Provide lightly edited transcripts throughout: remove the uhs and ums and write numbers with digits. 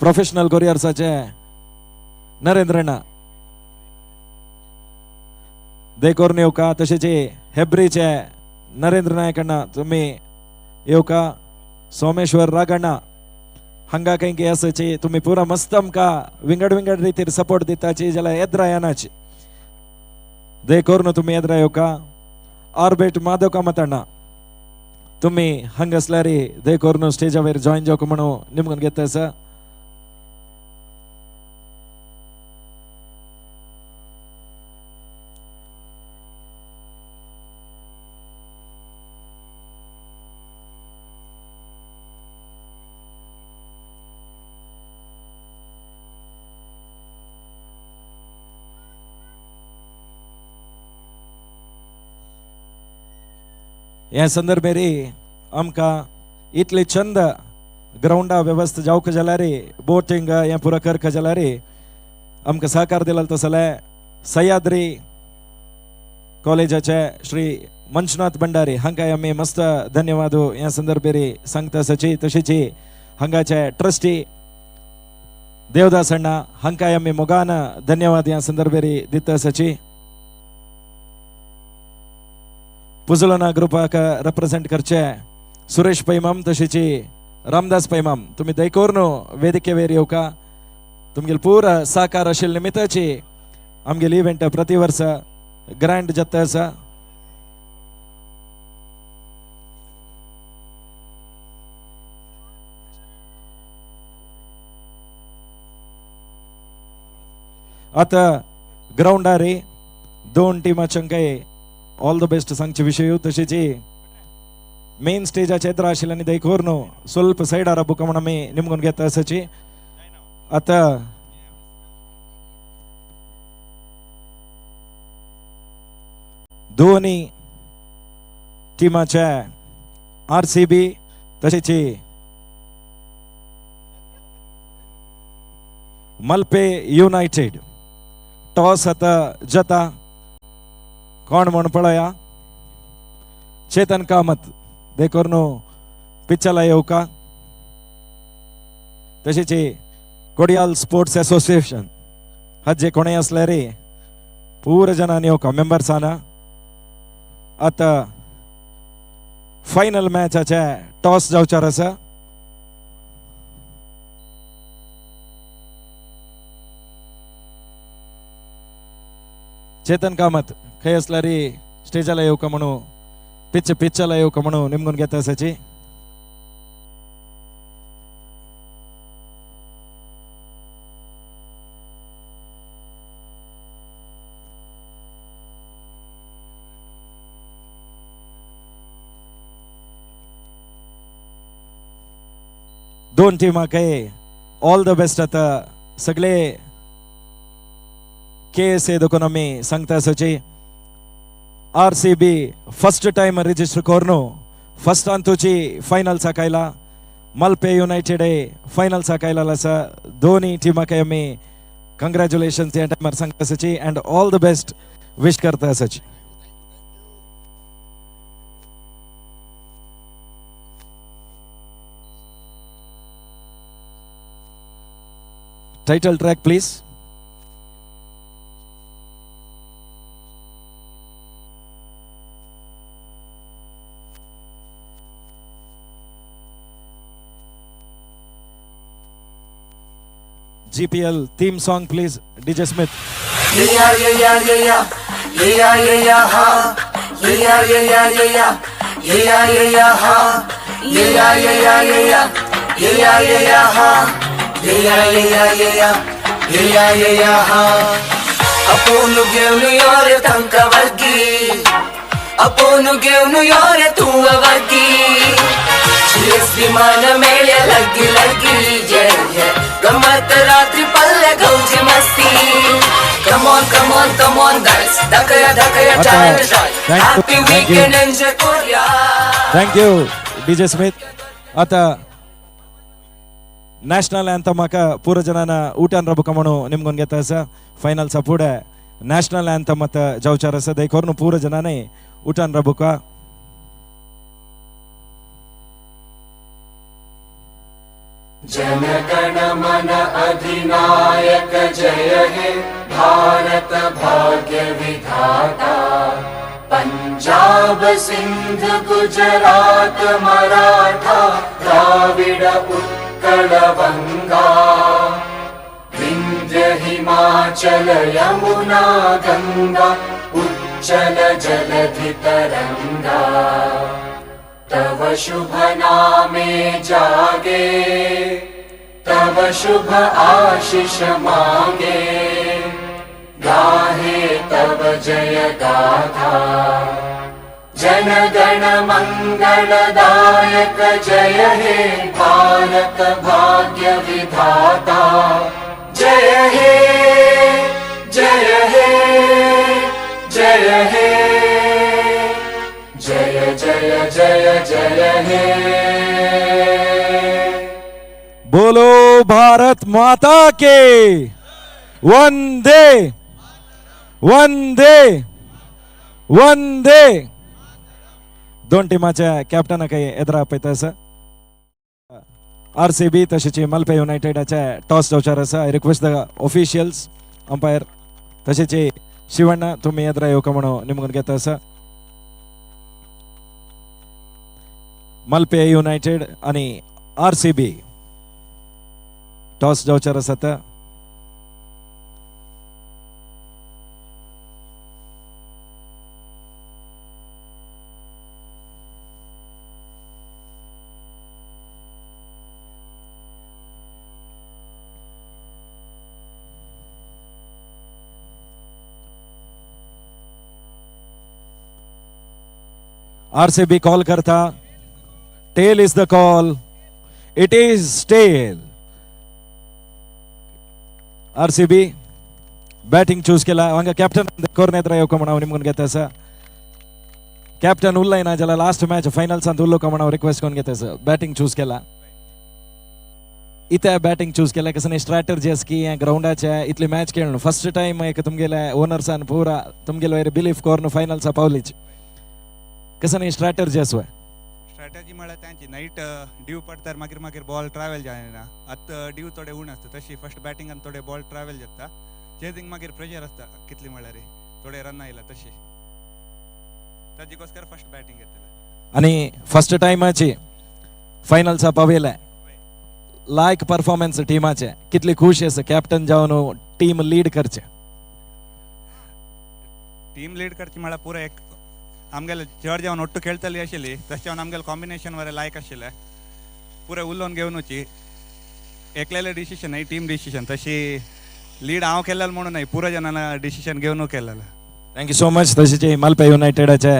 Professional कोरियर्साचे नरेंद्रण्णा देखोरून येवका. तशेंच हेब्रीचे नरेंद्र नायक अण्णा तुम्ही येवका. सोमेश्वर रागण्णा हांगा खंय आसाची तुम्ही पुरा मस्त आमकां विंगड विंगड रितीर सपोर्ट दिताची जाल्यार येद्रा येनाची देखोरून तुम्ही येद्रा येवका. आर्बेट माधव कामत अण्णा तुम्ही हांगा आसल्यार देखोरून स्टेजा वयर जॉईन जावक म्हणून निमगून घेता आसा. ह्या संदर्भेर आमकां इतली चंद ग्रावंडा व्यवस्था जावंक जाल्यार बोटींग हें पुरो करक जाल्यार आमकां सहकार दिला तसले सह्याद्री कॉलेजाचे श्री मंजुनाथ भंडारी हांकां आमी मस्त धन्यवाद ह्या संदर्भेर सांगता आसाची. तशेंच हांगाचे ट्रस्टी देवदास अण्णा हांकां आमी मोगान धन्यवाद ह्या संदर्भेर दिता आसाची. पुजलोना ग्रुपाक रिप्रेझेंट करचे सुरेश पैमाम तशेंच रामदास पैमाम तुम्ही दयकोरून वेदिकेवेर येवका. तुमगेले पुरा सहकार आशिल्ले निमित्ताची आमगेले इव्हेंट प्रति वर्स ग्रँड जाता आसा. आतां ग्रावंडार दोन टिमाच्यांकय ऑल the best सांगचे विशय. तशेंच मेन स्टेजाचे येद्रा आशिल्ले आनी देखोर न्हू ಸ್ವಲ್ಪ सैडार बुका म्हण आमी निमगून घेता आसाची. आतां दोनी टिमाचे आरसीबी तशेंच मलपे युनायटेड टॉस आतां जाता. कोण म्हण पळया चेतन कामत देखोर न्हू पिच्चला येवका. तशेंच कोडियाल स्पोर्ट्स असोसिएशन हाजे कोणूय आसल्यार रे पुरा जणांनी येवका मेंबर्सान. आतां फायनल मॅचाचे टॉस जावचार आसा. चेतन कामत खंय आसल्यार स्टेजाला येवका म्हणून पिच पिच्चला येवका म्हणून निमगून घेता आसाची. दोन टिमाकय ऑल the best. आता सगळे के एस ए देखून आमी सांगता आसाची. आरसीबी फर्स्ट टायम रजिस्टर करून फर्स्ट अंतूची फायनल साकायला मलपे युनायटेड फायनल साकायला आसा. दोन्ही टिमाकय आमी कंग्रॅच्युलेशन्स ह्या टायमार सांगता आसाची and all the best wish करता आसाची. Title track please. GPL theme song please, DJ Smith. Yeah, yeah, yeah, yeah, yeah. Yeah, yeah, yeah, ha. Yeah, yeah, yeah, yeah, yeah. Yeah, yeah, yeah, ha. Yeah, yeah, yeah, yeah, yeah. Yeah, yeah, yeah, ha. Yeah, yeah, yeah, yeah, yeah. Yeah, yeah, yeah, ha. अपोनु घेऊन यार तांका वर्गी, अपोनु घेऊन यार तू वर्गी, विमान मेळ्या लगी लगी जय जय गमत रात्री पल्ले गौजी मस्ती. Come on, come on, come on guys, धकया धकया आता, time shot, thank you, happy thank you. Weekend enjoy करूया. Thank you DJ Smith. आता नॅशनल अँथमाक पुरा जणांना उठान राबूका म्हणून निमगून घेता आसा. फायनलचा फुडें नॅशनल अँथम आतां जावचार आसा. देखून पुरा जणांनी उठान राबूका. जनगण मन अधिनायक जय हे भारत भाग्य विधाता। पंजाब सिंध गुजरात मराठा द्राविड उत्कल बंगा। विंध्य हिमाचल यमुना गंगा उच्चल जलधि तरंगा। तव शुभ नामे जागे, तव शुभ आशीष मांगे। गाहे तव जय गाथा। जन गण मंगलदायक जय हे भारत भाग्य विधाता। जय हे, जय हे, जय हे, जय जय जय जय हे। बोलो भारत माता के वंदे वंदे वंदे। दोन टिमाच्या कॅप्टनाक एदरा पळयता आसा। आरसीबी तशेंच मलपे युनायटेडाचे टॉस जावचार आसा। I request the officials, umpire तशेंच शिवण्ण तुमी एदरा येवका म्हणून निमगून घेता आसा। मलपे युनायटेड आनी आरसीबी टॉस जावचार आसा। आतां आरसीबी कॉल करता। Tail is the call. It is tail. RCB batting choose केला। हांगा कॅप्टन कोर्नेत्र येवका म्हणून हांव निमगून घेता आसा। कॅप्टन उरलाय ना जाल्यार लास्ट मॅच फायनल्सांत उरलो का म्हणून हांव रिक्वेस्ट करून घेता आसा। बॅटींग चूज केला। इथे बॅटींग चूज केला कसं स्ट्रॅटर्जी आसा की हें ग्रावंडाचे इतली मॅच खेळून फर्स्ट टायम एक तुमगेले ओनर्सान पुरा तुमगेले वयर बिलीफ करून फायनल्सा पावलीच। कसं न्ही स्ट्रॅटर्जी आसा? स्ट्रॅटर्जी म्हळ्यार तांची नायट ड्यू पडतार मागीर मागीर बॉल ट्रॅवल जायना। आतां ड्यू थोडे उण आसता, तशी फर्स्ट बॅटिंगान थोडे बॉल ट्रॅवल जाता। चेजींग मागीर प्रेशर आसता कितली म्हळ्यार थोडे रन आयला तशी ताजीकोस्कर फर्स्ट बॅटींग घेतले। आनी फर्स्ट टायमाची फायनल्सा पावयले लायक परफॉर्मन्स टिमाचे कितली खुश आसा कॅप्टन जावन टीम लीड करचे? टीम लीड करची म्हळ्यार पुरो एक आमगेले चड जेवन ಒಟ್ಟು खेळटली आशिल्ली तशें जेवन आमगेले कॉम्बिनेशन बरें लायक आशिल्लें पुरें उलोवन घेवनुची एकल्याले डिसिशन न्हय टीम डिसिशन। तशी लीड हांव केलेलो म्हणून न्हय पुरो जाणां डिसिशन घेवन केलेलें। Thank you so much. तशेंच मलपे युनायटेडाचे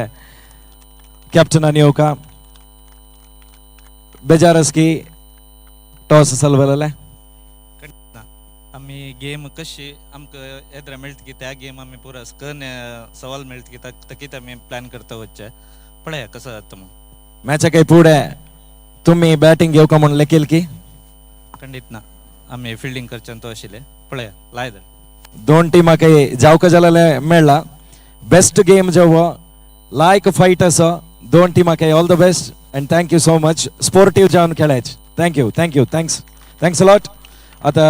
कॅप्टनान येवका बेजार आसा की टॉस चलवलेले? आमी गेम कशी आमकां येद्रा मेळटा की त्या गेम आमी पुरा स्कन सवाल मेळटा की तकीत आमी प्लॅन करता वचचे पळया कसो जाता म्हणून। मॅचा काही पुढे तुम्ही बॅटिंग घेवका म्हणून लेकील की? खंडीत ना, आमी फिल्डिंग करच्यान तो आशिल्ले पळया लाय धर। दोन टिमा काही जावका जाल्यार मेळ्ळा बेस्ट गेम जेवो लायक फायट आसा दोन टिमा काही all the best and thank you so much. Sportive जावन खेळायचे। Thank you, thank you, thanks, thanks a lot. आतां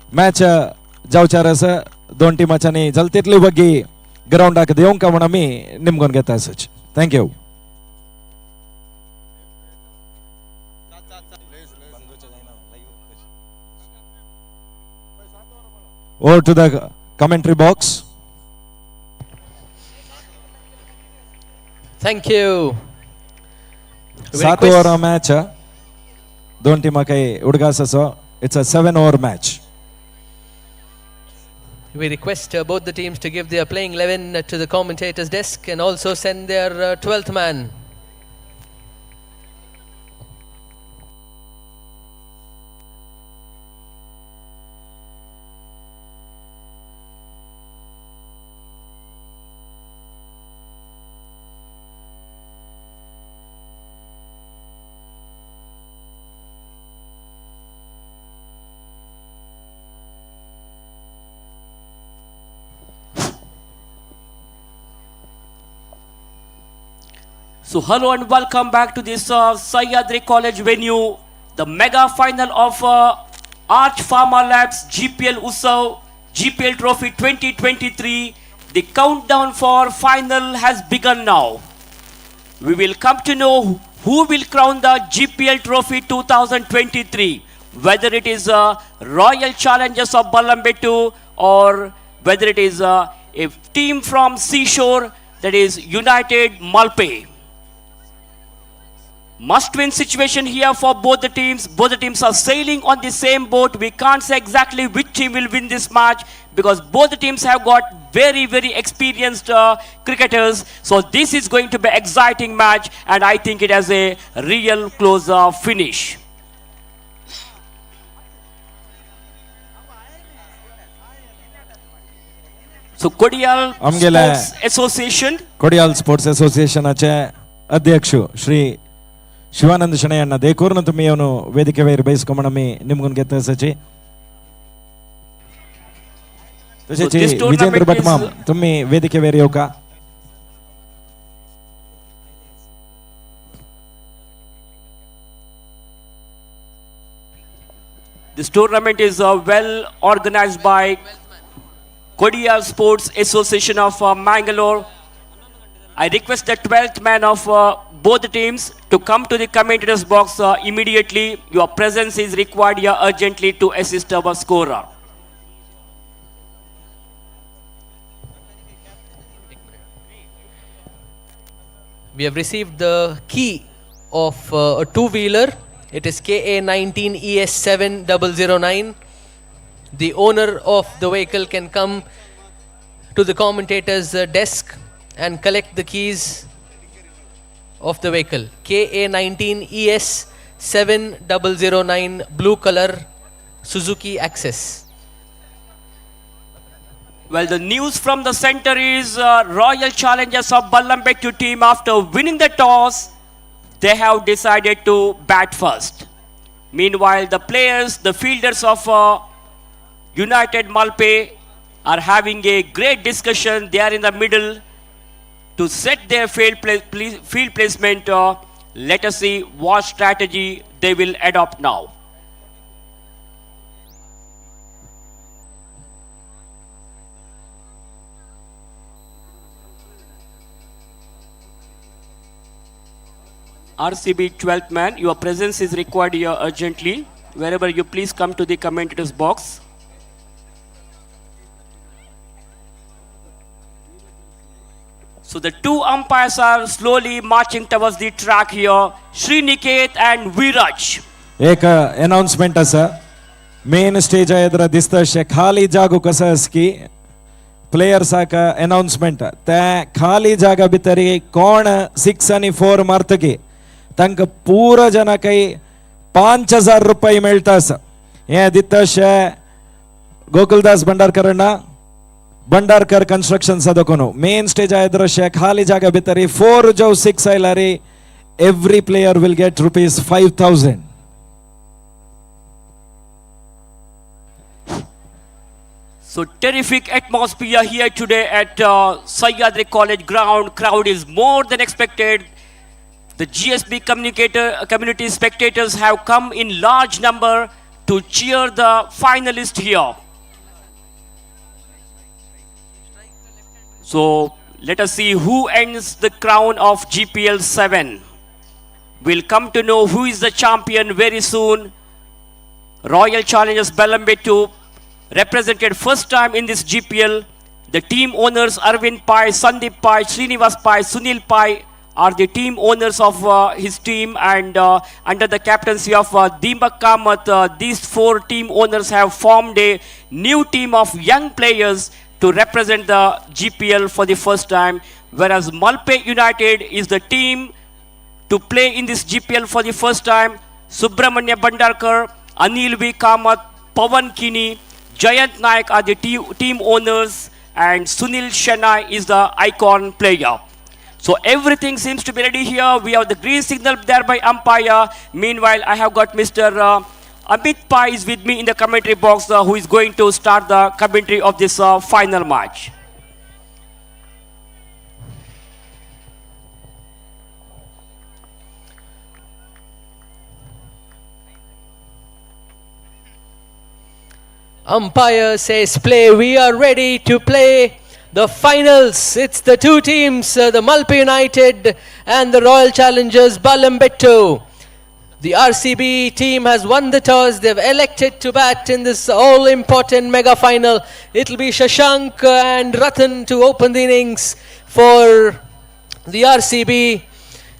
मॅच जावचार आसा दोन टिमाच्यांनी जाता तितली बग्गी ग्रावंडाक देवंक म्हूण आमी निमगून घेता आसाच। Thank you. Over to the commentary box. Thank you. 7 over match दोन टिमा काही उडगास असो। It's a 7 over match. We request both the teams to give their playing 11 to the commentator's desk and also send their 12th man. So hello and welcome back to this Sahyadri College venue. The mega final of Arch Pharmalabs GPL Utsav GPL Trophy 2023. The countdown for final has begun now. We will come to know who will crown the GPL Trophy 2023, whether it is Royal Challengers of Balambettu or whether it is a team from Seashore, that is United Malpe. Must-win situation here for both the teams. Both the teams are sailing on the same boat. We can't say exactly which team will win this match because both the teams have got very, very experienced cricketers. So this is going to be exciting match, and I think it has a real close finish. So Kodial आमगेले Sports Association. Kodial sports असोसिएशनाचे अध्यक्ष श्री शिवानंद शणै अण्णा देखून तुमी येवन वेदिके वयर बैसको आमी निमगून घेता आसाची. तशेंच So this tournament Vijendra भटमाम is- तुमी वेदिके वयर येवका. This tournament is well organized by Kodial Sports Association of Mangalore. I request the 12th man of both the teams to come to the commentators box immediately. Your presence is required here urgently to assist our scorer. We have received the key of a two-wheeler. It is KA19ES7009. The owner of the vehicle can come to the commentator's desk and collect the keys of the vehicle. KA19ES7009, blue color Suzuki Access. Well, the news from the center is Royal Challengers of Balambettu team, after winning the toss, they have decided to bat first. Meanwhile, the players, the fielders of United Malpe are having a great discussion. They are in the middle to set their field placement. Let us see what strategy they will adopt now. RCB 12th man, your presence is required here urgently. Wherever you please come to the commentators box. So the two umpires are slowly marching towards the track here, Sriniket and Viraj. एक announcement आसा, main stage येद्रा दिसता अशें खाली जागो कसो आसा की प्लेयर्साक announcement, ते खाली जागा भितर कोण 6 आनी 4 मारतकी तांकां पुरो जनाकय 5,000 रुपये मेळटा आसा. हें दिता अशें गोकुलदास भंडारकर अण्णा, भंडारकर कन्स्ट्रक्शन दोकोन. मेन स्टेज येद्रा अशें खाली जागा भितर 4 जावं 6 आयल्यार every player will get rupees 5,000. So terrific atmosphere here today at Sahyadri College ground. Crowd is more than expected. The GSB community spectators have come in large number to cheer the finalist here. So let us see who ends the crown of GPL 7. We'll come to know who is the champion very soon. Royal Challengers Balambettu represented first time in this GPL. The team owners Arvind Pai, Sandeep Pai, Srinivas Pai, Sunil Pai are the team owners of his team, and under the captaincy of Deepak Kamath, these 4 team owners have formed a new team of young players to represent the GPL for the first time, whereas Malpe United is the team to play in this GPL for the first time. Subramanya Bhandarkar, Anil V. Kamath, Pawan Kini, Jayant Naik are the team owners, and Sunil Shenai is the icon player. So everything seems to be ready here. We have the green signal there by umpire. Meanwhile, I have got Mr. Amit Pai is with me in the commentary box, who is going to start the commentary of this final match. Umpire says play. We are ready to play the finals. It's the two teams, the Malpe United and the Royal Challengers Balambettu. The RCB team has won the toss. They've elected to bat in this all-important mega final. It'll be Shashank and Ratan to open the innings for the RCB.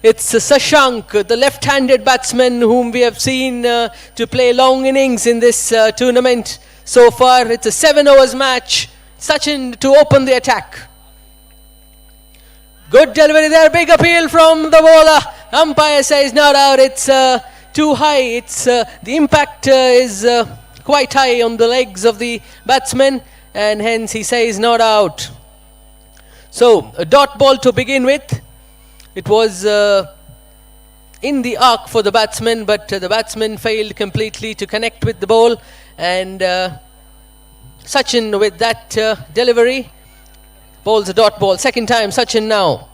It's Sashank, the left-handed batsman whom we have seen to play long innings in this tournament so far. It's a 7 overs match. Sachin to open the attack. Good delivery there. Big appeal from the bowler. Umpire says not out. It's too high. It's the impact is quite high on the legs of the batsman, and hence he says not out. So a dot ball to begin with. It was in the arc for the batsman, but the batsman failed completely to connect with the ball, and Sachin with that delivery bowls a dot ball. Second time, Sachin now.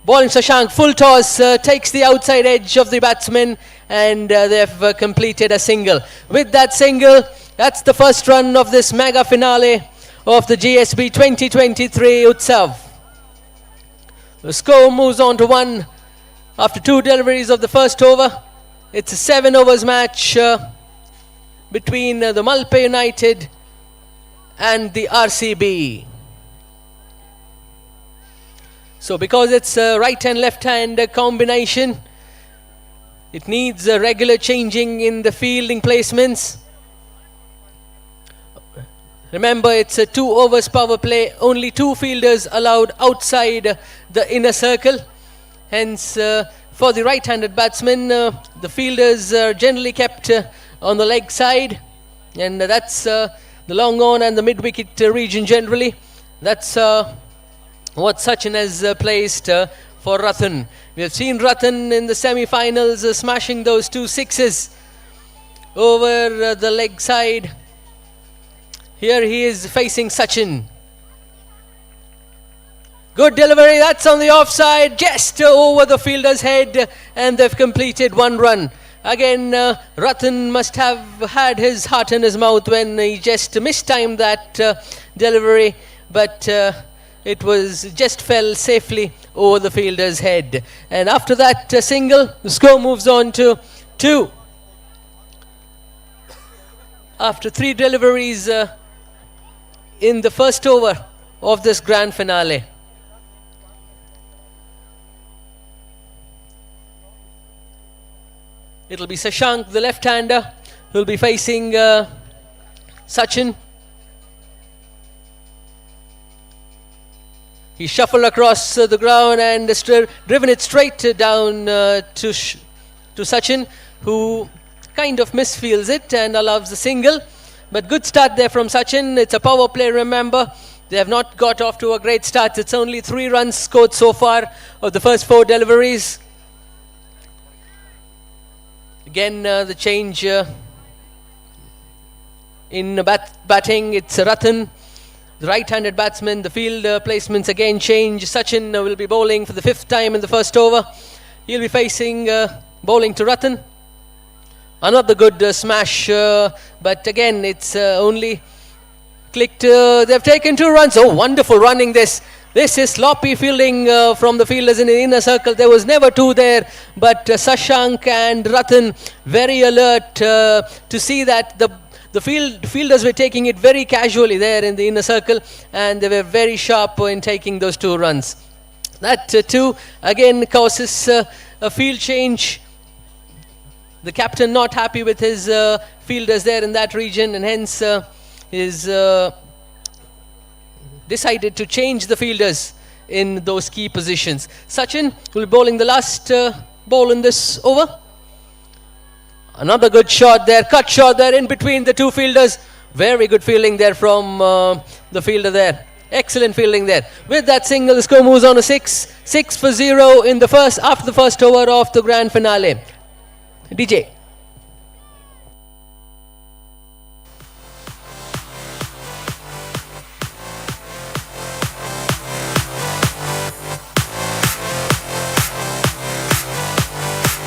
Bowling Sashank, full toss, takes the outside edge of the batsman, and they've completed a single. With that single, that's the first run of this mega finale of the GSB 2023 Utsav. The score moves on to 1 after 2 deliveries of the first over. It's a 7 overs match between the Malpe United and the RCB. So because it's a right and left hand combination, it needs a regular changing in the fielding placements. Remember, it's a 2 overs power play. Only 2 fielders allowed outside the inner circle. Hence, for the right-handed batsman, the fielders are generally kept on the leg side. And that's the long on and the mid-wicket region generally. That's what Sachin has placed for Ratan. We have seen Ratan in the semi-finals smashing those 2 sixes over the leg side. Here he is facing Sachin. Good delivery, that's on the offside, just over the fielder's head, and they've completed 1 run. Again, Ratan must have had his heart in his mouth when he just mistimed that delivery, but it was just fell safely over the fielder's head. And after that single, the score moves on to 2. After 3 deliveries in the first over of this grand finale. It'll be Sashank, the left-hander, who'll be facing Sachin. He shuffled across the ground and driven it straight down to Sachin, who kind of misfields it and allows the single. But good start there from Sachin. It's a power play, remember. They have not got off to a great start. It's only 3 runs scored so far of the first 4 deliveries. Again, the change in batting. It's Ratan, the right-handed batsman. The field placements again change. Sachin will be bowling for the 5th time in the first over. He'll be facing bowling to Ratan. Another good smash, but again, it's only clicked. They've taken 2 runs. Oh, wonderful running this. This is sloppy fielding from the fielders in the inner circle. There was never 2 there, but Sashank and Ratan very alert to see that the fielders were taking it very casually there in the inner circle, and they were very sharp in taking those 2 runs. That 2 again causes a field change. The captain not happy with his fielders there in that region, and hence is decided to change the fielders in those key positions. Sachin will be bowling the last ball in this over. Another good shot there, cut shot there in between the 2 fielders. Very good fielding there from the fielder there. Excellent fielding there. With that single, the score moves on to 6. 6 for 0 in the first, after the first over of the grand finale. DJ.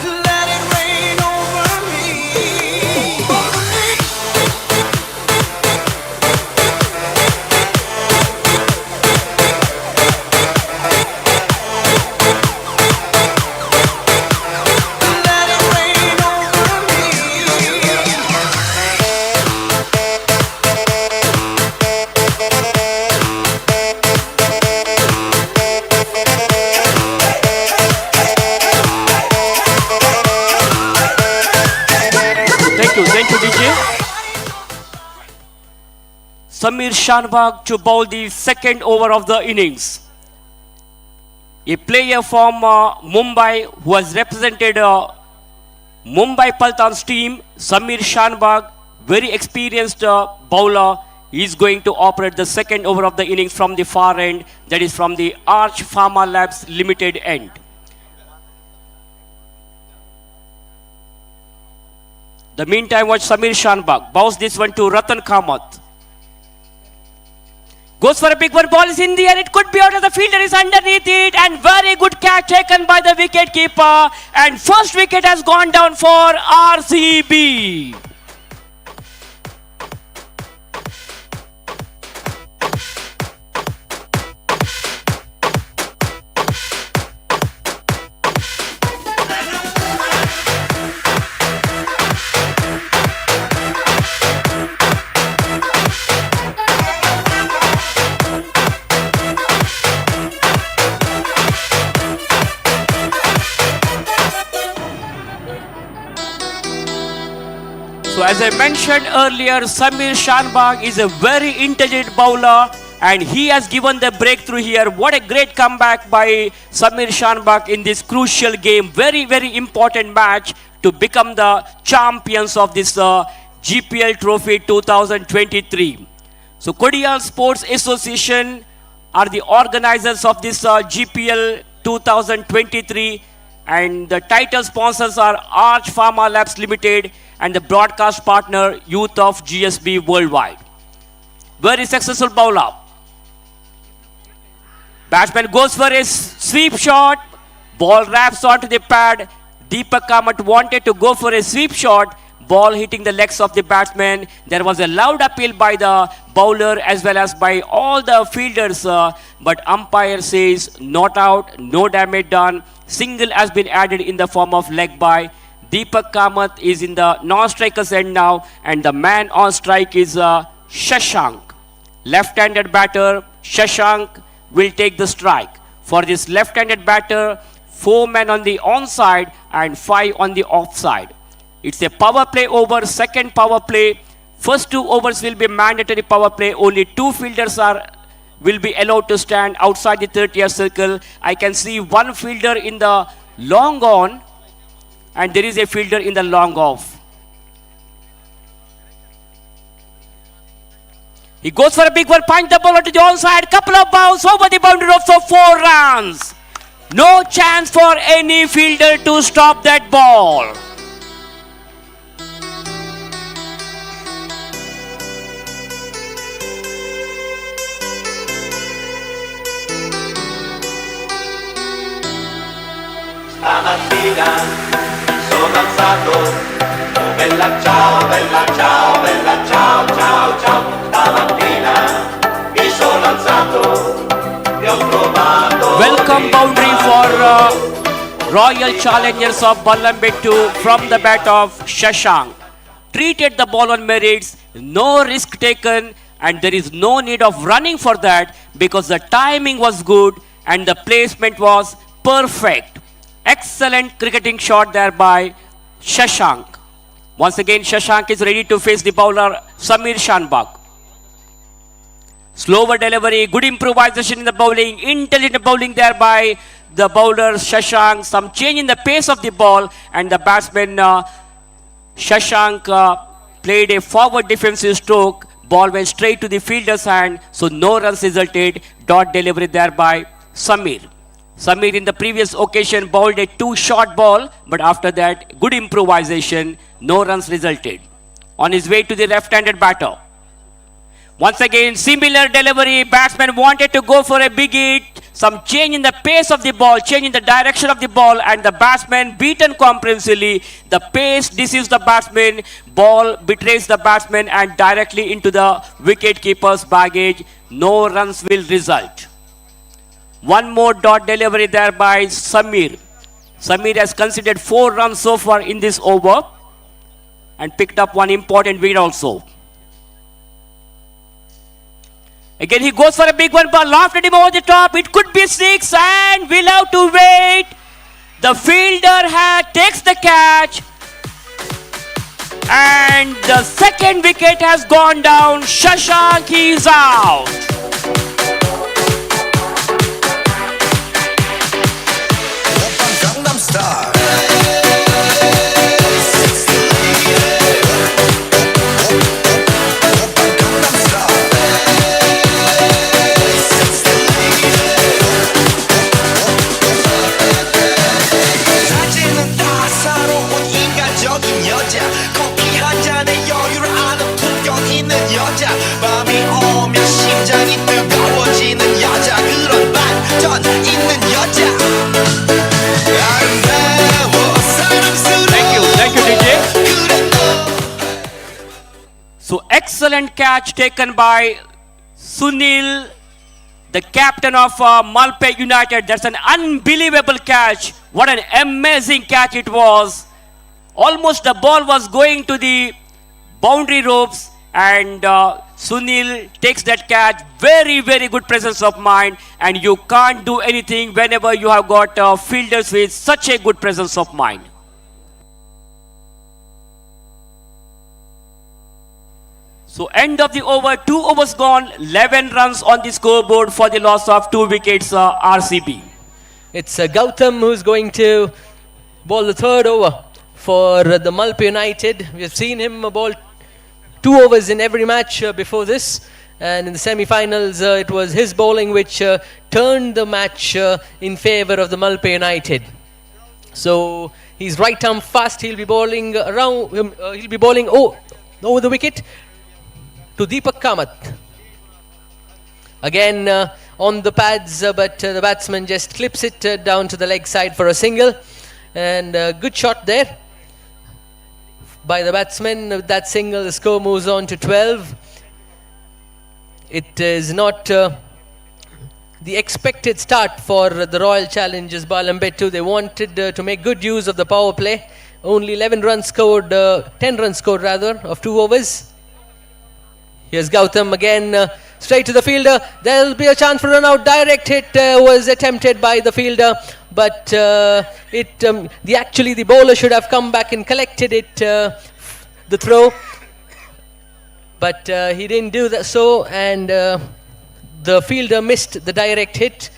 Let it rain over me. Samir Shanbag to bowl the second over of the innings. A player from Mumbai who has represented Mumbai Paltan's team, Samir Shanbag, very experienced bowler, is going to operate the second over of the innings from the far end, that is from the Arch Pharma Labs Limited end. The meantime, watch Samir Shanbag bounce this one to Ratan Kamath. Goes for a big one, ball is in the air, it could be out of the fielder is underneath it, and very good catch taken by the wicket keeper, and first wicket has gone down for RCB. So as I mentioned earlier, Samir Shanbag is a very intelligent bowler and he has given the breakthrough here. What a great comeback by Samir Shanbag in this crucial game. Very, very important match to become the champions of this GPL Trophy 2023. So Kodial Sports Association are the organizers of this GPL 2023, and the title sponsors are Arch Pharma Labs Limited and the broadcast partner Youth of GSB Worldwide. Very successful bowler. Batsman goes for a sweep shot. Ball wraps onto the pad. Deepak Kamat wanted to go for a sweep shot. Ball hitting the legs of the batsman. There was a loud appeal by the bowler as well as by all the fielders. But umpire says not out, no damage done. Single has been added in the form of leg bye. Deepak Kamath is in the non-striker's end now, and the man on strike is Shashank. Left-handed batter Shashank will take the strike. For this left-handed batter, 4 men on the onside and 5 on the offside. It's a power play over, second power play. First 2 overs will be mandatory power play. Only 2 fielders will be allowed to stand outside the 30-yard circle. I can see 1 fielder in the long on, and there is a fielder in the long off. He goes for a big one, punch the ball onto the onside, couple of bounce over the boundary rope for 4 runs. No chance for any fielder to stop that ball. Stamattina sono alzato, oh bella ciao, bella ciao, bella ciao, ciao, ciao. Stamattina mi sono alzato e ho trovato. Welcome boundary for Royal Challengers of Ballambetu from the bat of Shashank. Treated the ball on merits, no risk taken, and there is no need of running for that because the timing was good and the placement was perfect. Excellent cricketing shot there by Shashank. Once again, Shashank is ready to face the bowler Samir Shanbag. Slower delivery, good improvisation in the bowling, intelligent bowling there by the bowler Shashank. Some change in the pace of the ball, and the batsman Shashank played a forward defensive stroke. Ball went straight to the fielder's hand, so no runs resulted. Dot delivery there by Samir. Samir in the previous occasion bowled a 2-shot ball, but after that, good improvisation, no runs resulted. On his way to the left-handed batter. Once again, similar delivery. Batsman wanted to go for a big hit. Some change in the pace of the ball, change in the direction of the ball, and the batsman beaten comprehensively. The pace deceives the batsman, ball betrays the batsman and directly into the wicket keeper's baggage. No runs will result. One more dot delivery there by Samir. Samir has conceded 4 runs so far in this over and picked up one important wicket also. Again, he goes for a big one, but lofted him over the top. It could be 6, and we'll have to wait. The fielder takes the catch. And the second wicket has gone down. Shashank is out. Gangnam Style. 사진은 따사로운 인간적인 여자 커피 한 잔에 여유를 아는 품격 있는 여자 밤이 오면 심장이 뜨거워지는 여자 그런 반전 있는 여자 아름다워 사랑스러워. Thank you. Thank you, DJ. 그래 너. So excellent catch taken by Sunil, the captain of Malpe United. That's an unbelievable catch. What an amazing catch it was. Almost the ball was going to the boundary ropes, and Sunil takes that catch. Very, very good presence of mind, and you can't do anything whenever you have got fielders with such a good presence of mind. So end of the over, 2 overs gone, 11 runs on the scoreboard for the loss of 2 wickets, RCB. It's Gautam who's going to bowl the third over for the Malpe United. We have seen him bowl 2 overs in every match before this. And in the semi-finals, it was his bowling which turned the match in favor of the Malpe United. So he's right arm fast. He'll be bowling around. He'll be bowling over the wicket to Deepak Kamath. Again on the pads, but the batsman just clips it down to the leg side for a single. And good shot there by the batsman. With that single, the score moves on to 12. It is not the expected start for the Royal Challengers Balambetu. They wanted to make good use of the power play. Only 11 runs scored, 10 runs scored rather, of 2 overs. Here's Gautam again, straight to the fielder. There'll be a chance for run out. Direct hit was attempted by the fielder, but actually the bowler should have come back and collected it, the throw. But he didn't do that so, and the fielder missed the direct hit,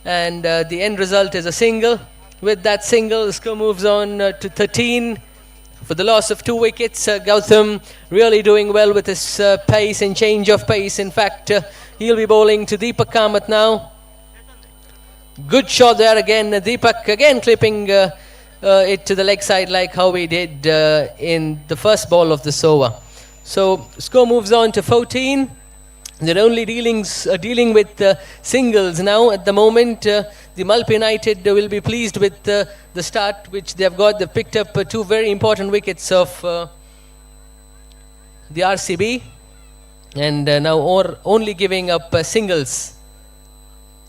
and the end result is a single. With that single, the score moves on to 13. For the loss of 2 wickets, Gautam really doing well with his pace and change of pace. In fact, he'll be bowling to Deepak Kamath now. Good shot there again. Deepak again clipping it to the leg side like how we did in the first ball of this over. So score moves on to 14. They're only dealing with singles now at the moment. The Malpe United will be pleased with the start which they've got. They've picked up 2 very important wickets of the RCB, and now only giving up singles.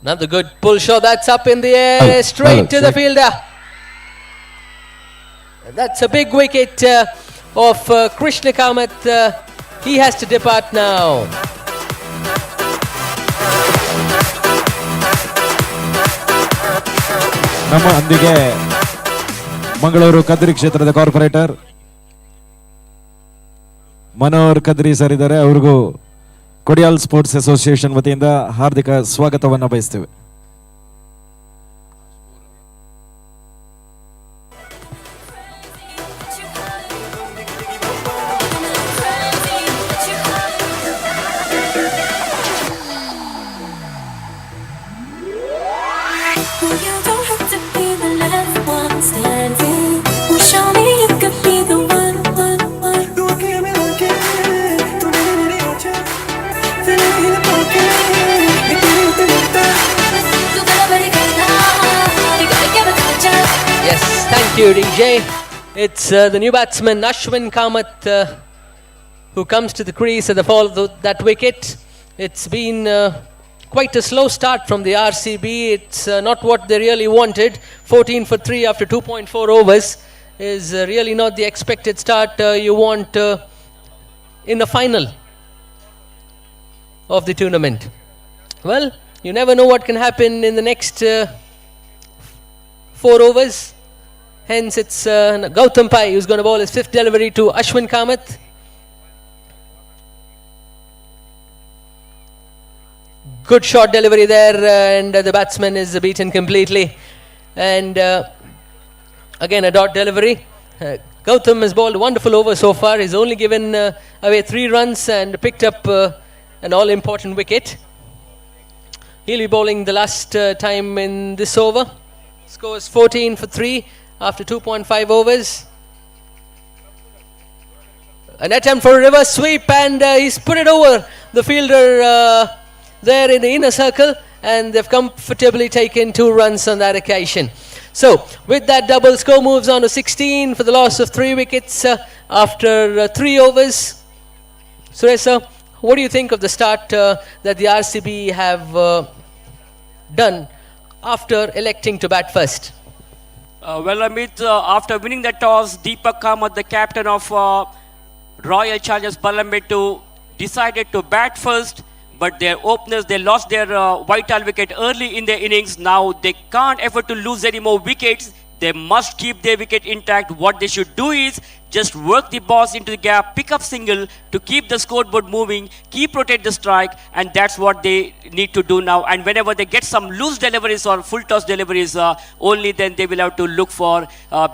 Another good pull shot. That's up in the air, Oh, straight oh, to the check. fielder. That's a big wicket of Krishna Kamath. He has to depart now. ನಮ್ಮೊಂದಿಗೆ ಮಂಗಳೂರು ಕದ್ರಿ ಕ್ಷೇತ್ರದ corporate Manohar Kadri sir ಇದ್ದಾರೆ. ಅವ್ರಿಗೂ Kodial sports association ವತಿಯಿಂದ ಹಾರ್ದಿಕ ಸ್ವಾಗತವನ್ನು ಬಯಸ್ತೇವೆ. Well, you don't have to be the last one standing. Well, show me you could be the one, one, one. You gotta let it go now. You gotta give it to the chance. Yes, thank you, DJ. It's the new batsman Ashwin Kamath who comes to the crease at the fall of that wicket. It's been quite a slow start from the RCB. It's not what they really wanted. 14 for 3 after 2.4 overs is really not the expected start you want in the final of the tournament. Well, you never know what can happen in the next 4 overs. Hence, it's Gautam Pai who's going to bowl his 5th delivery to Ashwin Kamath. Good short delivery there, and the batsman is beaten completely. And again, a dot delivery. Gautam has bowled a wonderful over so far. He's only given away 3 runs and picked up an all-important wicket. He'll be bowling the last time in this over. Scores 14 for 3 after 2.5 overs. An attempt for a reverse sweep, and he's put it over the fielder there in the inner circle, and they've comfortably taken 2 runs on that occasion. So, with that double, score moves on to 16 for the loss of 3 wickets after 3 overs. Suresh sir, what do you think of the start that the RCB have done after electing to bat first? Well, Amit, after winning the toss, Deepak Kamath, the captain of Royal Challengers Balambetu, decided to bat first, but their openers, they lost their vital wicket early in their innings. Now they can't afford to lose any more wickets. They must keep their wicket intact. What they should do is just work the balls into the gap, pick up single to keep the scoreboard moving, keep rotate the strike, and that's what they need to do now. And whenever they get some loose deliveries or full toss deliveries, only then they will have to look for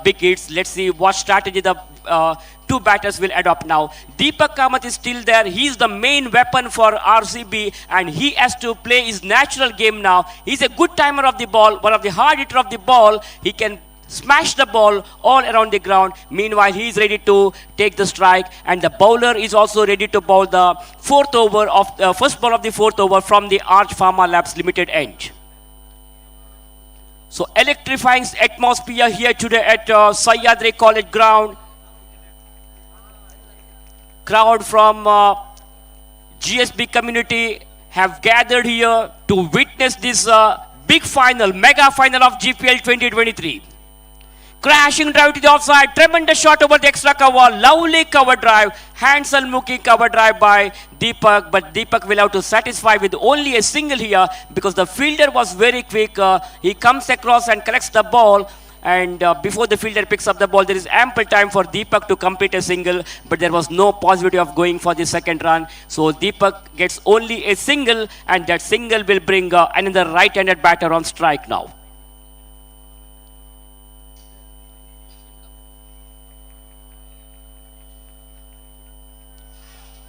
big hits. Let's see what strategy the two batters will adopt now. Deepak Kamath is still there. He's the main weapon for RCB, and he has to play his natural game now. He's a good timer of the ball, one of the hard hitter of the ball. He can smash the ball all around the ground. Meanwhile, he is ready to take the strike, and the bowler is also ready to bowl the fourth over of the first ball of the fourth over from the Arch Pharma Labs Limited end. So electrifying atmosphere here today at Sahyadri College ground. Crowd from GSB community have gathered here to witness this big final, mega final of GPL 2023. Crashing drive to the offside, tremendous shot over the extra cover, lovely cover drive, handsome looking cover drive by Deepak, but Deepak will have to satisfy with only a single here because the fielder was very quick. He comes across and collects the ball, and before the fielder picks up the ball, there is ample time for Deepak to complete a single, but there was no possibility of going for the second run. So Deepak gets only a single, and that single will bring another right-handed batter on strike now.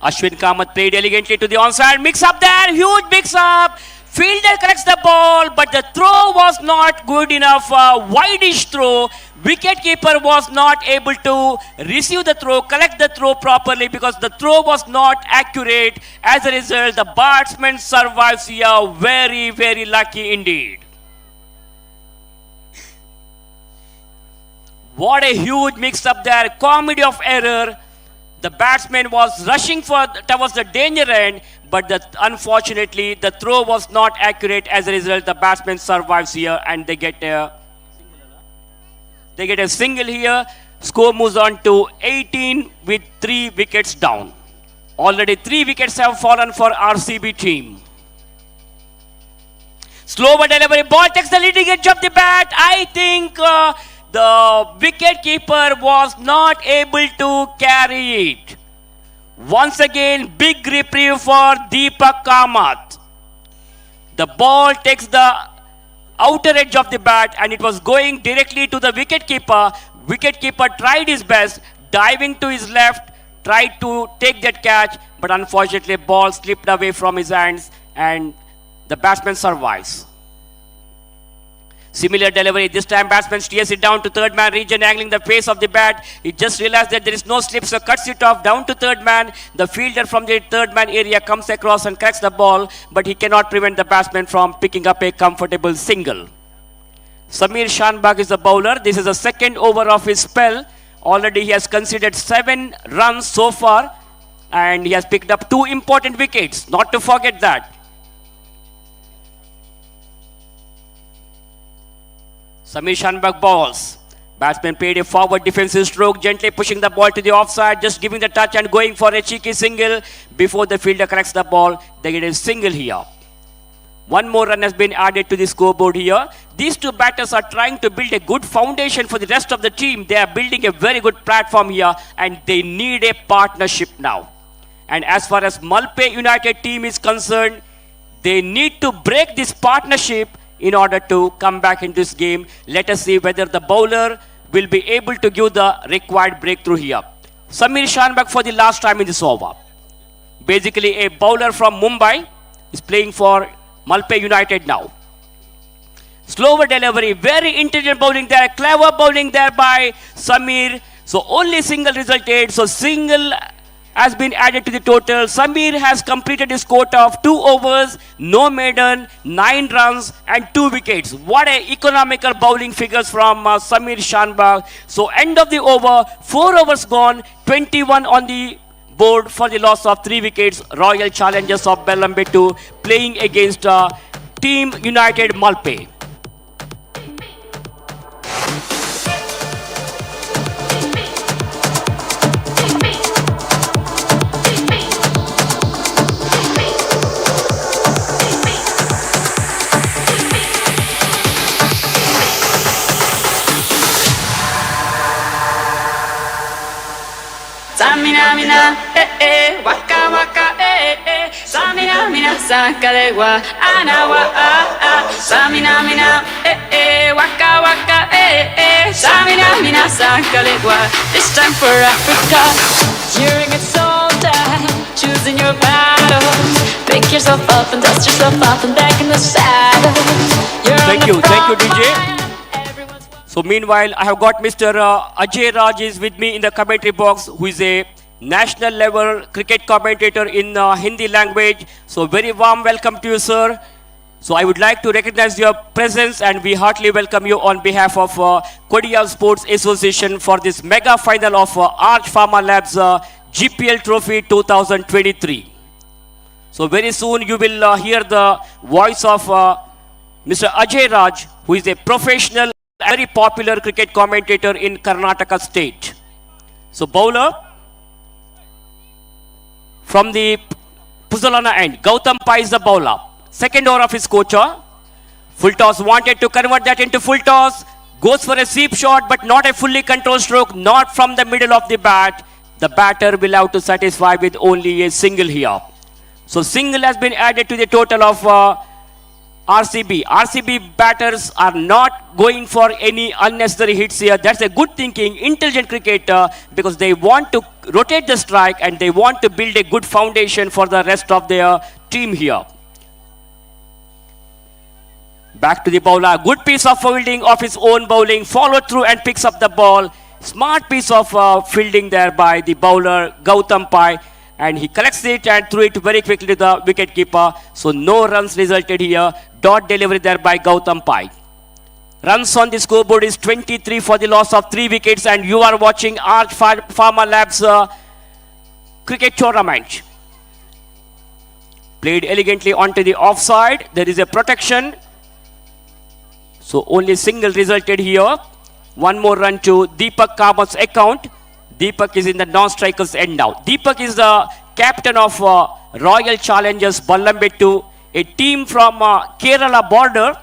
Ashwin Kamath played elegantly to the onside. Mix up there, huge mix up. Fielder collects the ball, but the throw was not good enough. Wide-ish throw. Wicketkeeper was not able to receive the throw, collect the throw properly because the throw was not accurate. As a result, the batsman survives here. Very, very lucky indeed. What a huge mix-up there. Comedy of error. The batsman was rushing for towards the danger end, but unfortunately the throw was not accurate. As a result, the batsman survives here, and they get a single here. Score moves on to 18 with 3 wickets down. Already 3 wickets have fallen for RCB team. Slower delivery, ball takes the leading edge of the bat. I think the wicketkeeper was not able to carry it. Once again, big reprieve for Deepak Kamath. The ball takes the outer edge of the bat and it was going directly to the wicketkeeper. Wicketkeeper tried his best, diving to his left, tried to take that catch, but unfortunately, ball slipped away from his hands and the batsman survives. Similar delivery, this time batsman steers it down to third man region, angling the face of the bat. He just realized that there is no slip, so cuts it off down to third man. The fielder from the third man area comes across and cracks the ball, but he cannot prevent the batsman from picking up a comfortable single. Samir Shanbag is the bowler. This is the second over of his spell. Already he has conceded 7 runs so far, and he has picked up 2 important wickets. Not to forget that. Samir Shanbag balls. Batsman played a forward defensive stroke, gently pushing the ball to the offside, just giving the touch and going for a cheeky single. Before the fielder collects the ball, they get a single here. One more run has been added to the scoreboard here. These two batters are trying to build a good foundation for the rest of the team. They are building a very good platform here and they need a partnership now. And as far as Malpe United team is concerned, they need to break this partnership in order to come back in this game. Let us see whether the bowler will be able to give the required breakthrough here. Samir Shanbag for the last time in this over. Basically a bowler from Mumbai is playing for Malpe United now. Slower delivery, very intelligent bowling there, clever bowling there by Samir. So only single resulted, so single has been added to the total. Samir has completed his quota of 2 overs, no maiden, 9 runs and 2 wickets. What a economical bowling figures from Samir Shanbag. So end of the over, 4 overs gone, 21 on the board for the loss of 3 wickets. Royal Challengers of Bellambi playing against Team United Malpe. Samina mina, eh eh, waka waka, eh eh. Samina mina, sakalewa, anawa ah ah. Samina mina, eh eh, waka waka, eh eh. Samina mina, sakalewa. This time for Africa. During its all time, choosing your battles. Pick yourself up and dust yourself off and back in the saddle. You're Thank you, DJ. So meanwhile, I have got Mr. Ajay Raj is with me in the commentary box, who is a national level cricket commentator in Hindi language. So very warm welcome to you, sir. So I would like to recognize your presence and we heartily welcome you on behalf of Kodial Sports Association for this mega final of Arch Pharma Labs GPL Trophy 2023. So very soon you will hear the voice of Mr. Ajay Raj, who is a professional, very popular cricket commentator in Karnataka state. So bowler from the Puzzolana end, Gautam Pai is the bowler. Second over of his coacher. Full toss, wanted to convert that into full toss. Goes for a sweep shot, but not a fully controlled stroke, not from the middle of the bat. The batter will have to satisfy with only a single here. So single has been added to the total of RCB. RCB batters are not going for any unnecessary hits here. That's a good thinking, intelligent cricketer, because they want to rotate the strike and they want to build a good foundation for the rest of their team here. Back to the bowler. Good piece of fielding of his own bowling. Followed through and picks up the ball. Smart piece of fielding there by the bowler Gautam Pai. And he collects it and threw it very quickly to the wicket keeper. So no runs resulted here. Dot delivery there by Gautam Pai. Runs on the scoreboard is 23 for the loss of 3 wickets. And you are watching Arch Pharma Labs cricket tournament. Played elegantly onto the offside. There is a protection. So only single resulted here. One more run to Deepak Kamath's account. Deepak is in the non-strikers end now. Deepak is the captain of Royal Challengers Ballambettu, a team from Kerala border.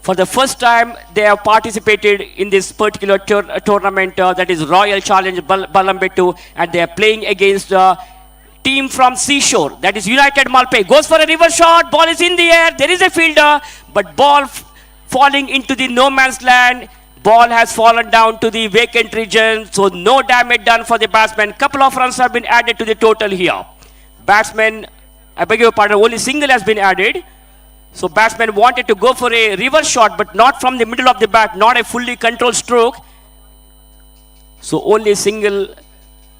For the first time, they have participated in this particular tournament, that is Royal Challenge Ballambettu, and they are playing against team from Seashore, that is United Malpe. Goes for a reverse shot, ball is in the air, there is a fielder, but ball falling into the no man's land. Ball has fallen down to the vacant region, so no damage done for the batsman. Couple of runs have been added to the total here. Batsman, I beg your pardon, only single has been added. So batsman wanted to go for a reverse shot, but not from the middle of the bat, not a fully controlled stroke. So only single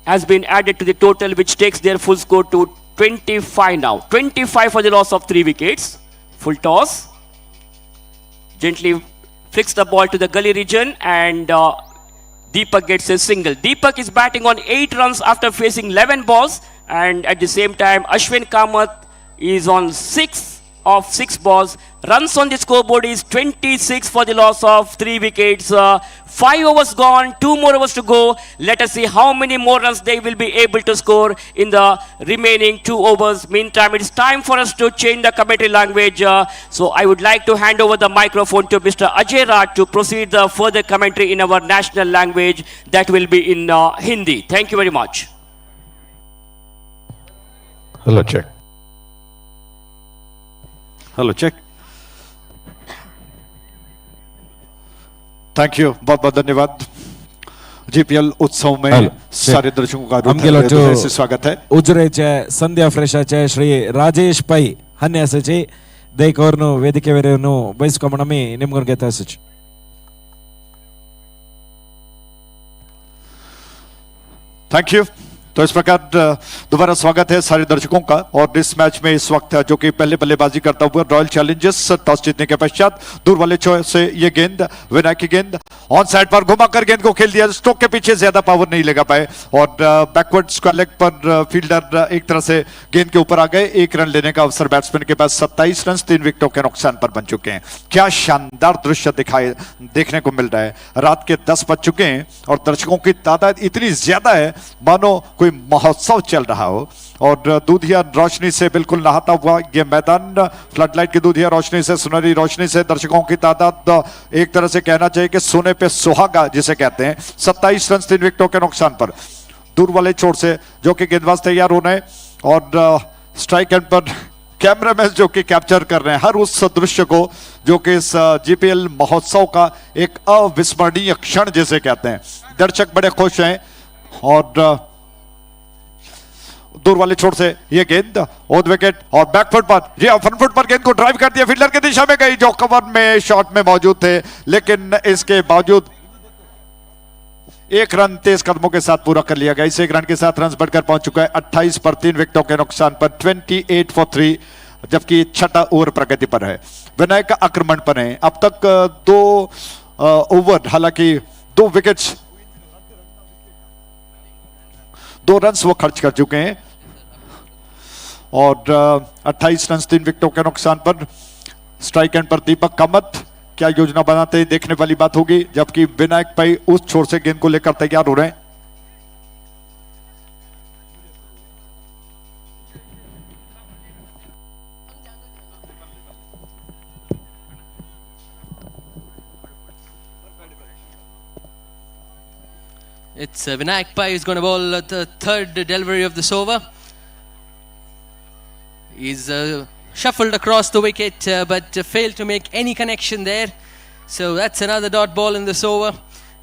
has been added to the total, which takes their full score to 25 now. 25 for the loss of 3 wickets. Full toss. Gently flicks the ball to the gully region and Deepak gets a single. Deepak is batting on 8 runs after facing 11 balls, and at the same time Ashwin Kamath is on 6 of 6 balls. Runs on the scoreboard is 26 for the loss of 3 wickets. 5 overs gone, 2 more overs to go. Let us see how many more runs they will be able to score in the remaining 2 overs. Meantime, it is time for us to change the commentary language. So I would like to hand over the microphone to Mr. Ajay Raj to proceed the further commentary in our national language, that will be in Hindi. Thank you very much. Hello, check. Hello, check. Thank you, बहुत बहुत धन्यवाद। GPL उत्सव में सारे दर्शकों का हृदय से स्वागत है। उजरेचे संध्या फ्रेशाचे श्री राजेश पै हन्यासची देकोरनु ವೇದಿಕೆ ವೇರೆಯನ್ನು ಬಯಸ್ಕೊಂಬಣಮಿ ನಿಮ್ಗೊಂದು ಗೆತ್ತಾಸಚಿ। Thank you. तो इस प्रकार दोबारा स्वागत है सारे दर्शकों का। और इस मैच में इस वक्त जो कि पहले बल्लेबाजी करता हुआ रॉयल चैलेंजर्स टॉस जीतने के पश्चात दूर वाले छोर से ये गेंद, विनायक की गेंद ऑन साइड पर घुमाकर गेंद को खेल दिया। स्ट्रोक के पीछे ज्यादा पावर नहीं लगा पाए और बैकवर्ड स्क्वायर लेग पर फील्डर एक तरह से गेंद के ऊपर आ गए। 1 रन लेने का अवसर बैट्समैन के पास। 27 रन 3 विकेटों के नुकसान पर बन चुके हैं। क्या शानदार दृश्य दिखाई देखने को मिल रहा है। रात के 10 बज चुके हैं और दर्शकों की तादाद इतनी ज्यादा है मानो कोई महोत्सव चल रहा हो। और दूधिया रोशनी से बिल्कुल नहाता हुआ ये मैदान, फ्लडलाइट की दूधिया रोशनी से, सुनहरी रोशनी से दर्शकों की तादाद एक तरह से कहना चाहिए कि सोने पे सुहागा जिसे कहते हैं। 27 रन 3 विकेटों के नुकसान पर दूर वाले छोर से जो कि गेंदबाज तैयार हो रहे हैं और स्ट्राइक एंड पर कैमरामैन जो कि कैप्चर कर रहे हैं हर उस दृश्य को जो कि इस जीपीएल महोत्सव का एक अविस्मरणीय क्षण जिसे कहते हैं। दर्शक बड़े खुश हैं। और दूर वाले छोर से ये गेंद ओद विकेट और बैकफुट पर, जी फ्रंट फुट पर गेंद को ड्राइव कर दिया, फील्डर की दिशा में गई जो कवर में शॉट में मौजूद थे, लेकिन इसके बावजूद 1 रन तेज कदमों के साथ पूरा कर लिया गया। इस 1 रन के साथ रन बढ़कर पहुंच चुका है 28 पर 3 विकेटों के नुकसान पर, 28 फॉर 3, जबकि छठा ओवर प्रगति पर है। विनायक आक्रमण पर है। अब तक 2 ओवर, हालांकि 2 विकेट्स 2 रन वो खर्च कर चुके हैं और 28 रन 3 विकेटों के नुकसान पर। स्ट्राइक एंड पर दीपक कामत क्या योजना बनाते हैं देखने वाली बात होगी, जबकि विनायक पै उस छोर से गेंद को लेकर तैयार हो रहे हैं। It's Vinayak Pai who's going to bowl the third delivery of this over. He's shuffled across the wicket but failed to make any connection there. So that's another dot ball in this over.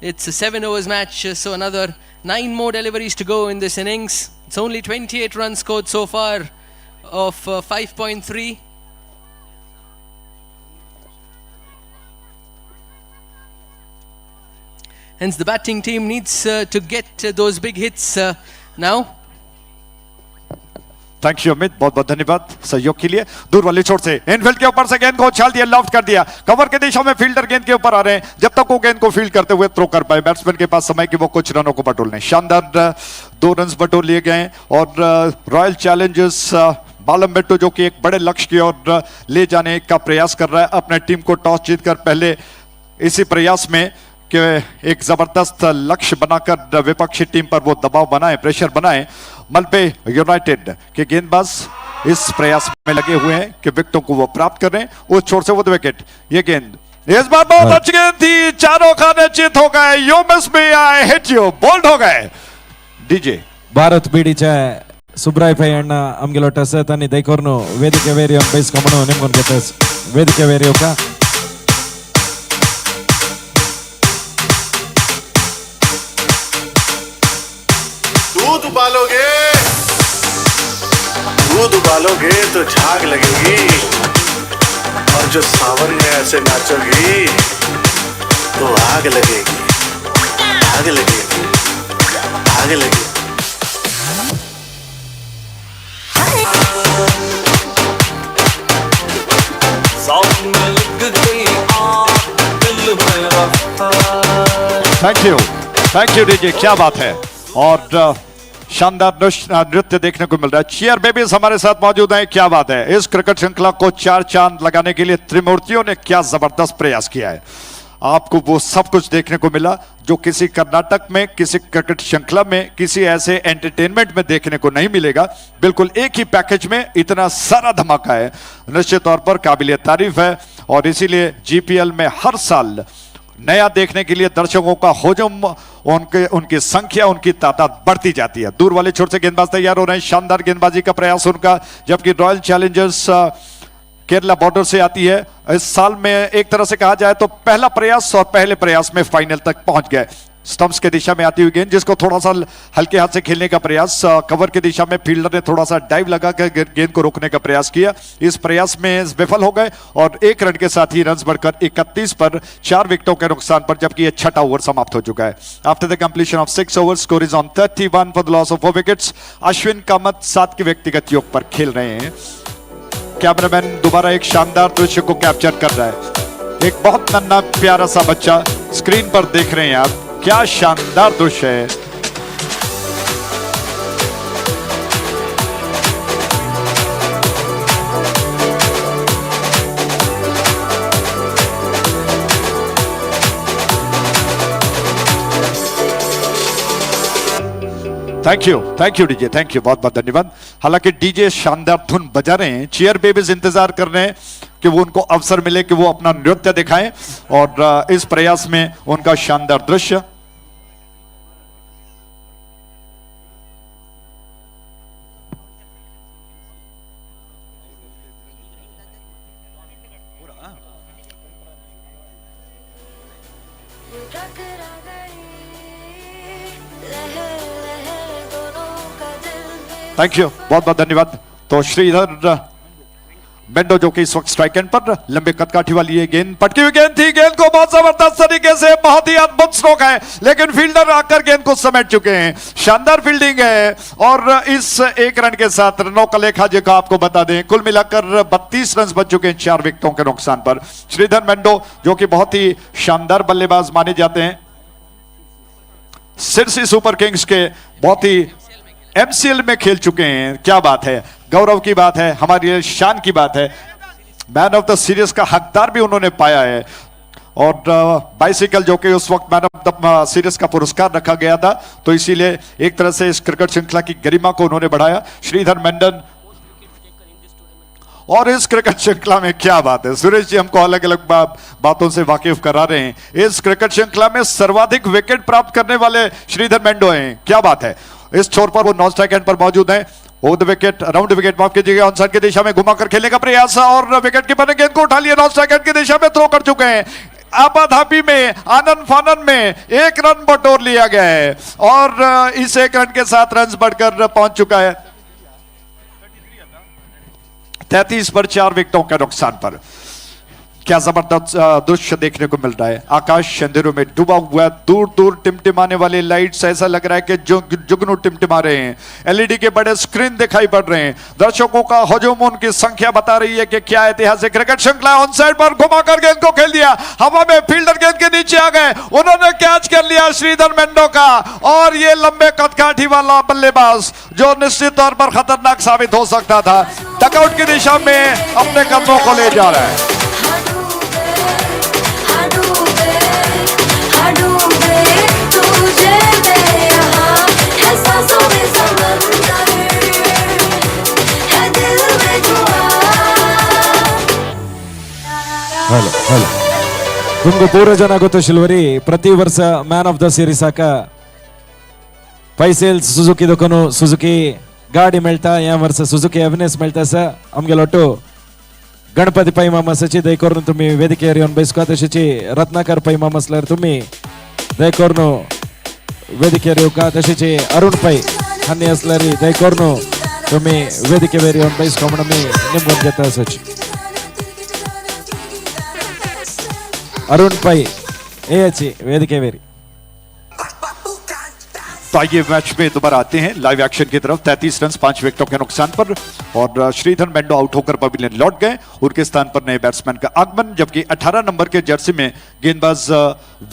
It's a 7 overs match, so another 9 more deliveries to go in this innings. It's only 28 runs scored so far of 5.3. Hence the batting team needs to get those big hits now. Thank you Amit, बहुत बहुत धन्यवाद सहयोग K लिए। दूर वाले छोर से Enfield K ऊपर से गेंद को उछाल दिया, लॉफ्ट कर दिया, कवर के दिशा में फील्डर गेंद के ऊपर आ रहे हैं। जब तक वो गेंद को फील्ड करते हुए थ्रो कर पाए, बैट्समैन के पास समय कि वो कुछ रनों को बटोर लें। शानदार 2 रन बटोर लिए गए और रॉयल चैलेंजर्स बालमबेट्टू जो कि एक बड़े लक्ष्य की ओर ले जाने का प्रयास कर रहा है अपने टीम को टॉस जीतकर, पहले इसी प्रयास में कि एक जबरदस्त लक्ष्य बनाकर विपक्षी टीम पर वो दबाव बनाए, प्रेशर बनाए। मलपे यूनाइटेड के गेंदबाज इस प्रयास में लगे हुए हैं कि विकेटों को वो प्राप्त करें। उस छोर से वो विकेट, ये गेंद इस बार बहुत अच्छी गेंद थी, चारों खाने चित हो गए। You miss me I hit you, bowled हो गए। डीजे भारत बीडीचे सुब्राय पै अण्ण आमगेलो टसत आनी दैकोरनु वेदिके वेरियो बयस्कोमणु निमगोन गेतस वेदिके वेरियोका। दूध उबालोगे, दूध उबालोगे तो झाग लगेगी, और जो सावन में ऐसे नाचोगी तो आग लगेगी, आग लगेगी, आग लगेगी। Thank you, thank you DJ, क्या बात है। और शानदार नृत्य देखने को मिल रहा है। चीयर बेबीज हमारे साथ मौजूद हैं, क्या बात है। इस क्रिकेट श्रृंखला को चार चांद लगाने के लिए त्रिमूर्तियों ने क्या जबरदस्त प्रयास किया है। आपको वो सब कुछ देखने को मिला जो किसी कर्नाटक में, किसी क्रिकेट श्रृंखला में, किसी ऐसे एंटरटेनमेंट में देखने को नहीं मिलेगा। बिल्कुल एक ही पैकेज में इतना सारा धमाका है, निश्चित तौर पर काबिल तारीफ है। और इसीलिए जीपीएल में हर साल नया देखने के लिए दर्शकों का हुजूम, उनके उनकी संख्या, उनकी तादाद बढ़ती जाती है। दूर वाले छोर से गेंदबाज तैयार हो रहे हैं, शानदार गेंदबाजी का प्रयास उनका, जबकि रॉयल चैलेंजर्स केरला बॉर्डर से आती है। इस साल में एक तरह से कहा जाए तो पहला प्रयास और पहले प्रयास में फाइनल तक पहुंच गए। स्टंप्स के दिशा में आती हुई गेंद, जिसको थोड़ा सा हल्के हाथ से खेलने का प्रयास, कवर की दिशा में फील्डर ने थोड़ा सा डाइव लगाकर गेंद को रोकने का प्रयास किया। इस प्रयास में विफल हो गए और एक रन के साथ ही रन बढ़कर 31 पर 4 विकेटों के नुकसान पर, जबकि यह छठा ओवर समाप्त हो चुका है। After the completion of 6 over, score is on 31 for the loss of 4 wickets. Ashwin Kamath 7 K व्यक्तिगत योग पर खेल रहे हैं। कैमरामैन दोबारा एक शानदार दृश्य को कैप्चर कर रहा है। एक बहुत नन्हा प्यारा सा बच्चा स्क्रीन पर देख रहे हैं आप, क्या शानदार दृश्य है। Thank you DJ, thank you, बहुत बहुत धन्यवाद। हालांकि डीजे शानदार धुन बजा रहे हैं, चीयर बेबीज इंतजार कर रहे हैं कि वो उनको अवसर मिले कि वो अपना नृत्य दिखाएं, और इस प्रयास में उनका शानदार दृश्य। Thank you, बहुत बहुत धन्यवाद। तो श्रीधर मेंडो जो कि इस वक्त स्ट्राइक एंड पर, लंबे कदकाठी वाली ये गेंद, पटकी हुई गेंद थी, गेंद को बहुत जबरदस्त तरीके से, बहुत ही अद्भुत स्ट्रोक है, लेकिन फील्डर आकर गेंद को समेट चुके हैं। शानदार फील्डिंग है और इस एक रन के साथ रनों का लेखा जोखा आपको बता दें, कुल मिलाकर 32 रन बच चुके हैं 4 विकेटों के नुकसान पर। श्रीधर मेंडो जो कि बहुत ही शानदार बल्लेबाज माने जाते हैं, सिरसी सुपर किंग्स के बहुत ही एमसीएल में खेल चुके हैं। क्या बात है, गौरव की बात है, हमारी शान की बात है। मैन ऑफ the series का हकदार भी उन्होंने पाया है, और बाइसिकल जो कि उस वक्त मैन ऑफ the series का पुरस्कार रखा गया था, तो इसीलिए एक तरह से इस क्रिकेट श्रृंखला की गरिमा को उन्होंने बढ़ाया। श्रीधर मेंडन और इस क्रिकेट श्रृंखला में क्या बात है, सुरेश जी हमको अलग अलग बातों से वाकिफ करा रहे हैं। इस क्रिकेट श्रृंखला में सर्वाधिक विकेट प्राप्त करने वाले श्रीधर मेंडो हैं, क्या बात है। इस छोर पर वो नॉन स्ट्राइक एंड पर मौजूद हैं। Over the wicket, round wicket, माफ कीजिएगा, ऑन साइड की दिशा में घुमाकर खेलने का प्रयास और विकेट कीपर ने गेंद को उठा लिया, नॉन स्ट्राइक एंड की दिशा में थ्रो कर चुके हैं। आपाधापी में, आनंद फानन में एक रन बटोर लिया गया है और इस एक रन के साथ रन बढ़कर पहुंच चुका है 33 पर 4 विकेटों के नुकसान पर। क्या जबरदस्त दृश्य देखने को मिल रहा है। आकाश अंधेरों में डूबा हुआ है, दूर दूर टिमटिमाने वाली लाइट्स, ऐसा लग रहा है कि जुगनू टिमटिमा रहे हैं। एलईडी के बड़े स्क्रीन दिखाई पड़ रहे हैं। दर्शकों का हुजूम, उनकी संख्या बता रही है कि क्या ऐतिहासिक क्रिकेट श्रृंखला। ऑन साइड पर घुमाकर गेंद को खेल दिया, हवा में फील्डर गेंद के नीचे आ गए, उन्होंने कैच कर लिया श्रीधर मेंडो का, और ये लंबे कदकाठी वाला बल्लेबाज जो निश्चित तौर पर खतरनाक साबित हो सकता था, डकआउट की दिशा में अपने कदमों को ले जा रहा है। ಹಲೋ ಹಲೋ, तुमको ಪೂರ ಜನ ಗೊತ್ತು ಶಿಲ್ವರಿ, ಪ್ರತಿ ವರ್ಷ ಮ್ಯಾನ್ ಆಫ್ the series ಹಾಕ ಪೈಸೇಲ್ ಸುಜುಕಿ ದೊಕ್ಕನು ಸುಜುಕಿ ಗಾಡಿ ಮೇಳ್ತಾ, या वर्ष सुजुकी अविनेस मेळटा आसा। आमगेलो ಒಟ್ಟು गणपती पै मामा सची दयकरून तुम्ही वेदिकेर येवन बैसको, तशीच रत्नाकर पै मामा आसल्यार तुम्ही दयकरून वेदिकेर येवका, तशीच अरुण पै हांणी आसल्यार दयकरून तुम्ही वेदिकेर येवन बैसको म्हणून आमी निमगून घेता सची। अरुण पै येयाची वेदिकेर। तो आइए मैच में दोबारा आते हैं लाइव एक्शन की तरफ। 33 रन 5 विकेटों के नुकसान पर और श्रीधर मेंडो आउट होकर पवेलियन लौट गए। उनके स्थान पर नए बैट्समैन का आगमन, जबकि 18 नंबर के जर्सी में गेंदबाज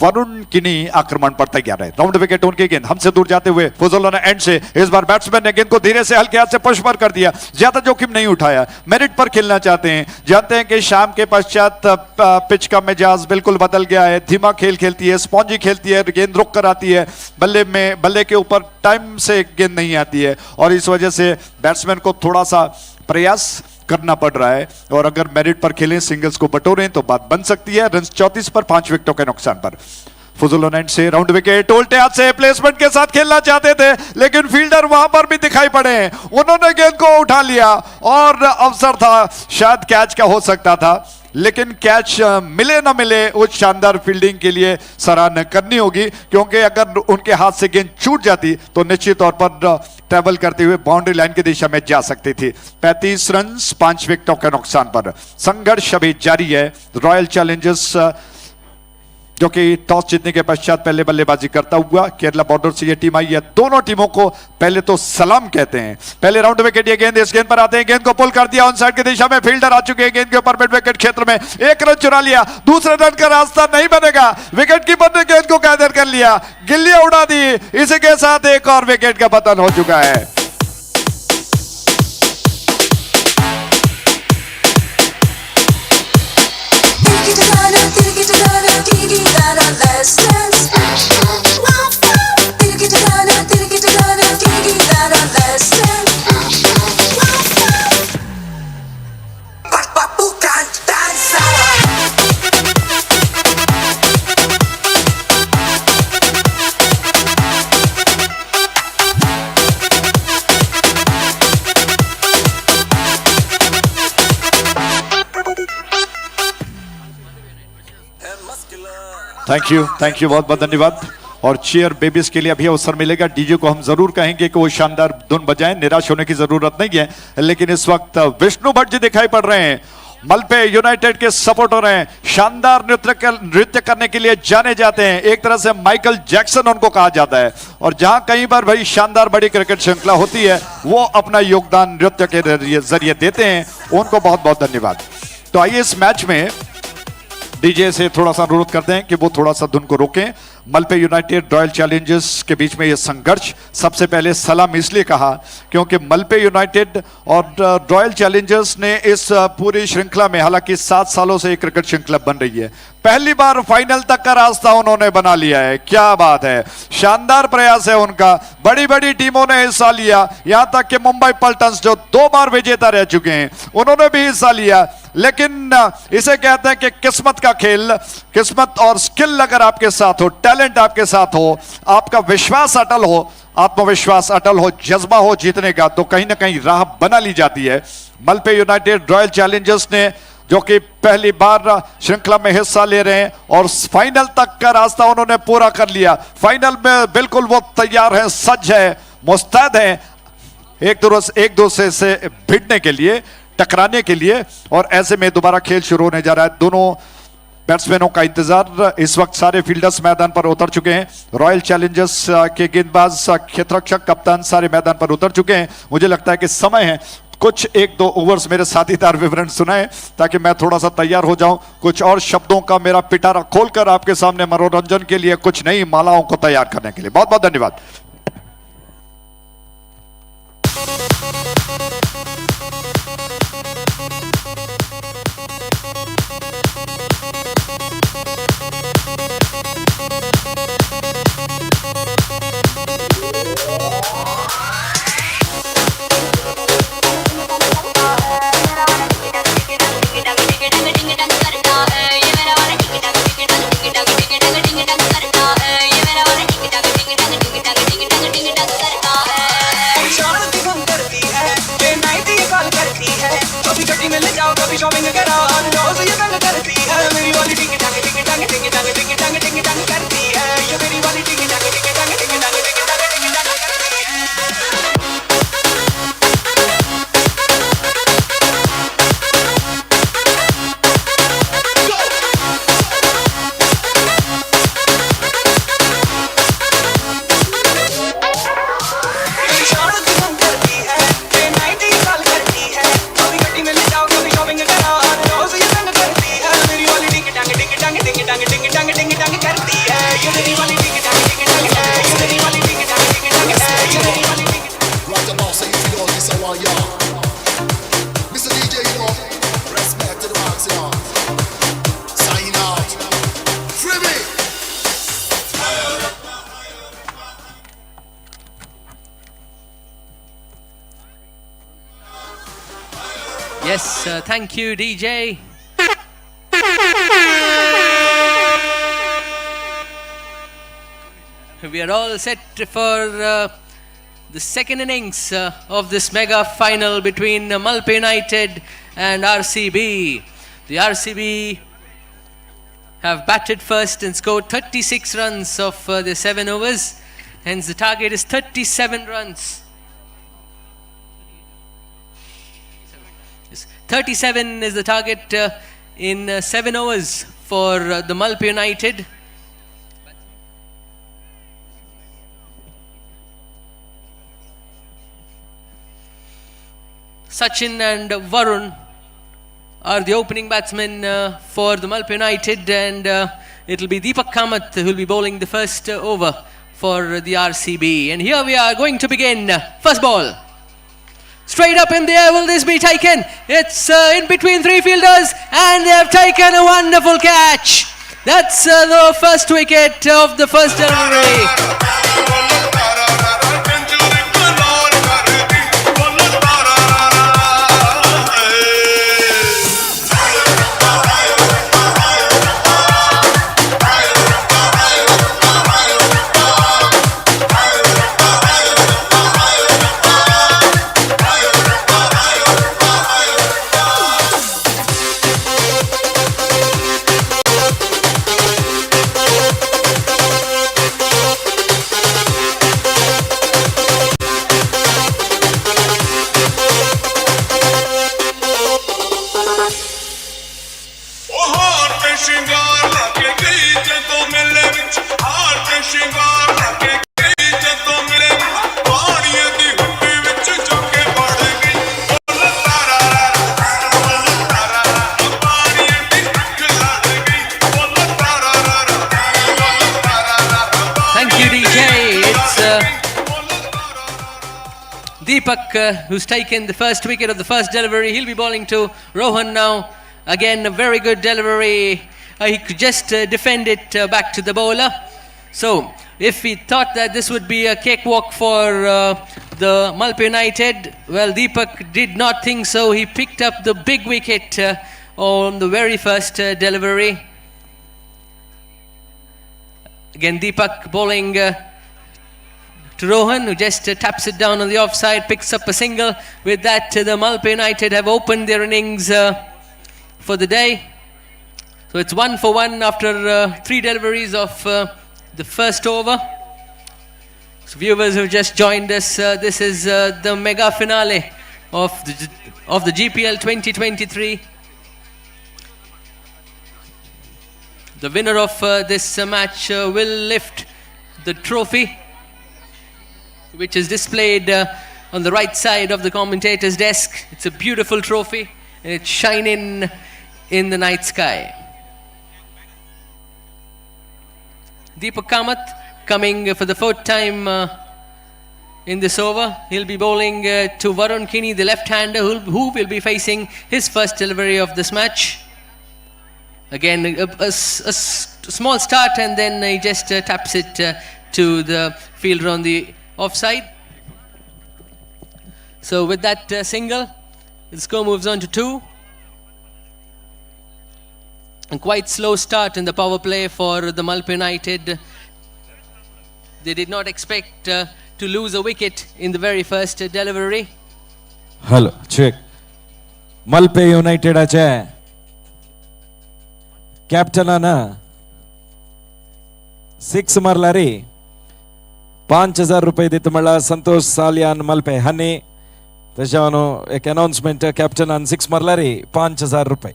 वरुण किनी आक्रमण पर तैयार है। राउंड विकेट उनकी गेंद हमसे दूर जाते हुए फुजोलोना एंड से इस बार बैट्समैन ने गेंद को धीरे से हल्के हाथ से पुश पर कर दिया, ज्यादा जोखिम नहीं उठाया। मेरिट पर खेलना चाहते हैं, जानते हैं कि शाम के पश्चात पिच का मिजाज बिल्कुल बदल गया है, धीमा खेल खेलती है, स्पॉन्जी खेलती है, गेंद रुक कर आती है, बल्ले के ऊपर टाइम से गेंद नहीं आती है और इस वजह से बैट्समैन को थोड़ा सा प्रयास करना पड़ रहा है। और अगर मेरिट पर खेलें, सिंगल्स को बटोरें तो बात बन सकती है। रन 34 पर 5 विकेटों के नुकसान पर। फुजुलोनेंट से राउंड विकेट उल्टे हाथ से प्लेसमेंट के साथ खेलना चाहते थे, लेकिन फील्डर वहां पर भी दिखाई पड़े, उन्होंने गेंद को उठा लिया और अवसर था शायद कैच का हो सकता था, लेकिन कैच मिले ना मिले उस शानदार फील्डिंग के लिए सराहना करनी होगी, क्योंकि अगर उनके हाथ से गेंद छूट जाती तो निश्चित तौर पर ट्रैवल करते हुए बाउंड्री लाइन की दिशा में जा सकती थी। 35 रन 5 विकेटों के नुकसान पर संघर्ष अभी जारी है। रॉयल चैलेंजर्स जो कि टॉस जीतने के पश्चात पहले बल्लेबाजी करता हुआ केरला बॉर्डर से यह टीम आई है। दोनों टीमों को पहले तो सलाम कहते हैं। पहले राउंड विकेट ये गेंद, इस गेंद पर आते हैं, गेंद को पुल कर दिया ऑन साइड की दिशा में, फील्डर आ चुके हैं गेंद के ऊपर मिड विकेट क्षेत्र में, एक रन चुरा लिया, दूसरे रन का रास्ता नहीं बनेगा, विकेट कीपर ने गेंद को कैदर कर लिया, गिल्लियां उड़ा दी, इसी के साथ एक और विकेट का पतन हो चुका है। Thank you, बहुत बहुत धन्यवाद। और चीयर बेबीज के लिए अभी अवसर मिलेगा, डीजे को हम जरूर कहेंगे कि वो शानदार धुन बजाएं, निराश होने की जरूरत नहीं है। लेकिन इस वक्त विष्णु भट्ट जी दिखाई पड़ रहे हैं, मलपे यूनाइटेड के सपोर्टर हैं, शानदार नृत्य करने के लिए जाने जाते हैं, एक तरह से माइकल जैक्सन उनको कहा जाता है। और जहां कहीं पर भाई शानदार बड़ी क्रिकेट श्रृंखला होती है वो अपना योगदान नृत्य के जरिए देते हैं, उनको बहुत बहुत धन्यवाद। तो आइए इस मैच में डीजे से थोड़ा सा अनुरोध करते हैं कि वो थोड़ा सा धुन को रोकें। मलपे यूनाइटेड रॉयल चैलेंजर्स के बीच में ये संघर्ष, सबसे पहले सलाम इसलिए कहा क्योंकि मलपे यूनाइटेड और रॉयल चैलेंजर्स ने इस पूरी श्रृंखला में, हालांकि 7 सालों से ये क्रिकेट श्रृंखला बन रही है, पहली बार फाइनल तक का रास्ता उन्होंने बना लिया है। क्या बात है, शानदार प्रयास है उनका, बड़ी बड़ी टीमों ने हिस्सा लिया, यहां तक कि मुंबई पल्टन्स जो 2 बार विजेता रह चुके हैं उन्होंने भी हिस्सा लिया। लेकिन इसे कहते हैं कि किस्मत का खेल, किस्मत और स्किल अगर आपके साथ हो, टैलेंट आपके साथ हो, आपका विश्वास अटल हो, आत्मविश्वास अटल हो, जज्बा हो जीतने का, तो कहीं ना कहीं राह बना ली जाती है। मलपे यूनाइटेड रॉयल चैलेंजर्स ने जो कि पहली बार श्रृंखला में हिस्सा ले रहे हैं और फाइनल तक का रास्ता उन्होंने पूरा कर लिया। फाइनल में बिल्कुल वो तैयार हैं, सज्ज है, मुस्तैद हैं एक दूसरे से भिड़ने के लिए, टकराने के लिए। और ऐसे में दोबारा खेल शुरू होने जा रहा है। दोनों बैट्समैनों का इंतजार, इस वक्त सारे फील्डर्स मैदान पर उतर चुके हैं। रॉयल चैलेंजर्स के गेंदबाज, क्षेत्ररक्षक, कप्तान सारे मैदान पर उतर चुके हैं। मुझे लगता है कि समय है कुछ 1-2 ओवर्स मेरे साथीदार विवरण सुनाएं ताकि मैं थोड़ा सा तैयार हो जाऊं, कुछ और शब्दों का मेरा पिटारा खोलकर आपके सामने मनोरंजन के लिए कुछ नई मालाओं को तैयार करने के लिए। बहुत बहुत धन्यवाद। Yes, thank you, DJ. We are all set for the second innings of this mega final between Malpe United and RCB. The RCB have batted first and scored 36 runs of the 7 overs. Hence, the target is 37 runs. Yes, 37 is the target in 7 overs for the Malpe United. Sachin and Varun are the opening batsmen for the Malpe United, and it'll be Deepak Kamath who will be bowling the first over for the RCB. And here we are going to begin. First ball. Straight up in the air, will this be taken? It's in between three fielders, and they have taken a wonderful catch. That's the first wicket of the first delivery. ਉਹ ਹਾਰ ਤੇ ਸ਼ਿੰਗਾਰ ਲਾ ਕੇ ਗਈ ਜਦੋਂ ਮੇਲੇ ਵਿੱਚ, ਹਾਰ ਤੇ ਸ਼ਿੰਗਾਰ ਲਾ ਕੇ ਗਈ ਜਦੋਂ ਮੇਲੇ ਵਿੱਚ, ਪਾਣੀਆਂ ਦੀ ਹੁੱਡੀ ਵਿੱਚ ਜਾ ਕੇ ਵੜ ਗਈ। ਬੋਲ ਤਾਰਾ ਰਾ, ਬੋਲ ਤਾਰਾ ਰਾ, ਪਾਣੀਆਂ ਦੀ ਅੱਖ ਲੜ ਗਈ। ਬੋਲ ਤਾਰਾ ਰਾ, ਬੋਲ ਤਾਰਾ ਰਾ। Thank you, DJ. It's Deepak who's taken the first wicket of the first delivery. He'll be bowling to Rohan now. Again, a very good delivery. He could just defend it back to the bowler. So, if he thought that this would be a cakewalk for the Malpe United, well, Deepak did not think so. He picked up the big wicket on the very first delivery. Again, Deepak bowling to Rohan, who just taps it down on the offside, picks up a single. With that, the Malpe United have opened their innings for the day. So it's 1 for 1 after 3 deliveries of the first over. So viewers who have just joined us, this is the mega finale of the GPL 2023. The winner of this match will lift the trophy, which is displayed on the right side of the commentator's desk. It's a beautiful trophy, and it's shining in the night sky. Deepak Kamath coming for the fourth time in this over. He'll be bowling to Varun Kini, the left-hander, who will be facing his first delivery of this match. Again, a small start, and then he just taps it to the fielder on the offside. So with that single, the score moves on to 2. And quite slow start in the power play for the Malpe United. They did not expect to lose a wicket in the very first delivery. Hello, check. Malpe युनायटेडाचे कॅप्टनान six मारला रे, 5,000 रुपये दिता म्हणल्यार संतोष सालियान मल्पे हांणी. तशें एक announcement, कॅप्टनान six मारला रे 5,000 रुपये.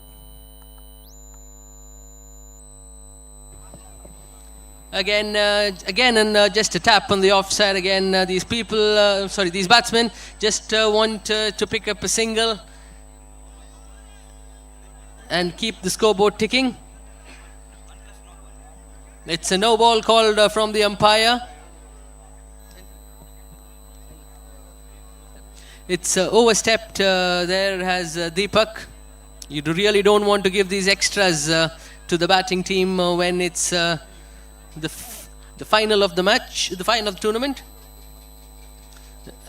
Again, and just a tap on the offside. Again, these people, sorry, these batsmen just want to pick up a single and keep the scoreboard ticking. It's a no ball called from the umpire. It's overstepped there has Deepak. You really don't want to give these extras to the batting team when it's the final of the match, the final of the tournament.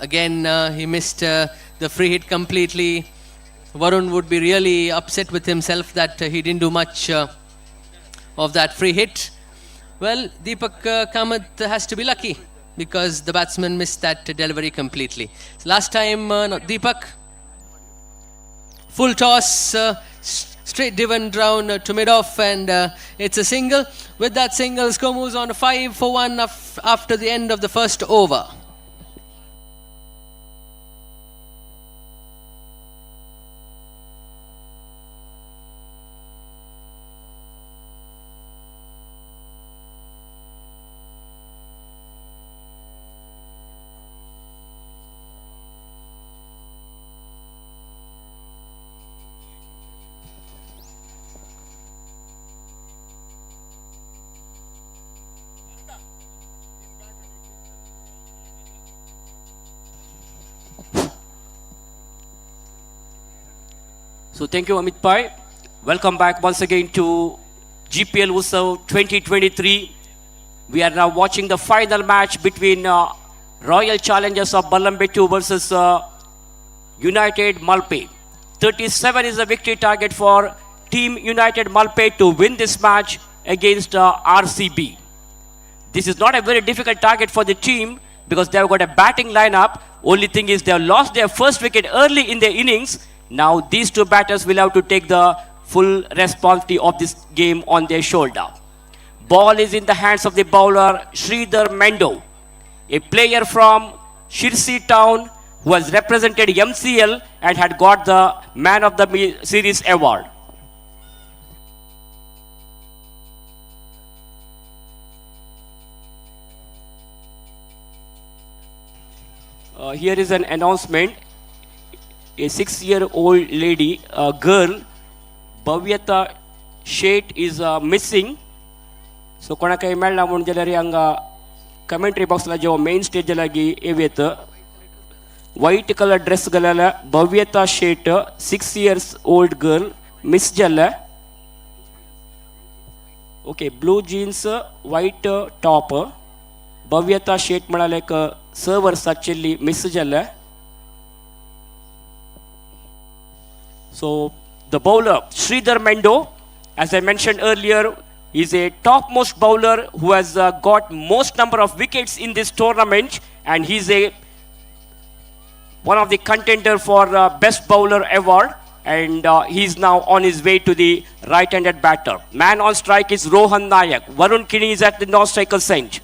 Again, he missed the free hit completely. Varun would be really upset with himself that he didn't do much of that free hit. Well, Deepak Kamath has to be lucky because the batsman missed that delivery completely. So last time, Deepak, full toss, straight driven down to mid-off, and it's a single. With that single, score moves on to 5 for 1 after the end of the first over. So thank you, Amit Pai. Welcome back once again to GPL Utsav 2023. We are now watching the final match between Royal Challengers of Balambettu versus United Malpe. 37 is the victory target for Team United Malpe to win this match against RCB. This is not a very difficult target for the team because they have got a batting lineup. Only thing is they have lost their first wicket early in their innings. Now these two batters will have to take the full responsibility of this game on their shoulder. Ball is in the hands of the bowler Sridhar Mendo, a player from Shirsi town who has represented MCL and had got the Man of the Series award. Here is an announcement. A 6-year-old lady, a girl, Bhavyata Shet is missing. So कोणाकय मेळना म्हूण जाल्यार हांगा commentary बॉक्सला जेव्हा main stage लागी येत white colour dress घालेल्या Bhavyata Shet 6 years old girl miss जाल्ले. Okay, blue jeans white top Bhavyata Shet म्हणाले एक 6 वर्सां चेल्ली मिस जाल्ले. So the bowler Sridhar Mendo, as I mentioned earlier, is a topmost bowler who has got most number of wickets in this tournament, and he's a one of the contender for best bowler award, and he's now on his way to the right-handed batter. Man on strike is Rohan Nayak. Varun Kini is at the non-striker end.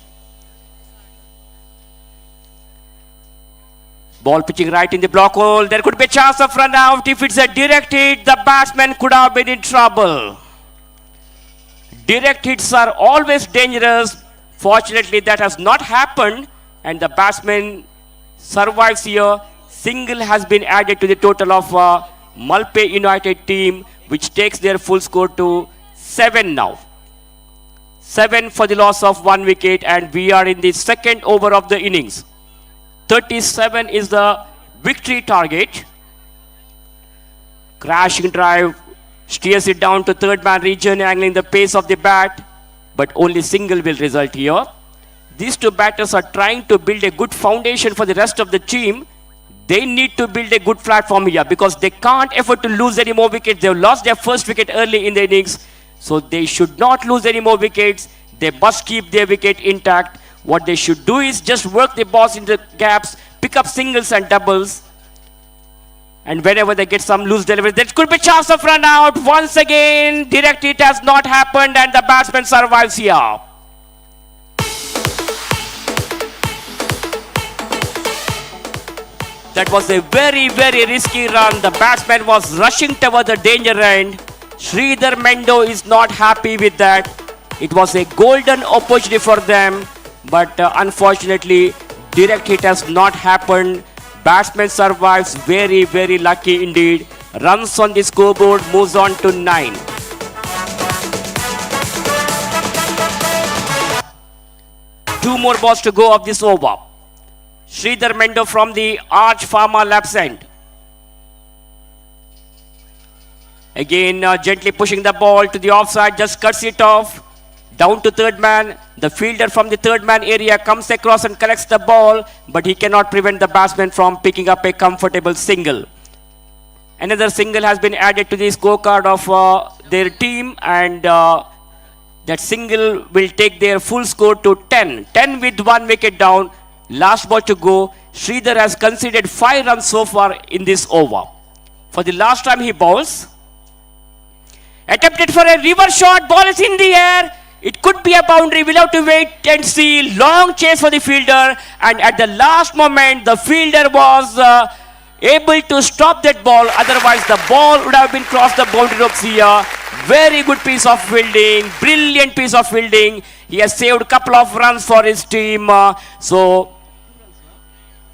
Ball pitching right in the block hole. There could be a chance of run out. If it's a direct hit, the batsman could have been in trouble. Direct hits are always dangerous. Fortunately, that has not happened, and the batsman survives here. Single has been added to the total of Malpe United team, which takes their full score to 7 now. 7 for the loss of 1 wicket, and we are in the second over of the innings. 37 is the victory target. Crashing drive, steers it down to third man region, angling the pace of the bat, but only single will result here. These two batters are trying to build a good foundation for the rest of the team. They need to build a good platform here because they can't afford to lose any more wickets. They've lost their first wicket early in the innings, so they should not lose any more wickets. They must keep their wicket intact. What they should do is just work the balls in the gaps, pick up singles and doubles. And whenever they get some loose delivery, there could be chance of run out. Once again, direct hit has not happened and the batsman survives here. That was a very, very risky run. The batsman was rushing toward the danger end. Sridhar Mendo is not happy with that. It was a golden opportunity for them, but unfortunately, direct hit has not happened. Batsman survives, very, very lucky indeed. Runs on the scoreboard, moves on to 9. Two more balls to go of this over. Sridhar Mendo from the Arch Pharma Labs end. Again, gently pushing the ball to the offside, just cuts it off. Down to third man. The fielder from the third man area comes across and collects the ball, but he cannot prevent the batsman from picking up a comfortable single. Another single has been added to the scorecard of their team, and that single will take their full score to 10. 10 with 1 wicket down. Last ball to go. Sridhar has conceded 5 runs so far in this over. For the last time he bowls. Attempted for a reverse shot. Ball is in the air. It could be a boundary. We'll have to wait and see. Long chase for the fielder. And at the last moment, the fielder was able to stop that ball. Otherwise, the ball would have been crossed the boundary ropes here. Very good piece of fielding. Brilliant piece of fielding. He has saved a couple of runs for his team. So,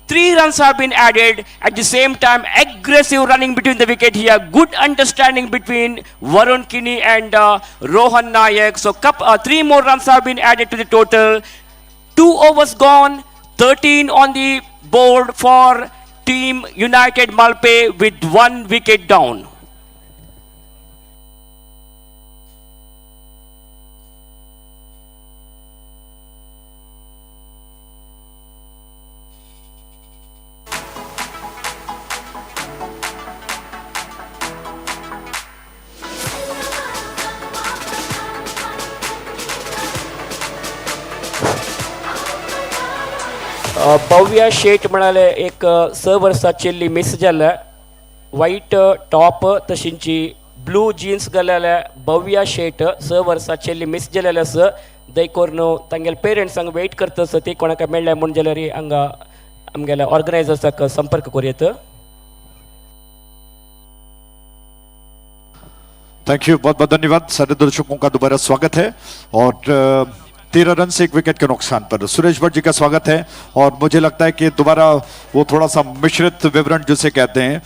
3 runs have been added. At the same time, aggressive running between the wicket here. Good understanding between Varun Kini and Rohan Nayak. So 3 more runs have been added to the total. 2 overs gone. 13 on the board for Team United Malpe with 1 wicket down. Bhavya Shet म्हणाले एक 6 वर्सां चेल्ली miss जाल्या. White top तशींची blue jeans घालेल्या भव्या शेट 6 वर्सां चेल्ली miss जालेले आसा. देखून तांगेले पेरंट्स हांगा वेट करता आसा ती कोणाक मेळ्ळ्या म्हूण जाल्यार हांगा आमगेल्या ऑर्गनायजर्साक संपर्क करूं येता. Thank you, बहुत बहुत धन्यवाद. सारे दर्शकों का दोबारा स्वागत है और 13 रन से 1 विकेट के नुकसान पर सुरेश भट्ट जी का स्वागत है. और मुझे लगता है कि दोबारा वो थोड़ा सा मिश्रित विवरण जिसे कहते हैं,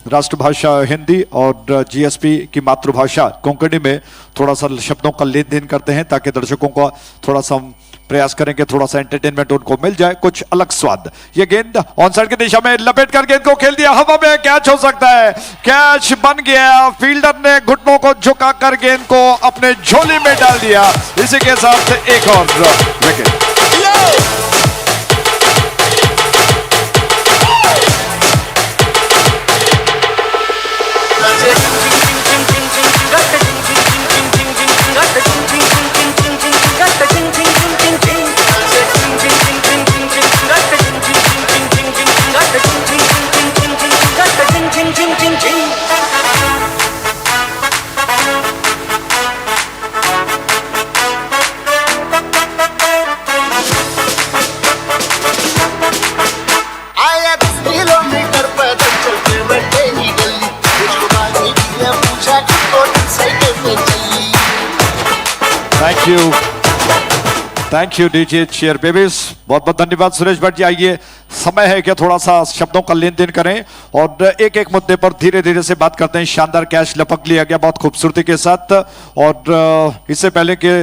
राष्ट्रभाषा हिंदी और जीएसपी की मातृभाषा कोंकणी में थोड़ा सा शब्दों का लेन then करते हैं ताकि दर्शकों का थोड़ा सा प्रयास करें कि थोड़ा सा एंटरटेनमेंट उनको मिल जाए, कुछ अलग स्वाद. ये गेंद ऑन साइड की दिशा में लपेट कर गेंद को खेल दिया हवा में, कैच हो सकता है, कैच बन गया. फील्डर ने घुटनों को झुकाकर गेंद को अपने झोली में डाल दिया. इसी के साथ एक और wicket. Thank you DJ cheer babies, बहुत बहुत धन्यवाद सुरेश भट्ट जी. आइए, समय है कि थोड़ा सा शब्दों का लेन then करें और एक एक मुद्दे पर धीरे धीरे से बात करते हैं. शानदार कैच लपक लिया गया बहुत खूबसूरती के साथ. और इससे पहले कि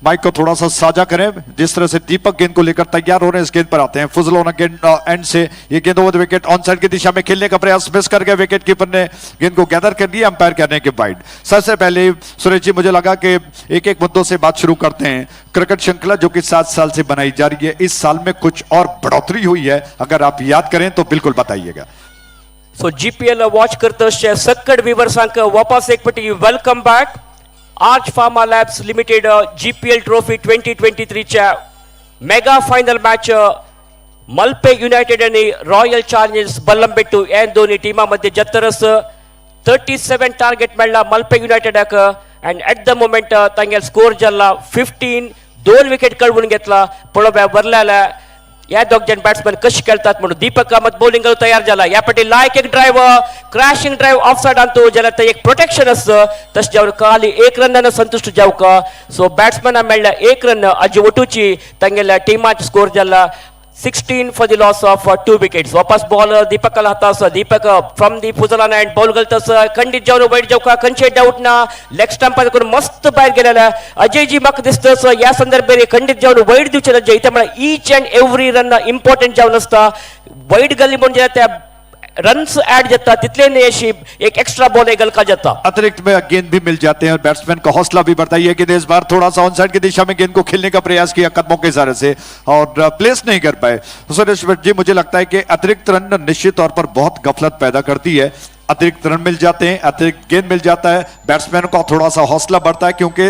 माइक को थोड़ा सा साझा करें, जिस तरह से दीपक गेंद को लेकर तैयार हो रहे हैं, इस गेंद पर आते हैं. फुजलोना गेंद एंड से ये गेंद over the wicket on side की दिशा में खेलने का प्रयास मिस कर गए. विकेट कीपर ने गेंद को गैदर कर लिया, अंपायर कहने के वाइड. सबसे पहले सुरेश जी, मुझे लगा कि एक एक मुद्दों से बात शुरू करते हैं. क्रिकेट श्रृंखला जो कि 7 साल से बनाई जा रही है, इस साल में कुछ और बढ़ोतरी हुई है, अगर आप याद करें तो बिल्कुल बताइएगा. सो जीपीएल वॉच करता सक्कड व्यूवर्सांक वापस एक पटी welcome back. Arch Pharma Labs Limited GPL trophy 2023 च्या mega final match Malpe United आणि रॉयल चॅलेंजर्स बल्लमबेट्टू या दोन्ही टीमामध्ये जत्तरस 37 टार्गेट मेळ्ळा मल्पे युनायटेडाक अँड एट the moment तांगेल score जाला 15. 2 विकेट कळवून घेतला. पळोवया वरल्याला या दोग जण बॅट्समॅन कशी खेळतात म्हणून. दीपक कामत बॉलिंग तयार झाला. या पटी लायक एक drive, crashing drive off side आणतो, ज्याला ते एक प्रोटेक्शन असतं. तशें जावन खाली 1 रनान संतुश्ट जावका. सो बॅट्समॅना मेळ्ळ्या 1 रन अजी वटूची तांगेल्या टिमाचे स्कोर जाला 16 for the loss of 2 wickets. वापस बॉल दीपकाला हातास. दीपक फ्रॉम the फुजलान अँड बॉल घालतस खंडीत जावन वाईट जावका, खंयचे डाऊट ना. लेग स्टंपार करून मस्त भायर गेलेला अजयजी म्हाका दिसतस ह्या संदर्भार खंडीत जावन वाईट दिवचे ना. इथे म्हळ्यार each and every run important जावन आसता. वाईट घाली म्हणजे त्या रन्स ऍड जाता तितले न्ही अशी एक एक्स्ट्रा बॉल घालका जाता. अतिरिक्त में गेंद भी मिल जाते हैं और बैट्समैन का हौसला भी बढ़ता है। ये गेंद इस बार थोड़ा सा ऑन साइड की दिशा में गेंद को खेलने का प्रयास किया कदमों के इशारे से और प्लेस नहीं कर पाए। सुरेश भट्ट जी, मुझे लगता है कि अतिरिक्त रन निश्चित तौर पर बहुत गफलत पैदा करती है। अतिरिक्त रन मिल जाते हैं, अतिरिक्त गेंद मिल जाता है, बैट्समैन का थोड़ा सा हौसला बढ़ता है क्योंकि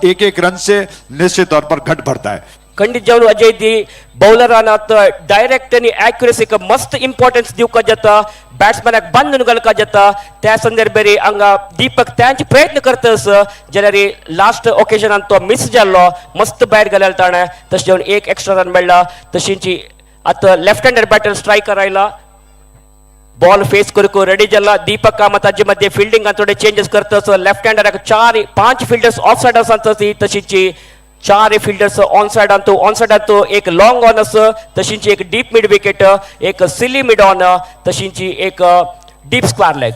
एक एक रन से निश्चित तौर पर घट बढ़ता है। खंडीत जावन अजय दी बॉलरान आतां डायरेक्ट आनी एक्युरसीक मस्त इम्पॉर्टन्स दिवपाक जाता, बॅट्समॅनाक बांदून घालपाक जाता. त्या संदर्भार हांगा दीपक त्यांचे प्रयत्न करता आसा, जाल्यार लास्ट ओकेजनान तो मिस जाल्लो, मस्त भायर घालेलो ताणें. तशें जावन एक एक्स्ट्रा रन मेळ्ळा. तशींच आतां लेफ्ट हँडर बॅटर स्ट्रायकर आयला, बॉल फेस करूंक रेडी जाला दीपक कामत. ताजे मध्ये फिल्डिंगान थोडे चेंजेस करता आसा. लेफ्ट हँडराक चार पांच फिल्डर्स ऑफ सायड आसा, तशींच चार फिल्डर्स ऑन सायडान. तो ऑन सायडान तो एक लॉंग ऑन आसा, तशींच एक डीप मिड विकेट, एक सिली मिड ऑन, तशींच एक डीप स्क्वेअर लेग.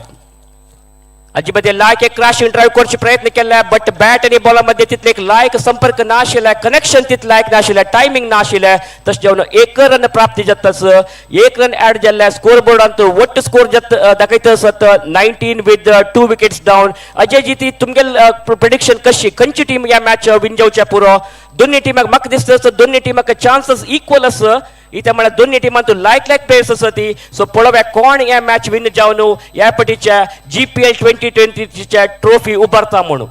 अजिबात लायक एक क्रॅशिंग ड्रायव्ह करचे प्रयत्न केले, बट बॅट आनी बॉला मध्ये तितले एक लायक संपर्क नाशिल्ले, कनेक्शन तितले लायक नाशिल्ले, टायमिंग नाशिल्ले. तशें जावन एक रन प्राप्ती जाताच, एक रन ऍड जाल्ले. स्कोर बोर्डांत वट्ट स्कोर जात दाखयता आसत 19 with 2 wickets down. Ajay जी, ती तुमगेल प्रेडिक्शन कशी, खंयची टीम ह्या मॅच विन जावच्या पुरो? दोन्ही टिमाक म्हाका दिसता आसा दोन्ही टिमाक चान्सीस इक्वल आसा. इथे म्हळ्यार दोन्ही टिमांत लायक लायक प्लेयर्स आसा ती. सो पळोवया कोण ह्या मॅच विन जावन ह्या पटीच्या जीपीएल 2020च्या ट्रॉफी उबारता म्हणून.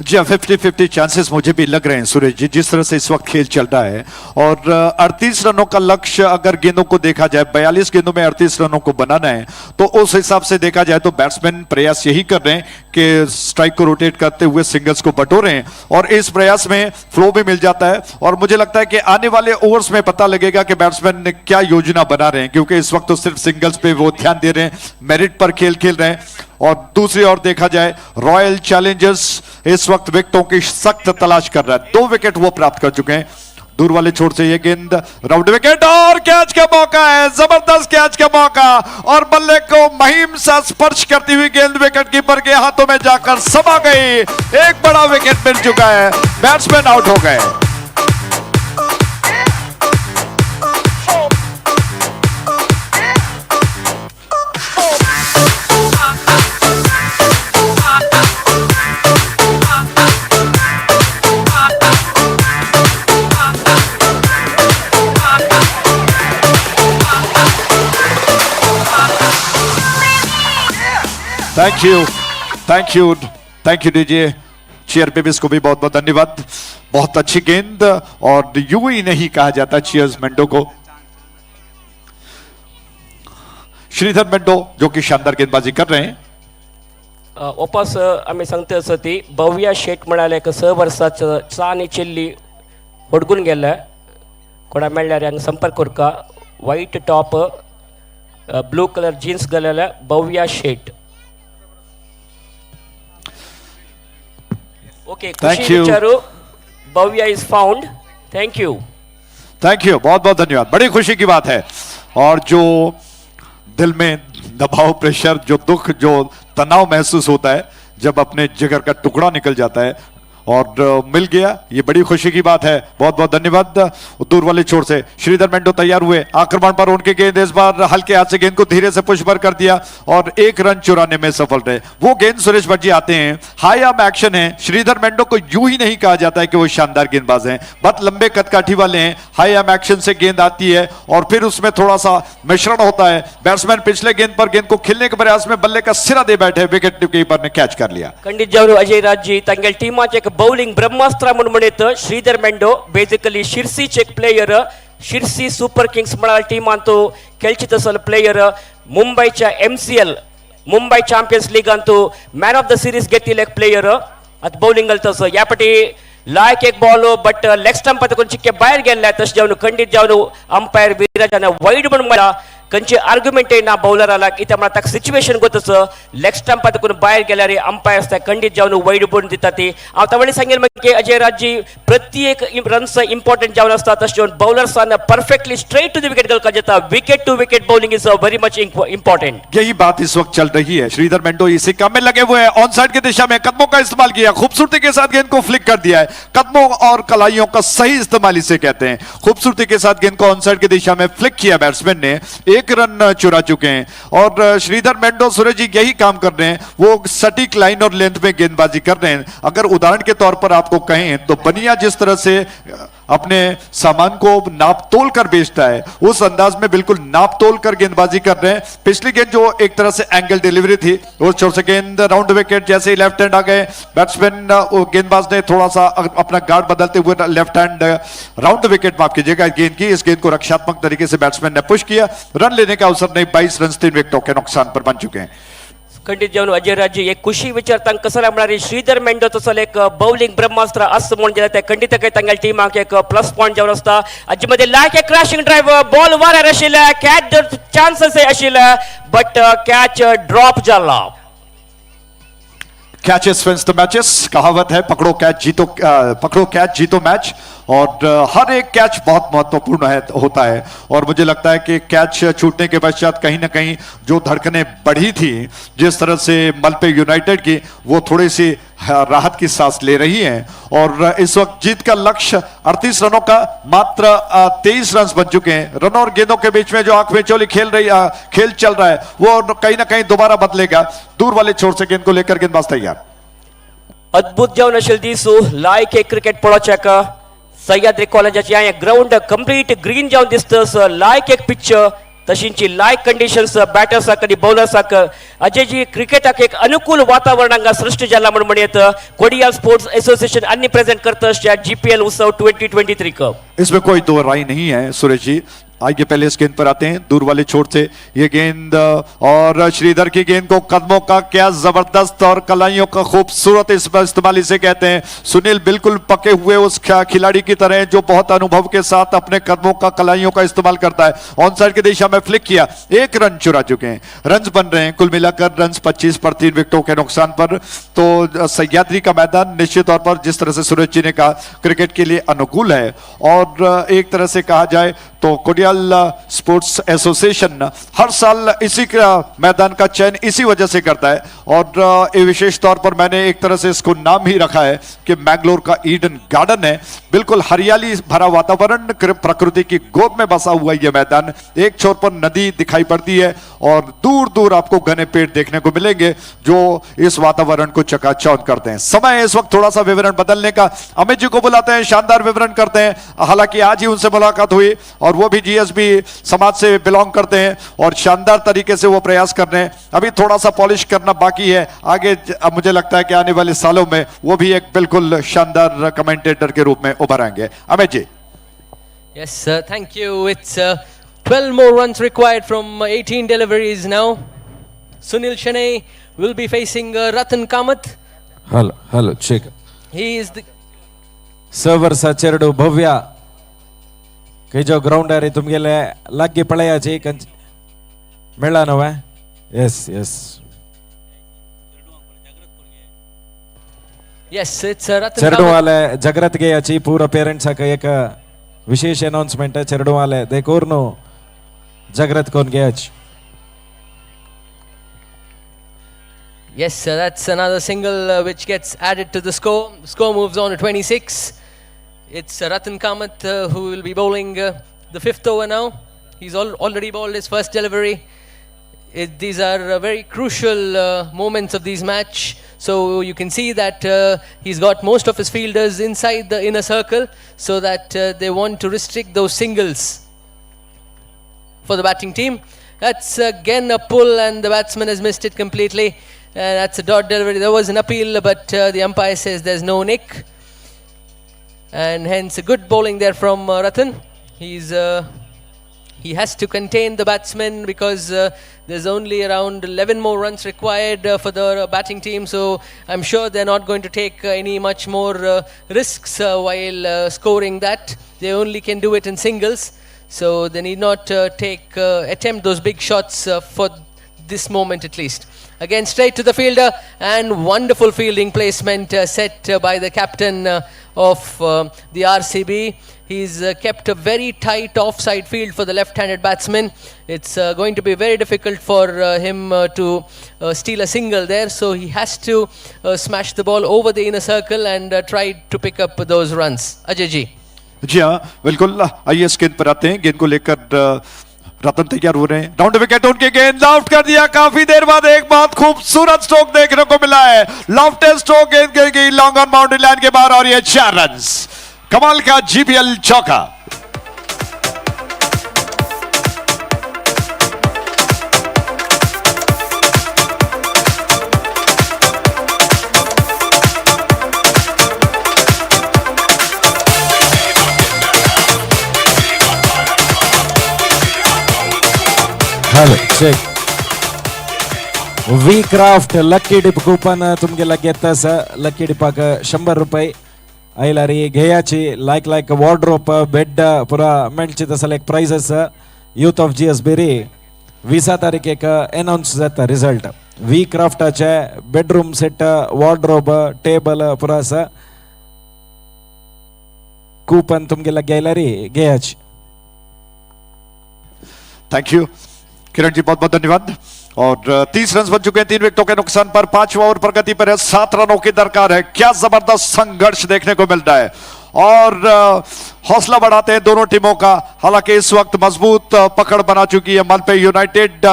जी हाँ, 50-50 चांसेस मुझे भी लग रहे हैं सुरेश जी, जिस तरह से इस वक्त खेल चल रहा है। और 38 रनों का लक्ष्य अगर गेंदों को देखा जाए, 42 गेंदों में 38 रनों को बनाना है, तो उस हिसाब से देखा जाए तो बैट्समैन प्रयास यही कर रहे हैं कि स्ट्राइक को रोटेट करते हुए सिंगल्स को बटोरे हैं और इस प्रयास में फ्लो भी मिल जाता है। और मुझे लगता है कि आने वाले ओवर्स में पता लगेगा कि बैट्समैन क्या योजना बना रहे हैं, क्योंकि इस वक्त तो सिर्फ सिंगल्स पे वो ध्यान दे रहे हैं, मेरिट पर खेल खेल रहे हैं। और दूसरी ओर देखा जाए, रॉयल चैलेंजर्स इस वक्त विकेटों की सख्त तलाश कर रहा है। 2 विकेट वो प्राप्त कर चुके हैं। दूर वाले छोर से ये गेंद, राउंड विकेट और कैच का मौका है, जबरदस्त कैच का मौका और बल्ले को महीम सा स्पर्श करती हुई गेंद विकेट कीपर के हाथों में जाकर समा गई। एक बड़ा विकेट मिल चुका है, बैट्समैन आउट हो गए। Thank you, thank you, thank you DJ. Cheer babies को भी बहुत बहुत धन्यवाद। बहुत अच्छी गेंद और यूं ही नहीं कहा जाता चीयर्स मेंडो को। श्रीधर मेंडो जो कि शानदार गेंदबाजी कर रहे हैं। वापस आमी सांगता आसा ती भव्या शेट म्हणाले एक 6 वर्साचो चा आनी चिल्ली हुडकून गेले. कोणा मेळ्ळ्यार हांगा संपर्क करका. White top, blue colour jeans घालेले Bhavya Shet. Okay, Thank Khushi you. विचारू, Bhavya is found. Thank you. Thank you, बहुत बहुत धन्यवाद। बड़ी खुशी की बात है। और जो दिल में दबाव, प्रेशर, जो दुख, जो तनाव महसूस होता है जब अपने जिगर का टुकड़ा निकल जाता है और मिल गया, ये बड़ी खुशी की बात है। बहुत बहुत धन्यवाद। दूर वाले छोर से श्रीधर मेंडो तैयार हुए आक्रमण पर। उनके गेंद इस बार हल्के हाथ से गेंद को धीरे से पुश पर कर दिया और एक रन चुराने में सफल रहे। वो गेंद सुरेश भट्ट जी आते हैं, हाई आर्म एक्शन है। श्रीधर मेंडो को यूं ही नहीं कहा जाता है कि वो शानदार गेंदबाज हैं, बहुत लंबे कदकाठी वाले हैं। हाई आर्म एक्शन से गेंद आती है और फिर उसमें थोड़ा सा मिश्रण होता है। बैट्समैन पिछले गेंद पर गेंद को खेलने के प्रयास में बल्ले का सिरा दे बैठे, विकेट कीपर ने कैच कर लिया। खंडीत जावन अजय राजजी, तांगेले टिमाचे एक बॉलिंग ब्रह्मास्त्र म्हणून म्हणत श्रीधर मेंडो बेसिकली शिरसीचे एक प्लेयर, शिरसी सुपर किंग्स म्हणाल टिमान तो खेळचीत आसलो प्लेयर. मुंबयच्या एमसीएल मुंबय चॅम्पियन्स लिगान तो मॅन ऑफ the series घेतिल्लो एक प्लेयर. आतां बॉलिंग घालता आसा. ह्या फाटी लायक एक बॉल बट लेग स्टंप आतां चिक्के भायर गेल्ले. तशें जावन खंडीत जावन अंपायर विराजान वायड म्हणून म्हणला. खंयची आर्ग्युमेंट ना बॉलराला, कित्याक म्हळ्यार ताका सिच्युएशन गोत आसा. लेग स्टंप आतां भायर गेल्यार अंपायर आसता खंडीत जावन वायड म्हणून दिता ती. हांव तावणी सांगेल मागीर अजय राजजी, प्रत्येक रन्स इम्पॉर्टंट जावन आसता. तशें जावन बॉलर्सान perfectly straight to the wicket घालपाक जाता. Wicket to wicket bowling is very much important. यही बात इस वक्त चल रही है। श्रीधर मेंडो इसी काम में लगे हुए हैं। ऑन साइड की दिशा में कदमों का इस्तेमाल किया, खूबसूरती के साथ गेंद को फ्लिक कर दिया है। कदमों और कलाइयों का सही इस्तेमाल इसे कहते हैं। खूबसूरती के साथ गेंद को ऑन साइड की दिशा में फ्लिक किया बैट्समैन ने। 1 रन चुरा चुके हैं। और श्रीधर मेंडो सुरेश जी यही काम कर रहे हैं, वो सटीक लाइन और लेंथ में गेंदबाजी कर रहे हैं। अगर उदाहरण के तौर पर आपको कहें तो बनिया जिस तरह से अपने सामान को नाप तोल कर बेचता है, उस अंदाज में बिल्कुल नाप तोल कर गेंदबाजी कर रहे हैं। पिछली गेंद जो एक तरह से एंगल डिलीवरी थी, उस छोर से गेंद राउंड विकेट, जैसे ही लेफ्ट हैंड आ गए बैट्समैन, गेंदबाज ने थोड़ा सा अपना गार्ड बदलते हुए लेफ्ट हैंड राउंड विकेट, माफ कीजिएगा, गेंद की, इस गेंद को रक्षात्मक तरीके से बैट्समैन ने पुश किया, रन लेने का अवसर नहीं। 22 रन 3 विकेटों के नुकसान पर बन चुके हैं। खंडीत जावन अजय राजी एक खुशी विचार कसं म्हळ्यार श्रीधर मेंडो तसो एक बॉलिंग ब्रह्मास्त्र आसता म्हणून जाल्यार ते खंडीत तांगेल्या टिमाक एक प्लस पॉयंट जावन आसता. हाचे मदीं लायक एक क्रॅशिंग ड्रायव्ह, बॉल वाऱ्यार आशिल्ले, कॅच चान्सेस आशिल्ले, बट कॅच ड्रॉप जाला. कैचेस विंस the matches, कहावत है, पकड़ो कैच जीतो, पकड़ो कैच जीतो मैच। और हर एक कैच बहुत महत्वपूर्ण है, होता है। और मुझे लगता है कि कैच छूटने के पश्चात कहीं ना कहीं जो धड़कनें बढ़ी थी जिस तरह से मलपे यूनाइटेड की, वो थोड़ी सी राहत की सांस ले रही हैं। और इस वक्त जीत का लक्ष्य 38 रनों का, मात्र 23 रन बन चुके हैं। रनों और गेंदों के बीच में जो आंख मिचोली खेल चल रहा है, वो कहीं ना कहीं दोबारा बदलेगा। दूर वाले छोर से गेंद को लेकर गेंदबाज तैयार। अद्भुत जावन आशिल्लें दिसू लायक एक क्रिकेट पळोवच्याक. सह्याद्री कॉलेजाचे हें ग्रावंड कंप्लीट ग्रीन जावन दिसता, लायक एक पिच, तशींची लायक कंडिशन्स बॅटर्साक आनी बॉलर्साक. अजय जी, क्रिकेटाक एक अनुकूल वातावरण हांगा सृश्टी जाला म्हूण म्हणयेत. कोडियाल स्पोर्ट्स एसोसिएशन आनी प्रेझेंट करता जीपीएल उत्सव 2023 कप. इसमें कोई दो राय नहीं है सुरेश जी। आइए, पहले इस गेंद पर आते हैं। दूर वाले छोर से ये गेंद और श्रीधर की गेंद को कदमों का क्या जबरदस्त और कलाइयों का खूबसूरत इस्तेमाल इसे कहते हैं। सुनील बिल्कुल पके हुए उस खिलाड़ी की तरह जो बहुत अनुभव के साथ अपने कदमों का, कलाइयों का इस्तेमाल करता है। ऑन साइड की दिशा में फ्लिक किया, 1 रन चुरा चुके हैं। रन बन रहे हैं कुल मिलाकर रन 25 पर 3 विकेटों के नुकसान पर। तो सह्याद्री का मैदान निश्चित तौर पर, जिस तरह से सुरेश जी ने कहा, क्रिकेट के लिए अनुकूल है। और एक तरह से कहा जाए तो कोडियाल स्पोर्ट्स एसोसिएशन हर साल इसी का मैदान का चयन इसी वजह से करता है। और विशेष तौर पर मैंने एक तरह से इसको नाम ही रखा है कि मैंगलोर का ईडन गार्डन है। बिल्कुल हरियाली भरा वातावरण, प्रकृति की गोद में बसा हुआ यह मैदान। एक छोर पर नदी दिखाई पड़ती है और दूर दूर आपको घने पेड़ देखने को मिलेंगे जो इस वातावरण को चकाचौंध करते हैं। समय इस वक्त थोड़ा सा विवरण बदलने का। अमित जी को बुलाते हैं, शानदार विवरण करते हैं। हालांकि आज ही उनसे मुलाकात हुई और वो भी जीएसबी समाज से बिलोंग करते हैं और शानदार तरीके से वो प्रयास कर रहे हैं। अभी थोड़ा सा पॉलिश करना बाकी है आगे। अब मुझे लगता है कि आने वाले सालों में वो भी एक बिल्कुल शानदार कमेंटेटर के रूप में उभर आएंगे। Amit ji. Yes, sir. Thank you. It's 12 more runs required from 18 deliveries now. Sunil Shenoy will be facing Ratan Kamath. Hello, hello, check. He is the स वर्सा चेरडू भव्या खंयचो ग्रावंडार तुमगेले लागीं पळयाची कंच मेळ्ळा न्हय. Yes yes. Yes, it's Ratan Kamath. चेरडूवाले जाग्रत घेयाची. पुरा पेरंट्साक एक विशेष अनाउन्समेंट, चेरडूवाले देखून न्हू जाग्रत करून घेयाची. Yes, sir, that's another single which gets added to the score. The score moves on to 26. It's Ratan Kamath who will be bowling the fifth over now. He's already bowled his first delivery. These are very crucial moments of these match. So you can see that he's got most of his fielders inside the inner circle, so that they want to restrict those singles for the batting team. That's again a pull, and the batsman has missed it completely. That's a dot delivery. There was an appeal, but the umpire says there's no nick. And hence a good bowling there from Ratan. He has to contain the batsman because there's only around 11 more runs required for the batting team. So I'm sure they're not going to take any much more risks while scoring that. They only can do it in singles. So they need not take attempt those big shots for this moment at least. Again, straight to the fielder, and wonderful fielding placement set by the captain of the RCB. He's kept a very tight offside field for the left-handed batsman. It's going to be very difficult for him to steal a single there, so he has to smash the ball over the inner circle and try to pick up those runs. Ajay ji. जी हाँ, बिल्कुल। आइए इस गेंद पर आते हैं। गेंद को लेकर रतन तैयार हो रहे हैं, राउंड विकेट उनकी गेंद लॉफ्ट कर दिया। काफी देर बाद एक बहुत खूबसूरत स्ट्रोक देखने को मिला है। लॉफ्टेड स्ट्रोक, गेंद गई long on boundary line K बाहर और ये 4 रन। कमाल का जीपीएल चौका। Hello check. V craft lucky dip coupon तुमगे लागीं येता आसा। लकी डिपाक 100 रुपये आयल्यार घेयाची। लायक लायक वॉर्ड्रोप बेड पुरा मेळची तसले एक प्रायज आसा। यूथ ऑफ GS बेरी 20 तारखेक एनाउन्स जाता रिजल्ट। वी क्राफ्टाचे बेडरूम सेट, वॉर्ड्रोब, टेबल पुरा आसा। कूपन तुमगे लागीं आयल्यार घेयाची। Thank you किरण जी, बहुत बहुत धन्यवाद। और 30 रन बन चुके हैं 3 विकेटों के नुकसान पर। 5वां ओवर प्रगति पर है, 7 रनों की दरकार है। क्या जबरदस्त संघर्ष देखने को मिल रहा है और हौसला बढ़ाते हैं दोनों टीमों का। हालांकि इस वक्त मजबूत पकड़ बना चुकी है मलपे यूनाइटेड।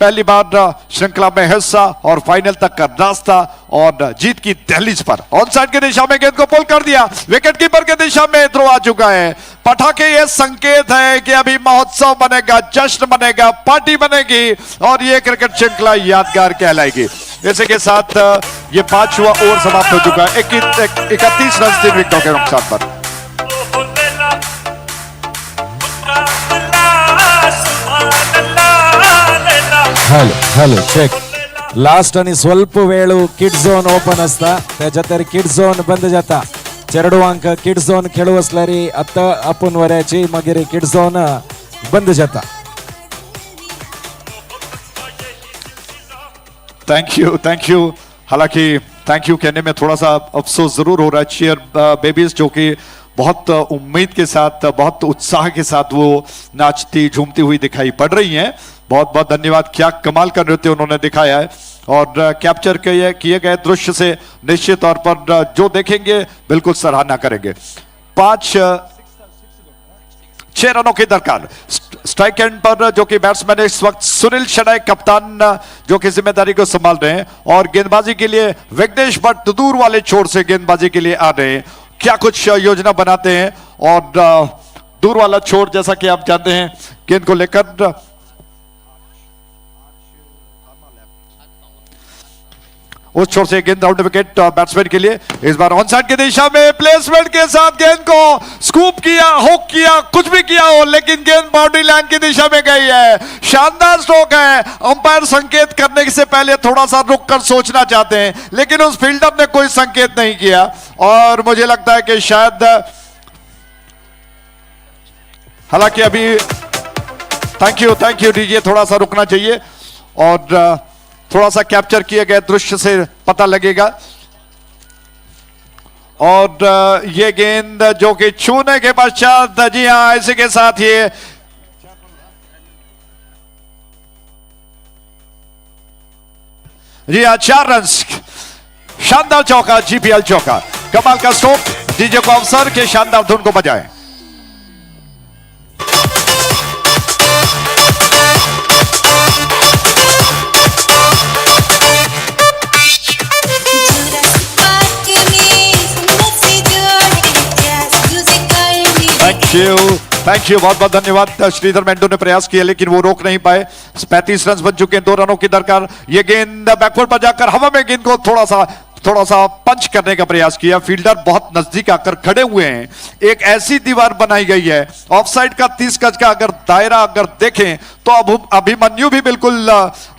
पहली बार श्रृंखला में हिस्सा और फाइनल तक का रास्ता और जीत की दहलीज पर। ऑन साइड की दिशा में गेंद को पुल कर दिया, विकेट कीपर के दिशा में थ्रो आ चुका है। पटाखे ये संकेत है कि अभी महोत्सव बनेगा, जश्न बनेगा, पार्टी बनेगी और ये क्रिकेट श्रृंखला यादगार कहलाएगी। इसी के साथ ये 5वां ओवर समाप्त हो चुका है। 31 रन 3 विकेटों के नुकसान पर। Hello hello check. लास्ट आणि स्वल्प वेळ किड झोन ओपन असता, त्याच्या तर किड झोन बंद जाता। चेरडवांक किड झोन खेळू असल्यारी आता आपण वऱ्याची मागीर किड झोन बंद जाता। Thank you, thank you. हालांकि thank you कहने में थोड़ा सा अफसोस जरूर हो रहा है। चीयर बेबीज जो कि बहुत उम्मीद के साथ, बहुत उत्साह के साथ वो नाचती झूमती हुई दिखाई पड़ रही हैं। बहुत बहुत धन्यवाद। क्या कमाल का नृत्य उन्होंने दिखाया है और कैप्चर किए गए दृश्य से निश्चित तौर पर जो देखेंगे बिल्कुल सराहना करेंगे। 5-6 रनों की दरकार। स्ट्राइक एंड पर जो कि बैट्समैन इस वक्त सुनील शनाई कप्तान जो कि जिम्मेदारी को संभाल रहे हैं और गेंदबाजी के लिए विघ्नेश भट्ट दूर वाले छोर से गेंदबाजी के लिए आ रहे हैं। क्या कुछ योजना बनाते हैं और दूर वाला छोर जैसा कि आप जानते हैं गेंद को लेकर उस छोर से गेंद राउंड विकेट बैट्समैन के लिए। इस बार ऑन साइड की दिशा में प्लेसमेंट के साथ गेंद को स्कूप किया, हुक किया, कुछ भी किया हो, लेकिन गेंद बाउंड्री लाइन की दिशा में गई है। शानदार स्ट्रोक है। अंपायर संकेत करने से पहले थोड़ा सा रुक कर सोचना चाहते हैं, लेकिन उस फील्डर ने कोई संकेत नहीं किया और मुझे लगता है कि शायद, हालांकि अभी thank you DJ, थोड़ा सा रुकना चाहिए और थोड़ा सा कैप्चर किए गए दृश्य से पता लगेगा। और ये गेंद जो कि छूने के पश्चात, जी हां, इसी के साथ ये जी हां 4 रन। शानदार चौका, जीपीएल चौका, कमाल का स्ट्रोक। डीजे को अवसर के शानदार धुन को बजाएं। Thank you, बहुत बहुत धन्यवाद। श्रीधर मेंडो ने प्रयास किया लेकिन वो रोक नहीं पाए। 35 रन बन चुके हैं, 2 रनों की दरकार। ये गेंद बैकवर्ड पर जाकर हवा में गेंद को थोड़ा सा पंच करने का प्रयास किया। फील्डर बहुत नजदीक आकर खड़े हुए हैं। एक ऐसी दीवार बनाई गई है, ऑफसाइड का 30 गज का अगर दायरा अगर देखें तो अब अभिमन्यु भी बिल्कुल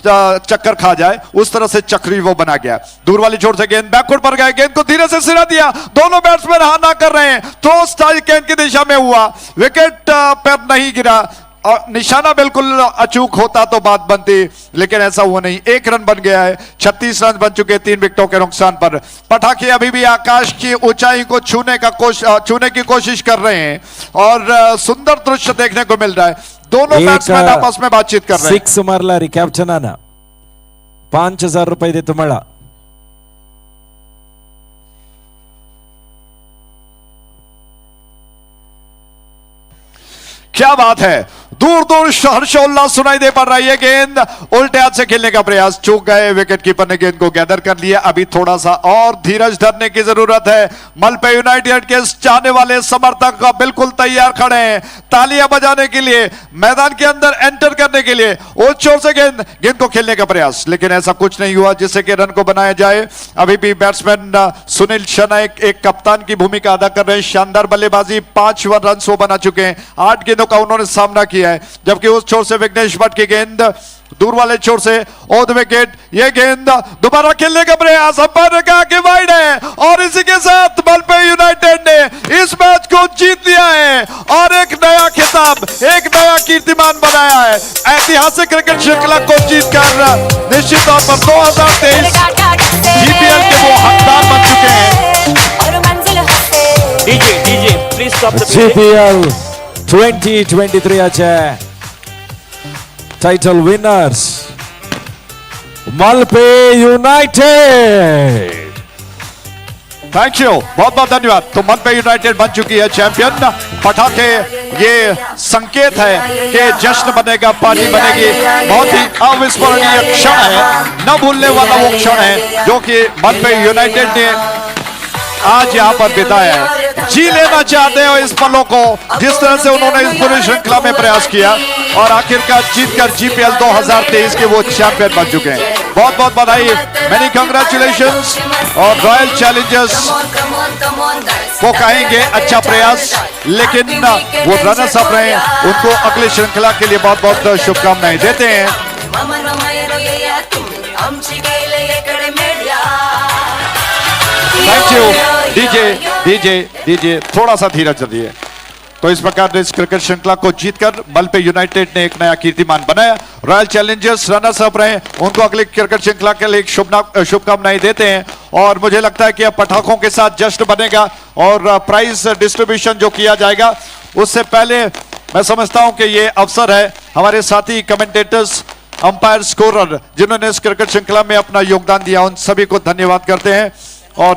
चक्कर खा जाए, उस तरह से चक्री वो बना गया। दूर वाली छोर से गेंद बैकवर्ड पर गए, गेंद को धीरे से सिरा दिया। दोनों बैट्समैन हाँ ना कर रहे हैं। थ्रो स्टाइल गेंद की दिशा में हुआ, विकेट पर नहीं गिरा और निशाना बिल्कुल अचूक होता तो बात बनती, लेकिन ऐसा हुआ नहीं। 1 रन बन गया है, 36 रन बन चुके 3 विकेटों के नुकसान पर। पटाखे अभी भी आकाश की ऊंचाई को छूने की कोशिश कर रहे हैं और सुंदर दृश्य देखने को मिल रहा है। दोनों बैट्समैन आपस में बातचीत कर रहे हैं। 6 मारला रे कॅप्टनानं 5000 रुपये देतो मला। क्या बात है, दूर दूर हर्षोल्लास सुनाई दे पड़ रहा है। ये गेंद उल्टे हाथ से खेलने का प्रयास, चूक गए, विकेट कीपर ने गेंद को गैदर कर लिया। अभी थोड़ा सा और धीरज धरने की जरूरत है। मलपे यूनाइटेड के चाहने वाले समर्थक बिल्कुल तैयार खड़े हैं तालियां बजाने के लिए, मैदान के अंदर एंटर करने के लिए। उस छोर से गेंद गेंद को खेलने का प्रयास, लेकिन ऐसा कुछ नहीं हुआ जिससे कि रन को बनाया जाए। अभी भी बैट्समैन सुनील शनाइक एक कप्तान की भूमिका अदा कर रहे हैं। शानदार बल्लेबाजी, 5 रन वो बना चुके हैं, 8 गेंदों का उन्होंने सामना किया है। जबकि उस छोर से विघ्नेश भट्ट की गेंद दूर वाले छोर से ऑन विकेट, ये गेंद दोबारा खेलने का प्रयास, अंपायर ने कहा कि वाइड है और इसी के साथ मलपे यूनाइटेड ने इस मैच को जीत लिया है और एक नया खिताब, एक नया कीर्तिमान बनाया है। ऐतिहासिक क्रिकेट श्रृंखला को जीतकर निश्चित तौर पर 2023 जीपीएल के वो हकदार बन चुके हैं। DJ DJ please stop the GPL 2023 title winners Malpe United. Thank you, बहुत बहुत धन्यवाद। तो मलपे यूनाइटेड बन चुकी है चैंपियन। पटाखे ये संकेत है कि जश्न बनेगा, पार्टी बनेगी। बहुत ही अविस्मरणीय क्षण है, न भूलने वाला वो क्षण है जो कि मलपे यूनाइटेड ने आज यहां पर बिताया है। जी लेना चाहते हो इस पलों को, जिस तरह से उन्होंने इस पूरी श्रृंखला में प्रयास किया और आखिरकार जीतकर जीपीएल 2023 के वो चैंपियन बन चुके हैं। बहुत बहुत बधाई, मेनी कंग्रेचुलेशंस। और रॉयल चैलेंजर्स को कहेंगे अच्छा प्रयास, लेकिन वो रनर्स अप रहे, उनको अगली श्रृंखला के लिए बहुत बहुत शुभकामनाएं देते हैं। Thank you DJ DJ DJ, थोड़ा सा धीरज रखिए। तो इस प्रकार इस क्रिकेट श्रृंखला को जीतकर मलपे यूनाइटेड ने एक नया कीर्तिमान बनाया। रॉयल चैलेंजर्स रनर्स अप रहे, उनको अगली क्रिकेट श्रृंखला के लिए शुभकामनाएं देते हैं। और मुझे लगता है कि अब पटाखों के साथ जश्न बनेगा और प्राइज डिस्ट्रीब्यूशन जो किया जाएगा उससे पहले मैं समझता हूं कि ये अवसर है हमारे साथी कमेंटेटर्स, अंपायर, स्कोरर जिन्होंने इस क्रिकेट श्रृंखला में अपना योगदान दिया, उन सभी को धन्यवाद करते हैं। और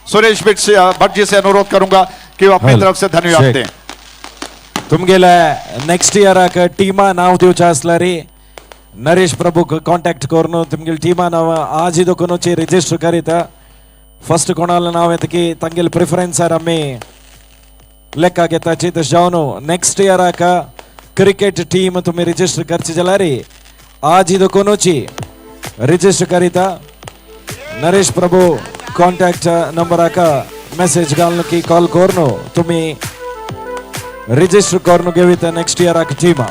सुरेश भट्ट जी से अनुरोध करूंगा कि वो अपनी तरफ से धन्यवाद दें। तुमगेले नेक्स्ट इयराक टीमा नाव दिवचे आसल्यार नरेश प्रभू कॉन्टॅक्ट करून तुमगेले टीमा नाव आज दोकोनूची रजिस्टर करीत। फर्स्ट कोणाला नाव येता की तांगेले प्रिफरन्सार आमी लेखा घेताची। तशें जावन नेक्स्ट इयराक क्रिकेट टीम तुमी रजिस्टर करची जाल्यार आज दोकोनूची रजिस्टर करीता। नरेश प्रभू कॉन्टॅक्ट नंबराक मेसेज घालून की कॉल करून तुमी रजिस्टर करून घेवीत नेक्स्ट इयराक टीमा।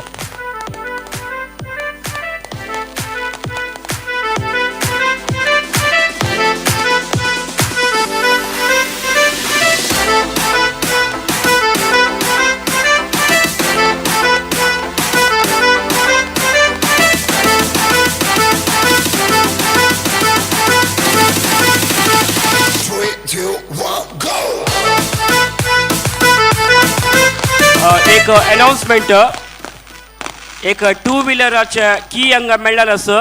एक अनाउन्समेंट, एक टू व्हीलराचे की हांगा मेळ्ळेलें आसा।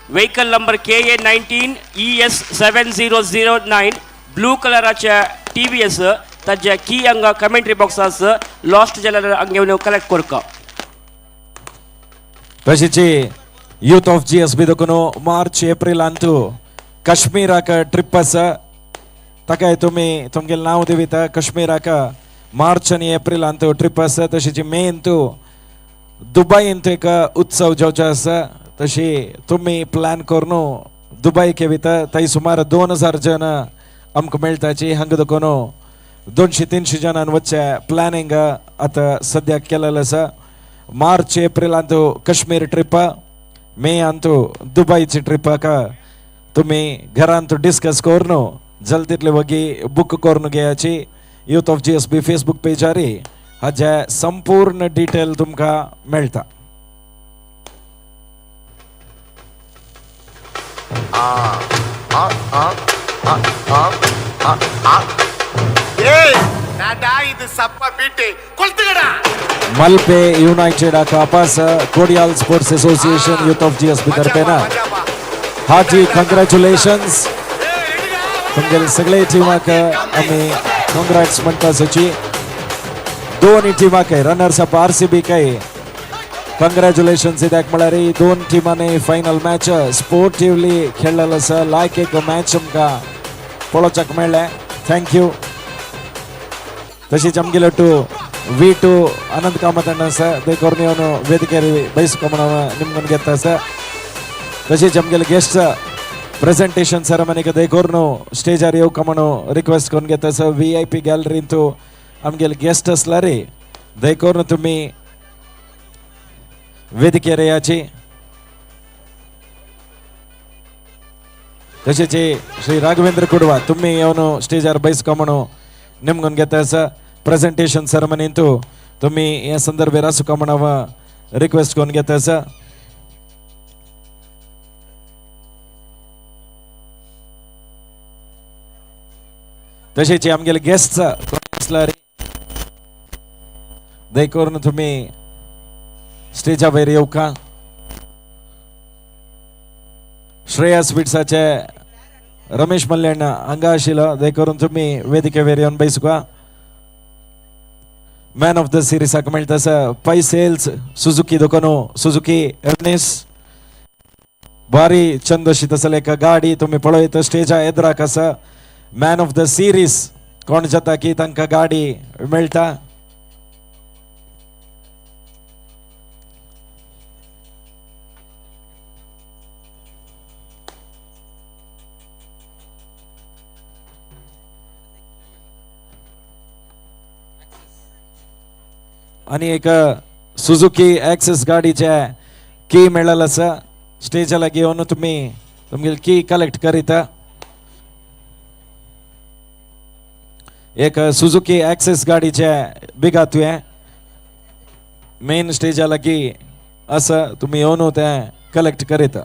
Vehicle number KA 19 ES 7009 blue कलराचे TVS ताजे की हांगा कमेंट्री बॉक्स आसा। लॉस्ट जाल्यार हांगा येवन कलेक्ट करका। तशीच यूथ ऑफ GSB देखून मार्च एप्रिलांतू काश्मीराक ट्रिप आसा, ताकाय तुमी तुमगेलें नांव दिविता। काश्मीराक मार्च आनी एप्रिलांत ट्रिप आसा। तशीच मेंतू दुबयंत एक उत्सव जावचो आसा, तशी तुमी प्लॅन करून दुबय केविता। थंय सुमार 2000 जण आमकां मेळटाची। हांगा देखून 200-300 जाणांनी वचचें प्लॅनिंग आतां सद्याक केलेलें आसा। मार्च एप्रिलांत काश्मीर ट्रिप, मेयांत दुबयची ट्रिपाक तुमी घरांत डिस्कस करून जाता तितले वगी बूक करून घेयाची। यूथ ऑफ GSB Facebook पेजार हाजे संपूर्ण डिटेल तुमकां मेळटा। मलपे युनायटेड अपास Kodial sports association youth of GSB तर्फेन hearty congratulations. तुमगेले सगळे टिमाक आमी कंग्रॅट्स म्हणटा सची। दोन टिमाक रनर्स अप आरसीबी काय कंग्रॅच्युलेशन्स कित्याक म्हळ्यार दोन टिमांनी फायनल मॅच स्पोर्टिवली खेळलेलो आसा. लायक एक मॅच आमकां पळोवच्याक मेळ्ळें. Thank you. तशीच आमगेले टू V2 Anant Kamath ಅಣ್ಣ ಸರ್ ದೇಕೊರ್ನಿ ಅವನು ವೇದಿಕೆ ಬಯಸ್ಕೊಂಬ ನಿಮ್ಗೊಂದು ಗೆತ್ತ ಸರ್. तशीच आमगेले गेस्ट प्रेझेंटेशन सेरेमनीक देकोर्नु स्टेजार येवका म्हणून रिक्वेस्ट करून घेता सर. VIP गॅलरींतू आमगेले गेस्ट आसल्यार देकोर्नु तुमी वेदिकेर येयाची. तशेंच श्री राघवेंद्र कुडवा तुमी येवन स्टेजार बैसका म्हणून निमगून घेता सर. प्रेझेंटेशन सेरेमनींतू तुमी हे संदर्भेर आसूका म्हणून हांव रिक्वेस्ट करून घेता सर. तशेंच आमगेले गेस्ट आसल्यार देखून तुमी स्टेजा वयर येवका. श्रेया स्वीट्साचे रमेश मल्ल्याण हांगा आशिल्लो देखून तुमी वेदिके वयर येवन बैसुका. मॅन ऑफ the सिरिसाक मेळटा सर पै सेल्स सुझुकी दुकानो सुझुकी एर्नेस भारी चंद अशी तसले एक गाडी तुमी पळयत स्टेजा एदराक आसा. मॅन ऑफ the series कोण जाता की तांकां गाडी मेळटा. आणि एक सुझुकी ॲक्सेस गाडीचे की मेळ्ळेलो आसा. स्टेजा लागीं येवन तुमी तुमगेली की कलेक्ट करीता. एक सुझुकी ॲक्सेस गाडीचे बिगा तुवें मेन स्टेजा लागीं आसा, तुमी येवन तें कलेक्ट करीता.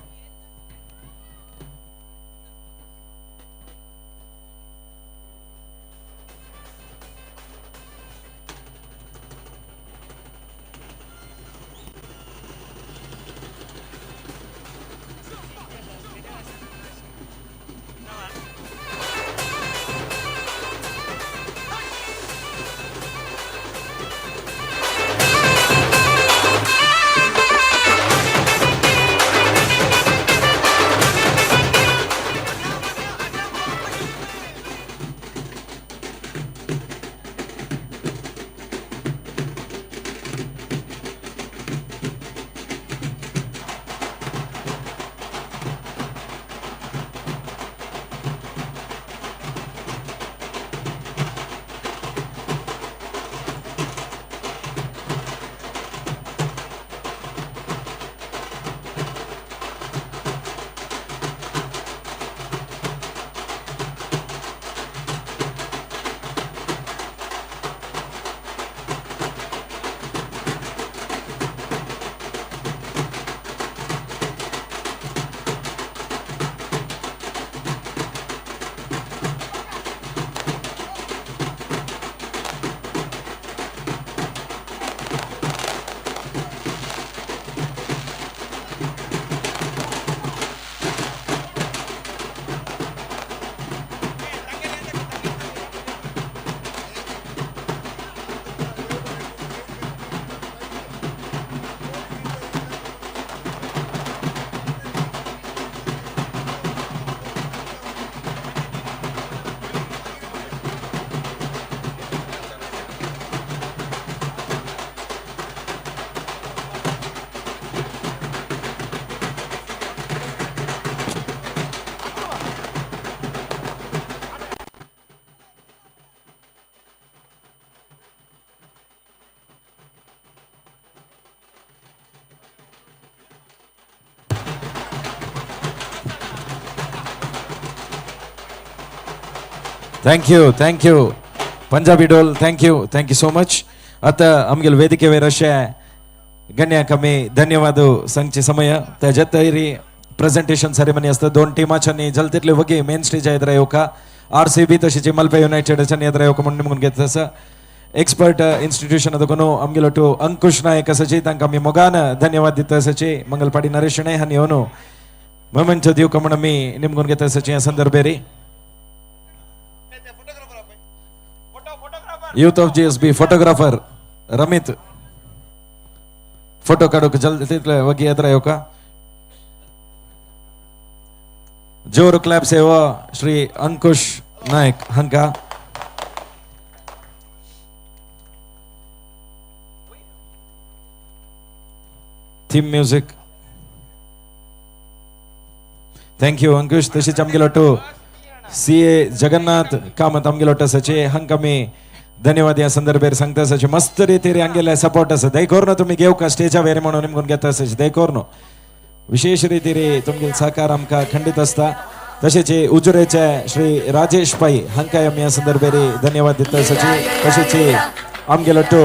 Thank you thank you Punjabi Dhol, thank you thank you so much. आतां आमगेले वेदिके वयर अशें गण्यांक आमी धन्यवाद सांगचे समय. तेज्या तरी प्रेझेंटेशन सेरेमनी आसता. दोन टिमाच्यांनी जलतेतले वगी मेन स्टेजा येदरा येवका. RCB तशीच मलपे युनायटेडाच्यानी येदरा येवका म्हणून निमगून घेता आसा. एक्सपर्ट इन्स्टिट्यूशन देखून आमगेलो टू अंकुश नायक आसाची तांकां आमी मोगान धन्यवाद दिता आसाची. मंगलपाडी नरेश शणै हांणी येवन मोमेंट दिवका म्हणून आमी निमगून घेता आसाची ह्या संदर्भेरी. Youth of GSB photographer. Ramit photo काडूंक जल्दी तितले वगी येतरा येवका. जोर क्लॅप सेवा श्री अंकुश नायक हांका. Theme music. Thank you Ankush. तशीच आमगेलो टू CA Jagannath Kamat आमगेलो आसाचे हांकां आमी धन्यवाद ह्या संदर्भेर सांगता आसाचे. मस्त रितीर हांगेले सपोर्ट आसा. दय करून तुमी घेवका स्टेजा वेर म्हणून निमगून घेता आसाचे. दय करून विशेष रितीर तुमगेले सहकार आमकां खंडीत आसता. तशेंच उजुरेचे श्री राजेश पै हांकां आमी ह्या संदर्भेर धन्यवाद दिता आसाचे. तशेंच आमगेलो टू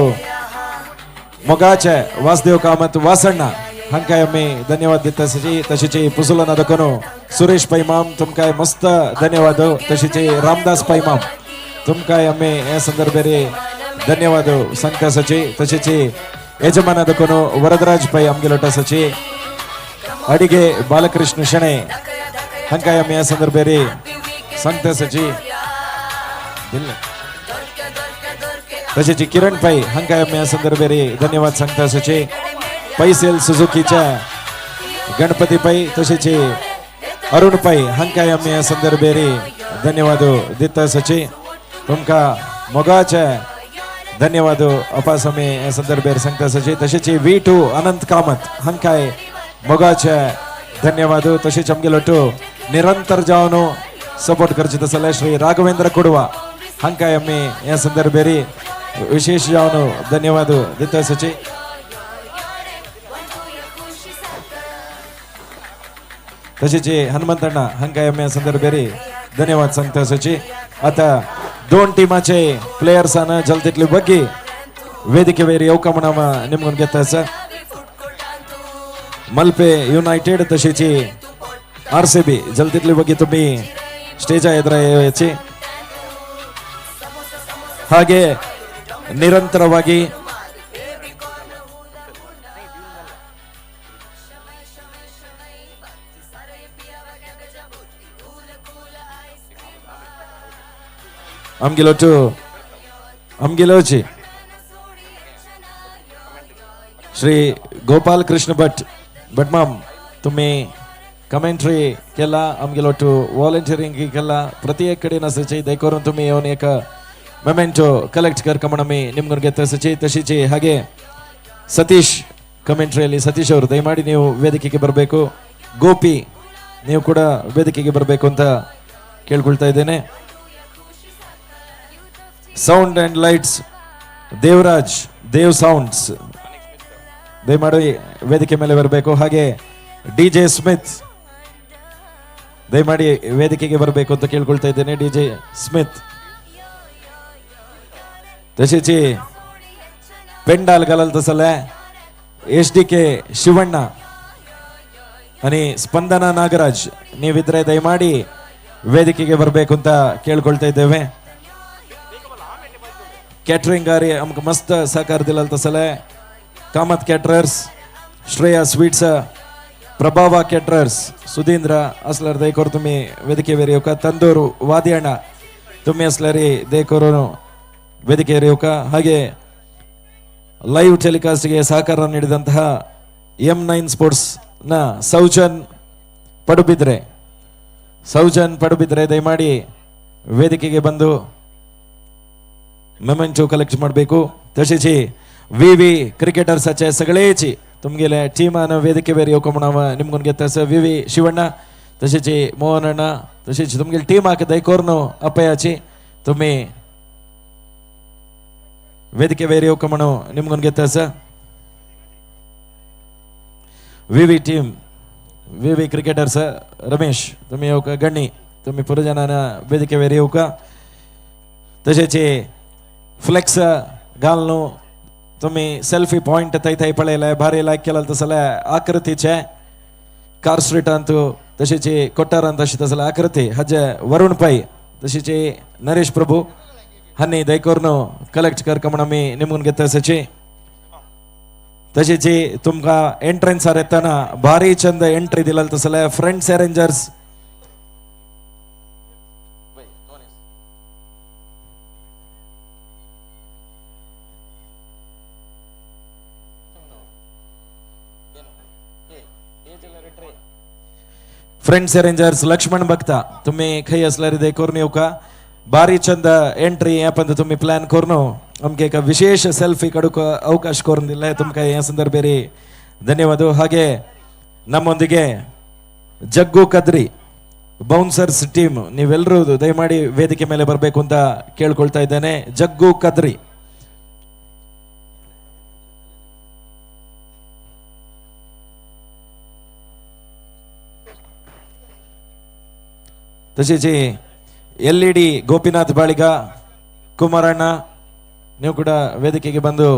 मोगाचे वासदेव कामत वासण्णा हांकां आमी धन्यवाद दिता आसाचे. तशेंच पुसुलना दखून सुरेश पै माम तुमकां मस्त धन्यवाद. तशेंच रामदास पै माम तुमकां आमी ह्या संदर्भेर धन्यवाद सांगता आसाचे. तशेंच यजमाना दखून वरदराज पै आमगेलो आसाचे. अडिगे बालकृष्ण शणै हांकां आमी ह्या संदर्भेर सांगता आसाचे. तशेंच किरण पै हांकां आमी ह्या संदर्भेर धन्यवाद सांगता आसाचे. पैसेल सुझुकीच्या गणपती पै तशेंच अरुण पै हांकां आमी ह्या संदर्भेर धन्यवाद दिता आसाचे. तुमकां मोगाचे धन्यवाद अपास आमी ह्या संदर्भेर सांगता आसाचे. तशेंच V2 अनंत कामत हांकांय मोगाचे धन्यवाद. तशेंच आमगेलो टू निरंतर जावन सपोर्ट करचे तसले श्री राघवेंद्र कुडवा हांकांय आमी ह्या संदर्भेर विशेष जावन धन्यवाद दिता आसाचे. तशेंच हनुमंतण्णा हांकां आमी ह्या संदर्भेर धन्यवाद सांगता आसाचे. आता दोन टिमाचे प्लेयर्सान जल्दीतली बग्गी वेदिकेवेर येवका म्हणून निमगून घेता आसा. मलपे युनायटेड तशेंच RCB जल्दीतली बग्गी तुम्ही स्टेजा ಎದುರ येवची. ಹಾಗೆ ನಿರಂತರವಾಗಿ आमगेलोचो आमगेलोची श्री गोपाल कृष्ण भट भटमाम तुम्ही कमेंट्री केला आमगेलोटू व्हॉलंटियरिंग केला प्रति एक कडेन आसाची दयकरून तुम्ही येवन एक मेमेंटो कलेक्ट करका म्हणून आमी निमगून घेता आसाची. तशीच ಹಾಗೆ ಸತೀಶ್ ಕಮೆಂಟ್ರಿಯಲ್ಲಿ ಸತೀಶ್ ಅವರು ದಯಮಾಡಿ ನೀವು ವೇದಿಕೆಗೆ ಬರಬೇಕು. ಗೋಪಿ ನೀವು ಕೂಡ ವೇದಿಕೆಗೆ ಬರಬೇಕು ಅಂತ ಕೇಳ್ಕೊಳ್ತಾ ಇದ್ದೇನೆ. Sound and lights Devaraj Dev sounds ದಯಮಾಡಿ ವೇದಿಕೆ ಮೇಲೆ ಬರಬೇಕು. ಹಾಗೆ DJ Smith ದಯಮಾಡಿ ವೇದಿಕೆಗೆ ಬರಬೇಕು ಅಂತ ಕೇಳ್ಕೊಳ್ತಾ ಇದ್ದೇನೆ. DJ Smith तशेंच पेंडाल घालल तसले SDK Shivanna आणि ಸ್ಪಂದನಾ ನಾಗರಾಜ್ ನೀವಿದ್ರೆ ದಯಮಾಡಿ ವೇದಿಕೆಗೆ ಬರಬೇಕು ಅಂತ ಕೇಳ್ಕೊಳ್ತಾ ಇದ್ದೇವೆ. ಕ್ಯಾಟರಿಂಗ್ ಆರಿ ಅಮಕ ಮಸ್ತ್ ಸಹಕಾರ ದಿಲಲ್ ತಸಲೆ Kamath caterers, Shreya sweets, Prabhava caterers, Sudhindra असल्यार दयकोर तुमी ವೇದಿಕೆವೇರ್ येवका. ತಂದೂರು ವಾದಿಯಣ್ಣ ತುಮ್ಮಿ असल्यारी ದಯಕೋರು ವೇದಿಕೆಯವರು येवका. ಹಾಗೆ ಲೈವ್ ಟೆಲಿಕಾಸ್ಟ್ಗೆ ಸಹಕಾರ ನೀಡಿದಂತಹ M9 ಸ್ಪೋರ್ಟ್ಸ್ನ ಸೌಜನ್ ಪಡುಬಿದ್ರೆ, ಸೌಜನ್ ಪಡುಬಿದ್ರೆ ದಯಮಾಡಿ ವೇದಿಕೆಗೆ ಬಂದು मेमेंटो कलेक्ट ಮಾಡಬೇಕು. तशेंच VV क्रिकेटर्साचे सगळेच तुमगेले टीमान ವೇದಿಕೆ ಬೇರೆ येवका म्हणून हांव निमगून घेता आसा. VV Shivanna तशेंच मोहन अण्णा तशेंच तुमगेले टीमाक दयकोरून अपयाची तुमी ವೇದಿಕೆ ಬೇರೆ येवका म्हणून निमगून घेता आसा. VV team VV cricketers Ramesh तुमी येवका. गणी तुमी पुरो जाणां ವೇದಿಕೆ ಬೇರೆ येवका. तशेंच फ्लेक्स घालून तुम्ही सेल्फी पॉइंट थंय थंय पळयले भारी लायक केला तसले आकृतीचे कार स्ट्रीटांत तशेंच कोट्टारांत तशें तसले आकृती हाजे वरुण पै तशेंच नरेश प्रभू हांणी दयकरून कलेक्ट करका म्हणून आमी निमगून घेता आसाची. तशेंच तुमकां एंट्रन्सार येतना भारी चंद एंट्री दिला तसले friends arrangers friends arrangers Laxman Bhakta तुम्ही खंय असल्यार दे करून येवका. बारी चंद एंट्री हे पण तुम्ही प्लॅन करून आमकां एक विशेष सेल्फी काडूंक अवकाश करून दिले, तुमकां ह्या संदर्भेर ಧನ್ಯವಾದ. ಹಾಗೆ ನಮ್ಮೊಂದಿಗೆ ಜಗ್ಗು ಕದ್ರಿ ಬೌನ್ಸರ್ಸ್ ಟೀಮ್, ನೀವೆಲ್ಲರೂ ದಯಮಾಡಿ ವೇದಿಕೆ ಮೇಲೆ ಬರಬೇಕು ಅಂತ ಕೇಳ್ಕೊಳ್ತಾ ಇದ್ದೇನೆ. ಜಗ್ಗು ಕದ್ರಿ, ತಶೇಚ್ L E D Gopinath Baliga, ಕುಮಾರಣ್ಣ ನೀವು ಕೂಡ ವೇದಿಕೆಗೆ ಬಂದು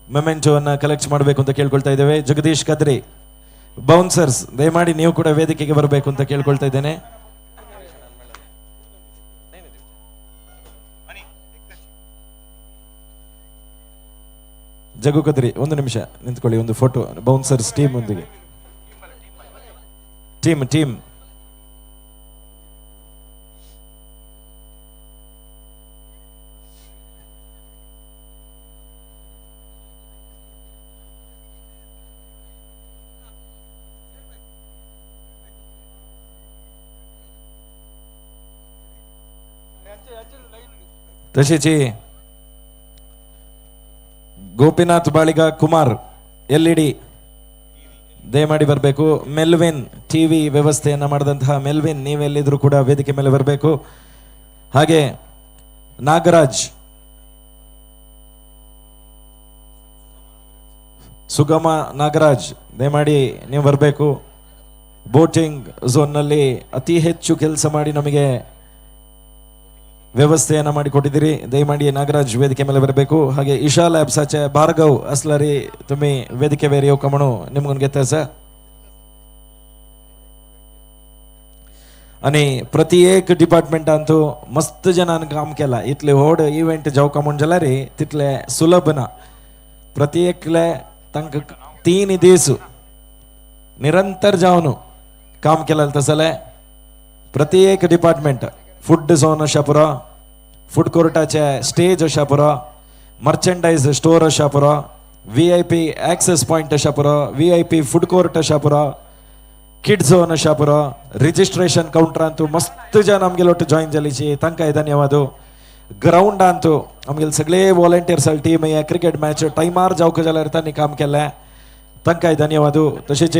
ಮೆಮೆಂಟೋವನ್ನು ಕಲೆಕ್ಟ್ ಮಾಡಬೇಕು ಅಂತ ಕೇಳ್ಕೊಳ್ತಾ ಇದ್ದೇವೆ. ಜಗದೀಶ್ ಕದ್ರಿ ಬೌನ್ಸರ್ಸ್ ದಯಮಾಡಿ ನೀವು ಕೂಡ ವೇದಿಕೆಗೆ ಬರಬೇಕು ಅಂತ ಕೇಳ್ಕೊಳ್ತಾ ಇದ್ದೇನೆ. ಜಗು ಕದ್ರಿ ಒಂದು ನಿಮಿಷ ನಿಂತ್ಕೊಳ್ಳಿ, ಒಂದು ಫೋಟೋ ಬೌನ್ಸರ್ಸ್ ಟೀಮ್ ಒಂದಿಗೆ. ಟೀಮ್ ಟೀಮ್ ತಶೇಚಿ Gopinath Baliga Kumar L E D ದಯಮಾಡಿ ಬರಬೇಕು. ಮೆಲ್ವಿನ್ ಟಿವಿ ವ್ಯವಸ್ಥೆಯನ್ನು ಮಾಡಿದಂತಹ ಮೆಲ್ವಿನ್ ನೀವೆಲ್ಲಿದ್ರೂ ಕೂಡ ವೇದಿಕೆ ಮೇಲೆ ಬರಬೇಕು. ಹಾಗೆ ನಾಗರಾಜ್ ಸುಗಮ ನಾಗರಾಜ್ ದಯಮಾಡಿ ನೀವು ಬರಬೇಕು. ಬೋಟಿಂಗ್ ಝೋನ್ನಲ್ಲಿ ಅತಿ ಹೆಚ್ಚು ಕೆಲಸ ಮಾಡಿ ನಮಗೆ ವ್ಯವಸ್ಥೆಯನ್ನು ಮಾಡಿಕೊಟ್ಟಿದ್ದೀರಿ, ದಯಮಾಡಿ ನಾಗರಾಜ್ ವೇದಿಕೆ ಮೇಲೆ ಬರಬೇಕು. ಹಾಗೆ ಇಶಾ ಲ್ಯಾಬ್ಸ್ ಆಚೆ ಭಾರ್ಗವ್ ಅಸ್ಲರಿ ತುಮ್ಮಿ ವೇದಿಕೆ ಬೇರೆ ಯೋಕಮಣು ನಿಮ್ಗೊಂದು ಗೆತ್ತ आणि प्रति एक डिपार्टमेंटांतू मस्त जनान काम केला. इतले व्हड इव्हेंट जावका म्हूण जाल्यार तितले सुलभ ना. प्रति एकले तांकां 3 दीस निरंतर जावन काम केलें तसलें. प्रति एक डिपार्टमेंट फूड झोन अशा पुरो, फूड कोर्टाचे स्टेज अशा पुरो, मर्चंडायज स्टोर अशा पुरो, VIP access point अशा पुरो, VIP food court अशा पुरो, किड झोन अशा पुरो, रिजिस्ट्रेशन काउंटरांतू मस्त जन आमगेले ಒಟ್ಟು ಜಾಯಿನ್ जालीची तांकांय धन्यवाद. ग्रावंडांतू आमगेले सगळे वॉलंटियर्स टीम हे क्रिकेट मॅच टायमार जावंक जाल्यार तांणी काम केलें, तांकांय धन्यवाद. तशेंच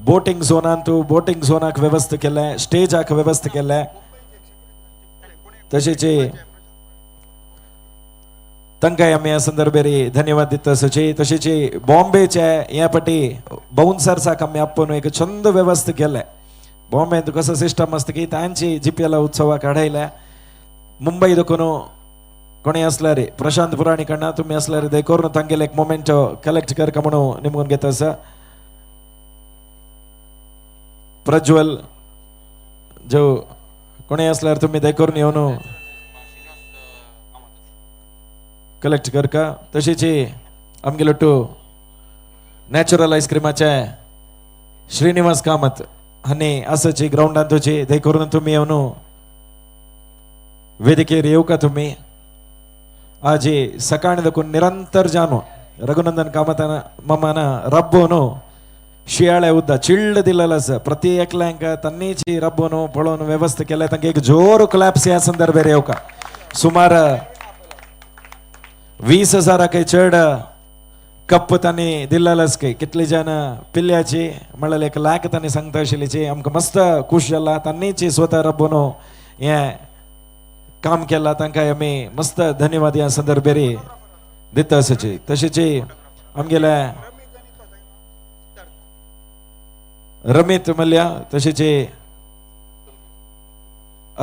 बोटिंग झोनांतू बोटिंग झोनाक व्यवस्था केलें, स्टेजाक व्यवस्था केलें. तशेंच तांकांय आमी ह्या संदर्भेर धन्यवाद दिता. तशेंच बॉम्बेचे हे पटी बाउन्सर्साक आमी आपोवन एक चंद व्यवस्था केलें. बॉम्बेंत कसो सिस्टम आसता की तांची GPL उत्सवाक हाडयल्या. मुंबय देखून कोणी आसल्यार प्रशांत पुराणी कडना तुमी आसल्यार दय करून तांगेले एक मोमेंट कलेक्ट करका म्हणून निमगून घेता आसा. प्रज्वल जो कोणी आसल्यार तुमी दय करून येवन कलेक्ट करका. तशेंच आमगेलो टू नॅचरल आयस्क्रिमाचे श्रीनिवास कामत हांणी आसाची ग्रावंडान तुजी दय करून तुमी येवन वेदिकेर येवका. तुमी आजी सकाळी देखून निरंतर जानो रघुनंदन कामतान ममान रब्बोन शियाळे उद्दा चिल्ड दिलेलो आसा. प्रति एकल्यांक तन्नीची रब्बोन पळोवन व्यवस्था केल्या, तांकां एक जोर क्लॅप्स ह्या संदर्भेर येवका. सुमार 20,000 चड कप तांणी दिल्लेलो आसा. कितली जाण पिल्ल्याची म्हणल्यार 1 लाख तांणी सांगता आशिल्लीची आमकां मस्त खूश जाला. तांणीची स्वता रब्बोन हें काम केला, तांकां आमी मस्त धन्यवाद ह्या संदर्भेर दिता आसाची. तशेंच आमगेले रमित मल्ल्या, तशेंच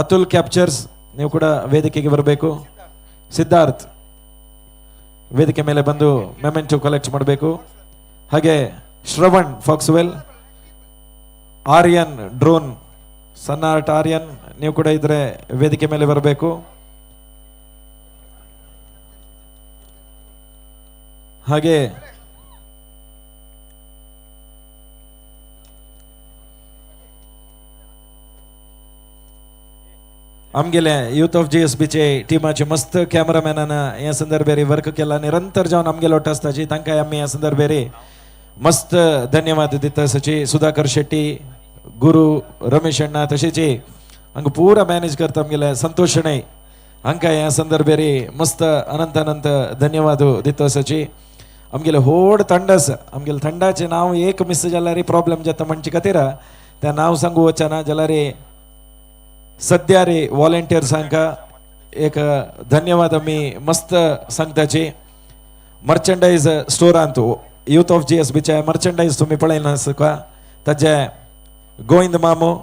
ಅತುಲ್ ಕ್ಯಾಪ್ಚರ್ಸ್ ನೀವು ಕೂಡ ವೇದಿಕೆಗೆ ಬರಬೇಕು. ಸಿದ್ಧಾರ್ಥ್ ವೇದಿಕೆ ಮೇಲೆ ಬಂದು ಮೆಮೆಂಟೋ ಕಲೆಕ್ಟ್ ಮಾಡಬೇಕು. ಹಾಗೆ ಶ್ರವಣ್ ಫಾಕ್ಸ್ವೆಲ್, ಆರ್ಯನ್ ಡ್ರೋನ್, ಸಣ್ಣ ಆರ್ಟ್ ಆರ್ಯನ್ ನೀವು ಕೂಡ ಇದ್ರೆ ವೇದಿಕೆ ಮೇಲೆ ಬರಬೇಕು. ಹಾಗೆ आमगेले यूथ ऑफ GSB चे टिमाचे मस्त कॅमेरामॅनान ह्या संदर्भेर वर्क केला, निरंतर जावन आमगेले ಒಟ್ಟು आसताची, तांकां आमी ह्या संदर्भेर मस्त धन्यवाद दिता आसाची. सुधाकर शेट्टी, गुरु रमेश अण्णा, तशेंच हांगा पुरा मॅनेज करता आमगेले संतोष शणै हांकां ह्या संदर्भेर मस्त अनंत अनंत धन्यवाद दिता आसाची. आमगेले व्हड थंड आसा, आमगेले थंडाचें नांव एक मिस जाल्यार प्रॉब्लम जाता म्हणचे खातीर तें नांव सांगू वचना, जाल्यार सद्या रे वॉलंटियर्सांक एक धन्यवाद आमी मस्त सांगताची. मर्चंडायज स्टोरांत यूथ ऑफ GSBचे मर्चंडायज तुमी पळयना आसता, ताजे गोविंद मामू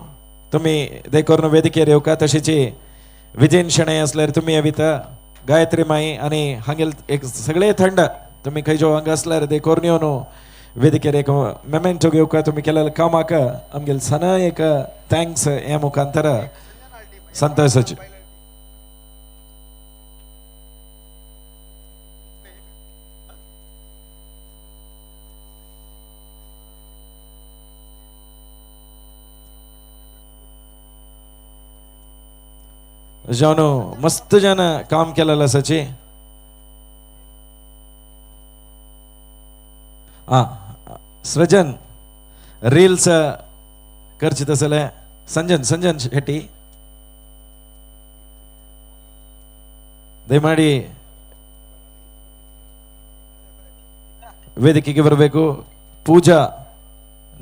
तुमी देखून वेदिकेर येवका, तशेंच विजयन शणै आसल्यार तुमी येविता, गायत्री माई आनी हांगेल एक सगळे थंड तुमी खंय जो हांगा आसल्यार देखून येवन वेदिकेर एक मेमेंटो घेवका. तुमी केलेल्या कामाक आमगेल सना एक thanks हे मुखांतर संतोषाची. जावन मस्त जन काम केलेलं आसाची. आ सृजन रील्स करची तसले संजन संजन शेट्टी ದಯಮಾಡಿ ವೇದಿಕೆಗೆ ಬರಬೇಕು. ಪೂಜಾ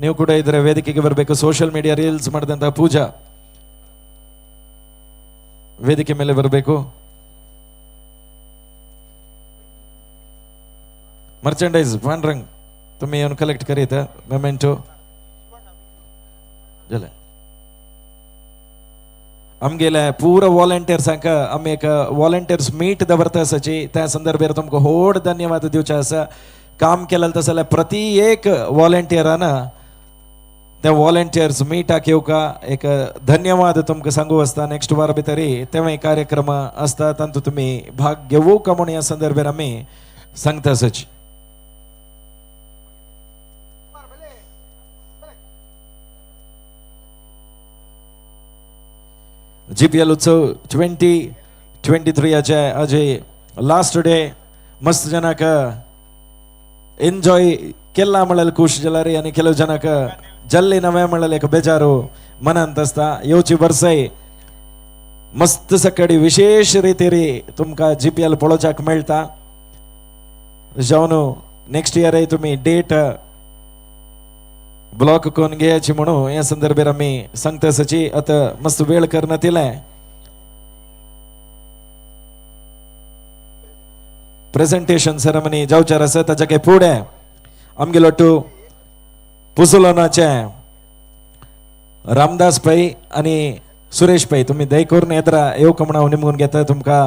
ನೀವು ಕೂಡ ಇದ್ರೆ ವೇದಿಕೆಗೆ ಬರಬೇಕು. ಸೋಷಿಯಲ್ ಮೀಡಿಯಾ ರೀಲ್ಸ್ ಮಾಡಿದಂತಹ ಪೂಜಾ ವೇದಿಕೆ ಮೇಲೆ ಬರಬೇಕು. ಮರ್ಚೆಂಡೈಸ್ ಪಾಂಡ್ರಂಗ್ तुम्ही येऊन कलेक्ट करीत मेमेंटो जालें. आमगेले पूरा वॉलंटियर्सांक आमी एक वॉलंटियर्स मीट दवरता आसाची, त्या संदर्भार तुमकां व्हड धन्यवाद दिवचे आसा. काम केलें तशें जाल्यार प्रति एक वॉलंटियरान त्या वॉलंटियर्स मीटाक येवका एक धन्यवाद तुमकां सांगू आसता. नेक्स्ट वार भितर तेवूय कार्यक्रम आसता, तातूंत तुमी भाग घेवूका म्हूण ह्या संदर्भार आमी सांगता आसाची. GPL उत्सव 2023 अजय लास्ट डे मस्त जनाक एन्जॉय केला म्हळ्यार खुश जाल्यार आनी ಕೆಲವು ಜನक जल्ली नवे म्हळ्यार एक बेजारू मनांत आसता. येवची वर्सय मस्त सकाळी विशेष रितीरी तुमकां GPL पळोवच्याक मेळटा. जावन नेक्स्ट इयरय तुमी डेट ब्लॉक करून घेयाची म्हणून ह्या संदर्भार आमी सांगता आसाची. आतां मस्त वेळ करना प्रेझेंटेशन सेरेमनी जावचार आसा, ताच्या काय फुडें आमगेलो टू पुसुलोनाचे रामदास पै आनी सुरेश पै तुमी दय करून येत्रा येवका म्हूण हांव निमगून घेता. तुमकां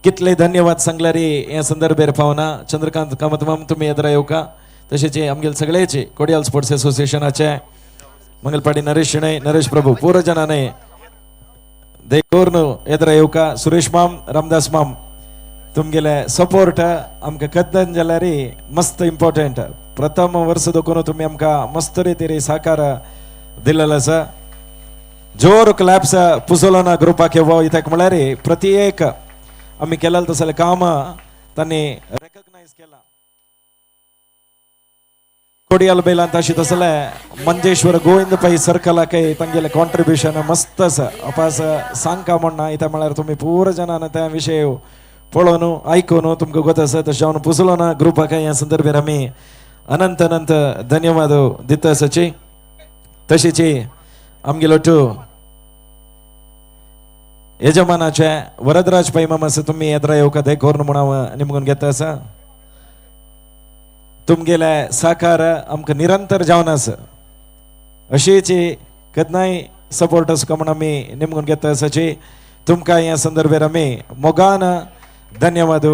कितले धन्यवाद सांगल्यार ह्या संदर्भार पावना. चंद्रकांत कामत माम तुमी येत्रा येवका, तशेंच आमगेले सगळेचे कोडियाल स्पोर्ट्स असोसिएशनाचे मंगलपाडी नरेश शणै, नरेश प्रभू पूरा जणांनी दय करून येत्रा येवका. सुरेश माम, रामदास माम तुमगेले सपोर्ट आमकां कद्दन जाल्यार मस्त इम्पॉर्टंट. प्रथम वर्स दोकून तुमी आमकां मस्त रितीर सहकार दिलेलो आसा. जोर क्लॅप्स पुसोलोना ग्रुपाक येवो इत्याक म्हळ्यार प्रति एक आमी केलें तसलें काम तांणी रेकग्नायज केलां. कोडियाल बैलांत अशें तसलें मंजेश्वर गोविंद पै सर्कलाकय तांगेलें कॉन्ट्रिब्युशन मस्त आसा. अपास सांगका म्हण इत्याक म्हळ्यार तुमी पूरा जणान त्या विशय पळोवन आयकून तुमकां गोत आसा. तशें जावन पुसलोना ग्रुपाक ह्या संदर्भार आमी अनंत अनंत धन्यवाद दिता आसाची. तशेंच आमगेलो टू यजमानाचे वरदराज पै मामा आसा, तुमी येत्रा येवका दय करून म्हूण हांव निमगून घेता आसा. तुमगेले सहकार आमकां निरंतर जावन आसा. अशीच केन्नाय सपोर्ट आसका म्हूण आमी निमगून घेता आसाची. तुमकां ह्या संदर्भार आमी मोगान धन्यवाद.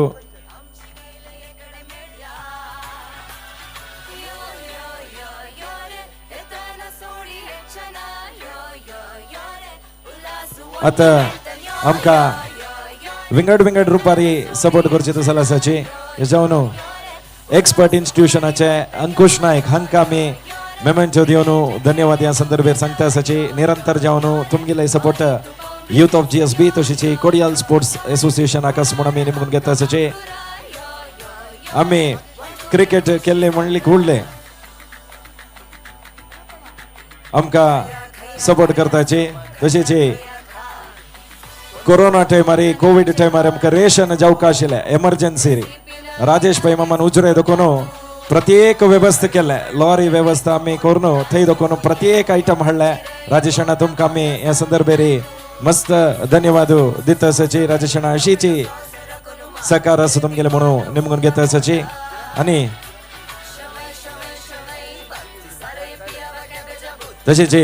आतां आमकां विंगड विंगड रुपारी सपोर्ट करचे तसो आसाची. जावन एक्सपर्ट इन्स्टिट्यूशनाचे अंकुश नायक हांकां आमी मेमेंटो दिवन धन्यवाद ह्या संदर्भार सांगता आसाची. निरंतर जावन तुमगेले सपोर्ट यूथ ऑफ GSB तशेंच कोडियाल स्पोर्ट्स असोसिएशन आकाश म्हूण आमी निमगून घेता आसाची. आमी क्रिकेट केल्ले म्हणली उरले आमकां सपोर्ट करताची. तशेंच कोरोना टायमार, कोवीड टायमार आमकां रेशन जावका आशिल्लें एमर्जन्सी, राजेश पै मामान उजरे दोकोन प्रत्येक व्यवस्था केलें. लॉरी व्यवस्था आमी करून थंय दोकोन प्रत्येक आयटम हाडले. राजेश अण्णा, तुमकां आमी ह्या संदर्भेर मस्त धन्यवाद दिता आसाची. राजेश अण्णा, अशीची सहकार आसा तुमगेले म्हणून निमगून घेता आसाची. आनी तशेंच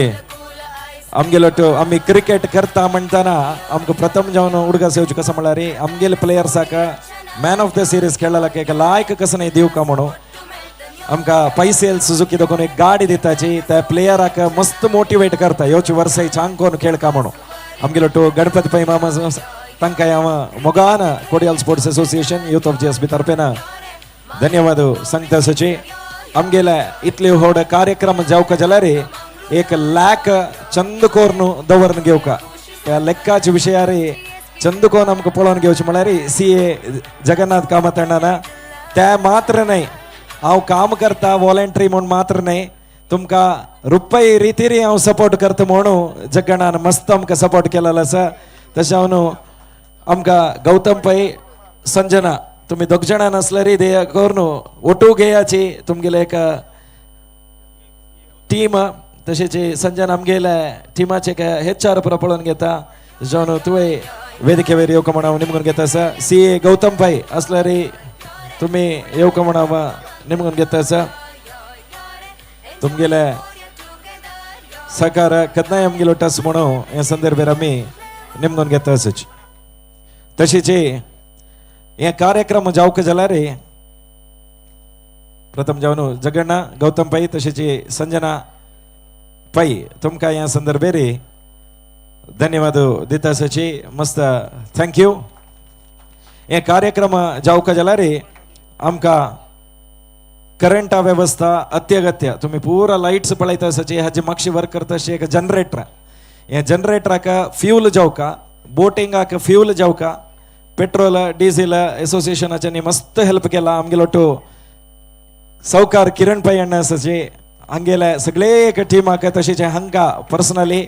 आमगेलो आमी क्रिकेट करता म्हणटाना आमकां प्रथम जावन उडगास येवचें कसो म्हणल्यार आमगेले प्लेयर्साक मॅन ऑफ the series खेळ्ळा एक लायक कसो न्ही दिवका म्हणून आमकां पैसेल सुजुकी दोकोन एक गाडी दिताची. त्या प्लेयराक मस्त मोटिवेट करता, येवचे वर्साय चांग कोन खेळका म्हणून. आमगेलो टो गणपती पै मामा, तांकां हांव मोगान Kodial sports association youth of GSB तर्फेन धन्यवाद सांगता सची. आमगेले इतले व्हड कार्यक्रम जावका जाल्यार एक लाख चंद कोर्न दवरून घेवका, त्या लेक्काचे विशयार चंद कोन आमकां पळोवन घेवचें म्हळ्यार CA Jagannath Kamat अण्णान. त्या मात्र न्हय, हांव काम करता वॉलंटरी म्हूण मात्र न्हय, तुमकां रुपय रितीरी हांव सपोर्ट करता म्हणून जगन्नान मस्त आमकां सपोर्ट केलेलो आसा. तशें हांव आमकां गौतम पै, संजना, तुमी दोग जाणां नासल्यार ते करून ओटू घेयाची तुमगेले एक टीम. तशेंच संजना आमगेले टिमाचे HR पुरो पळोवन घेता. जावन तुवें वेदिकेवेर येवका म्हण हांव निमगून घेता आसा. CA Gautam Pai आसल्यार तुमी येवका म्हण हांव निमगून घेता आसा. तुमगेले सहकार केन्नाय आमगेलो टस म्हणून ह्या संदर्भार आमी निमगून घेता आसाची. तशेंच हे कार्यक्रम जावका जाल्यार प्रथम जावन जगन्ना गौतम पै तशेंच संजना पै, तुमकां ह्या संदर्भेर धन्यवाद दिता आसाची. मस्त thank you. हे कार्यक्रम जावका जाल्यार आमकां करंटा व्यवस्था अत्यगत्य. तुमी पुरा लायट्स पळयता आसाची. हाजी मागशी वर्क करता अशें एक जनरेटर, हे जनरेटराक फ्यूल जावका, बोटिंगाक फ्यूल जावका, पेट्रोल डिझेल एसोसिएशनाच्यानी मस्त हेल्प केला. आमगेलो टो सावकार किरण पै अण्णा आसाचे, हांगेले सगळे एक टिमाक, तशेंच हांकां पर्सनली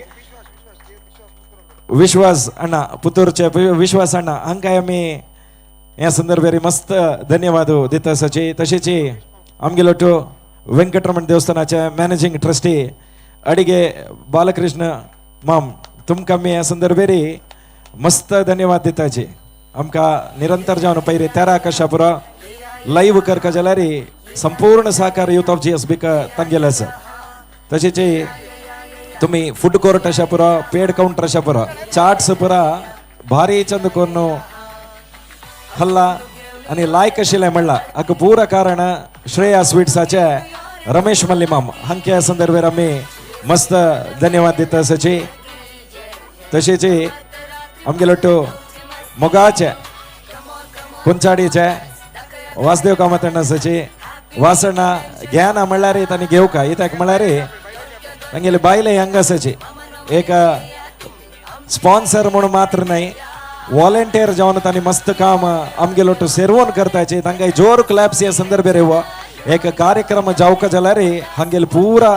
विश्वास अण्णा, पुतूरचे विश्वास अण्णा, हांकां आमी ह्या संदर्भार मस्त धन्यवाद दिता आसाची. तशेंच आमगेलो टो वेंकटरमण देवस्थानाचे मॅनेजिंग ट्रस्टी अडिगे बालकृष्ण माम, तुमकां आमी ह्या संदर्भार मस्त धन्यवाद दिताची. आमकां निरंतर जावन पयरे तेरा कशा पुरो लायव्ह करका जाल्यार संपूर्ण सहकार युथ ऑफ GSB तांगेले आसा. तशेंच तुमी फूड कोर्ट अशा पुरो, पेड कावंटर अशा पुरो, चाट्स पुरा भारी चंद कोन्न हल्ला आनी लायक आशिल्लें म्हणलां. हाका पुरा कारण श्रेया स्वीट्साचे रमेश मल्लीमाम, हांकां ह्या संदर्भार आमी मस्त धन्यवाद दिता आसाची. तशेंच आमगेलो टो मोगाचे कुंचाडीचे वासदेव कामत अण्णा आसाची. वासण्णा ज्ञान म्हणल्यार तांणी घेवका, कित्याक म्हणल्यार तांगेले बायले हांगा आसाची. एक स्पॉन्सर म्हणून मात्र न्हय, वॉलंटियर जावन तांणी मस्त काम आमगेलो टो सेरवून करताचे. तांकां जोर क्लॅप्स ह्या संदर्भार येवो. एक कार्यक्रम जावका जाल्यार हांगेले पुरा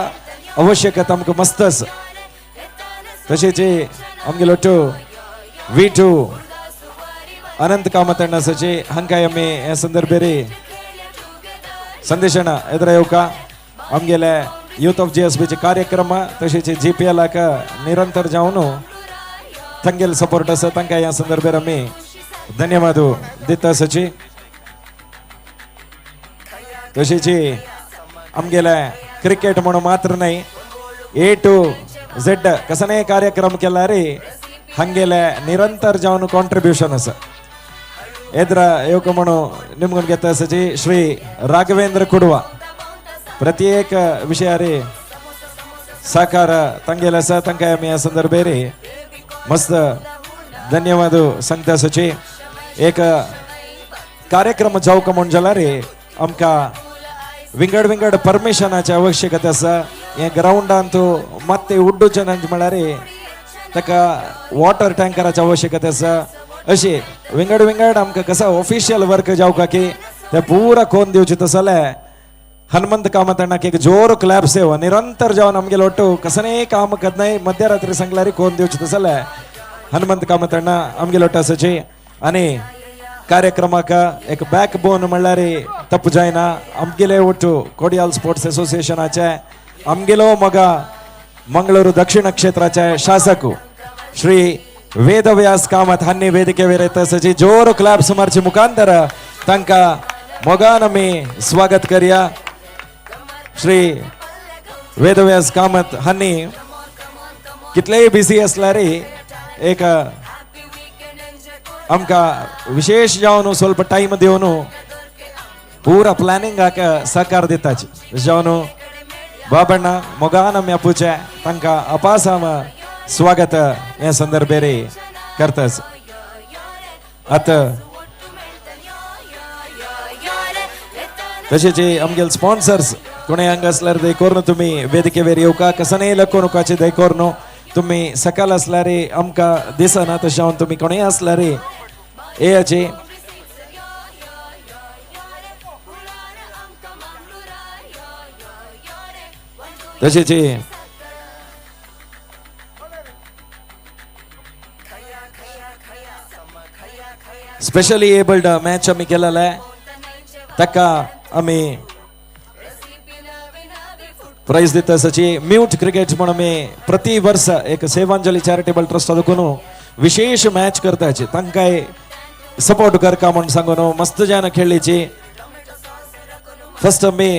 आवश्यकता आमकां मस्त आसा. तशेंच आमगेलो टो V2 Anant Kamat अण्णा आसाचे, हांकां आमी ह्या संदर्भार संदेश अण्णा एदरा येवका. आमगेले युथ ऑफ GSBचे कार्यक्रम तशेंच GPLाक निरंतर जावन तांगेले सपोर्ट आसा, तांकां ह्या संदर्भार आमी धन्यवाद दिता आसाची. तशेंच आमगेले क्रिकेट म्हणून मात्र न्हय, A to Z कसने कार्यक्रम केल्यार हांगेले निरंतर जावन कॉन्ट्रिब्युशन आसा. एद्रा येवका म्हणून निमगून घेता आसाची श्री राघवेंद्र कुडवा, प्रत्येक विशयारे सहकार तांगेले आसा, तांकां आमी ह्या संदर्भार मस्त धन्यवाद सांगता आसाची. एक कार्यक्रम जावका म्हूण जाल्यार आमकां विंगड विंगड परमिशनाची आवश्यकता आसा. हे ग्रावंडांत मात्ते उड्डूचे म्हळ्यार ताका वॉटर टँकराची आवश्यकता आसा. अशी विंगड विंगड आमकां कसो ऑफिशियल वर्क जावका की ते पुरा कोन दिवचे तसले. हनुमंत कामत अण्णाक एक जोर क्लॅप सेव निरंतर जावन आमगेले ಒಟ್ಟು कसನೇ काम करनाय मध्यरात्री सांगल्यार कोण दिवचे तसले हनुमंत कामत अण्णा आमगेले ಒಟ್ಟು आसाची आनी कार्यक्रमाक एक बॅक बोन म्हणल्यार तप्पू जायना. आमगेले ಒಟ್ಟು कोडियाल स्पोर्ट्स असोसिएशनाचे आमगेलो मग मंगळूर दक्षिण क्षेत्राचे शासक श्री वेदव्यास कामत हांणी वेदिकेवेर येता आसाची जोर क्लॅप्स मारचे मुखांतर तांकां मोगान आमी स्वागत करया. श्री वेदव्यास कामत हांणी कितलेय बिजी आसल्यार एक आमकां विशेष जावन ಸ್ವಲ್ಪ टायम दिवन पुरा प्लॅनिंगाक सहकार दिताची. जावन बाबण्णा मोगान आमी आपूचे तांकां अपास स्वागत हे संदर्भेर करताच. आतां तशेंच आमगेले स्पॉन्सर्स कोणें हांगा आसल्यार दयकोर तुमी वेदिकेवेर येवका कसनय लको नुकाचे दयकोर न्हू तुमी सकाळ आसल्यार आमकां दिसना तशें हांव तुमी कोणेय आसल्यार येयाचे. तशेंच स्पेशली एबल्ड मॅच आमी केलेले ताका आमी प्रायज दिता आसाची. म्यूट क्रिकेट म्हूण आमी प्रति वर्स एक सेवांजली चॅरिटेबल ट्रस्ट देखून विशेष मॅच करताची तांकांय सपोर्ट करका म्हूण सांगून मस्त जाण खेळ्ळीची. फर्स्ट आमी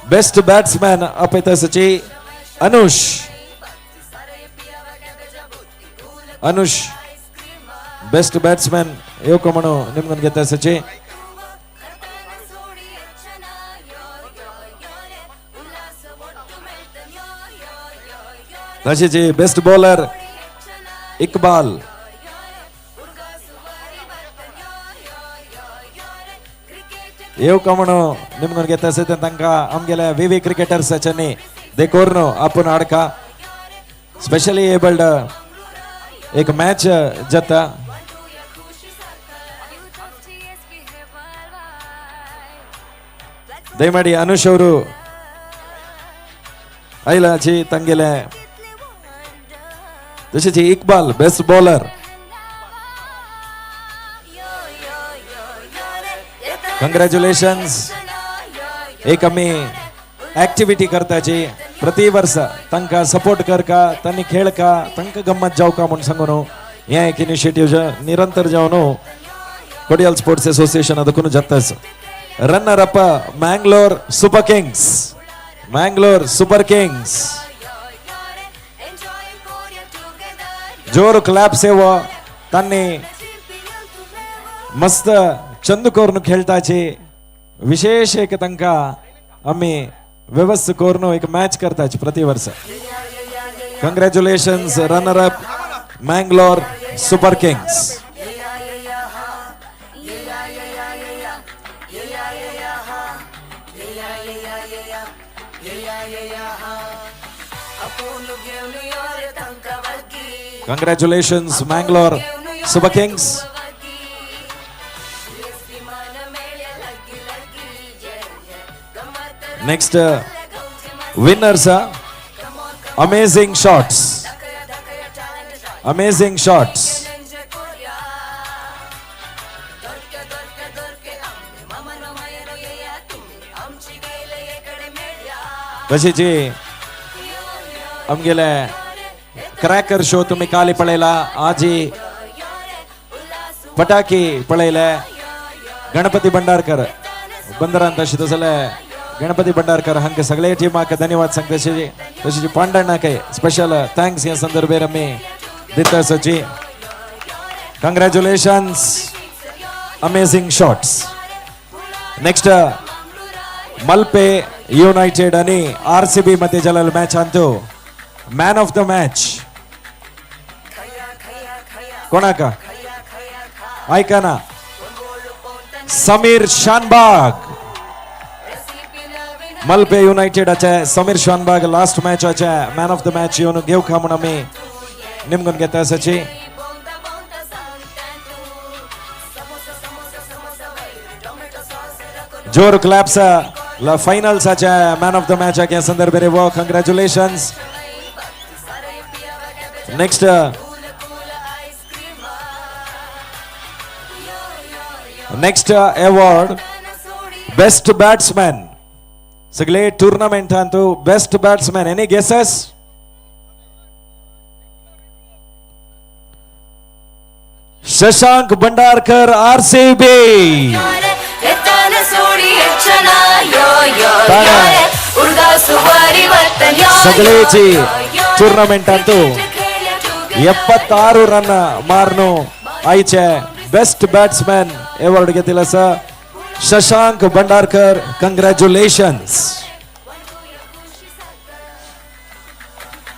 बेस्ट बॅट्समॅन आपयता आसाची अनुष. अनुष बेस्ट बॅट्समॅन येवका म्हणून निमगून घेता आसाची. तशेंच बेस्ट बॉलर इकबाल. येवका म्हणून निमगून घेता आसा तांकां आमगेल्या व्ही व्ही क्रिकेटर्साच्यांनी देखून आपूण हाडका. स्पेशली एबल्ड एक मॅच जाता. ದಯಮಾಡಿ ಅನುಷ್ ಅವರು ಐಲಾಚಿ ತಂಗೆಲೆ. तशेंच इकबाल बेस्ट बॉलर. कंग्रॅच्युलेशन्स. एक आमी ऍक्टिव्हिटी करताची प्रति वर्स तांकां सपोर्ट करका तांणी खेळका तांकां गम्मत जावका म्हूण सांगून हें एक इनिशिएटीव निरंतर जावन कोडियाल स्पोर्ट्स असोसिएशन देखून जाताच. Runner up Mangalore Super Kings. Mangalore Super Kings जोर क्लॅप सेवा तांणी मस्त चंद करून खेळताची विशेष एक तांकां आमी व्यवस्था करून एक मॅच करताची प्रति वर्स. Congratulations runner up Mangalore Super Kings. Congratulations Mangalore Super Kings. Next winners Amazing Shots. Amazing Shots. तशेंच आमगेले क्रॅकर शो तुम्ही काली पळयला, आजी पटाकी पळयले. गणपती भंडारकर बंदरान तशें जाल्यार गणपती भंडारकर हांकां सगळे टिमाक धन्यवाद सांगता. तशेंच पांडण्णाकय स्पेशल thanks ह्या संदर्भेर आमी दिता आसाची. Congratulations Amazing Shots. Next Malpe United आणि आर सी बी मध्ये जालेलो मॅच अंतू मॅन ऑफ the match कोणाका ऐका ना, समीर शानबाग. मलपे युनायटेडाचे समीर शानबाग लास्ट मॅचाचे मॅन ऑफ the match येवन घेवका म्हूण आमी निमगून घेता आसाची. जोर क्लॅप्स फायनल्साचे मॅन ऑफ the मॅचाक ह्या संदर्भार येवो. Congratulations. Next next award best batsman. सगळे टुर्नामेंटांतू best batsman. Any guesses? Shashank Bhandarkar, RCB. सगळेची टुर्नामेंटांतू 76 run मारनु आयचे बेस्ट बॅट्समॅन अवॉर्ड घेतला आसा शशांक भंडारकर. कंग्रॅच्युलेशन्स.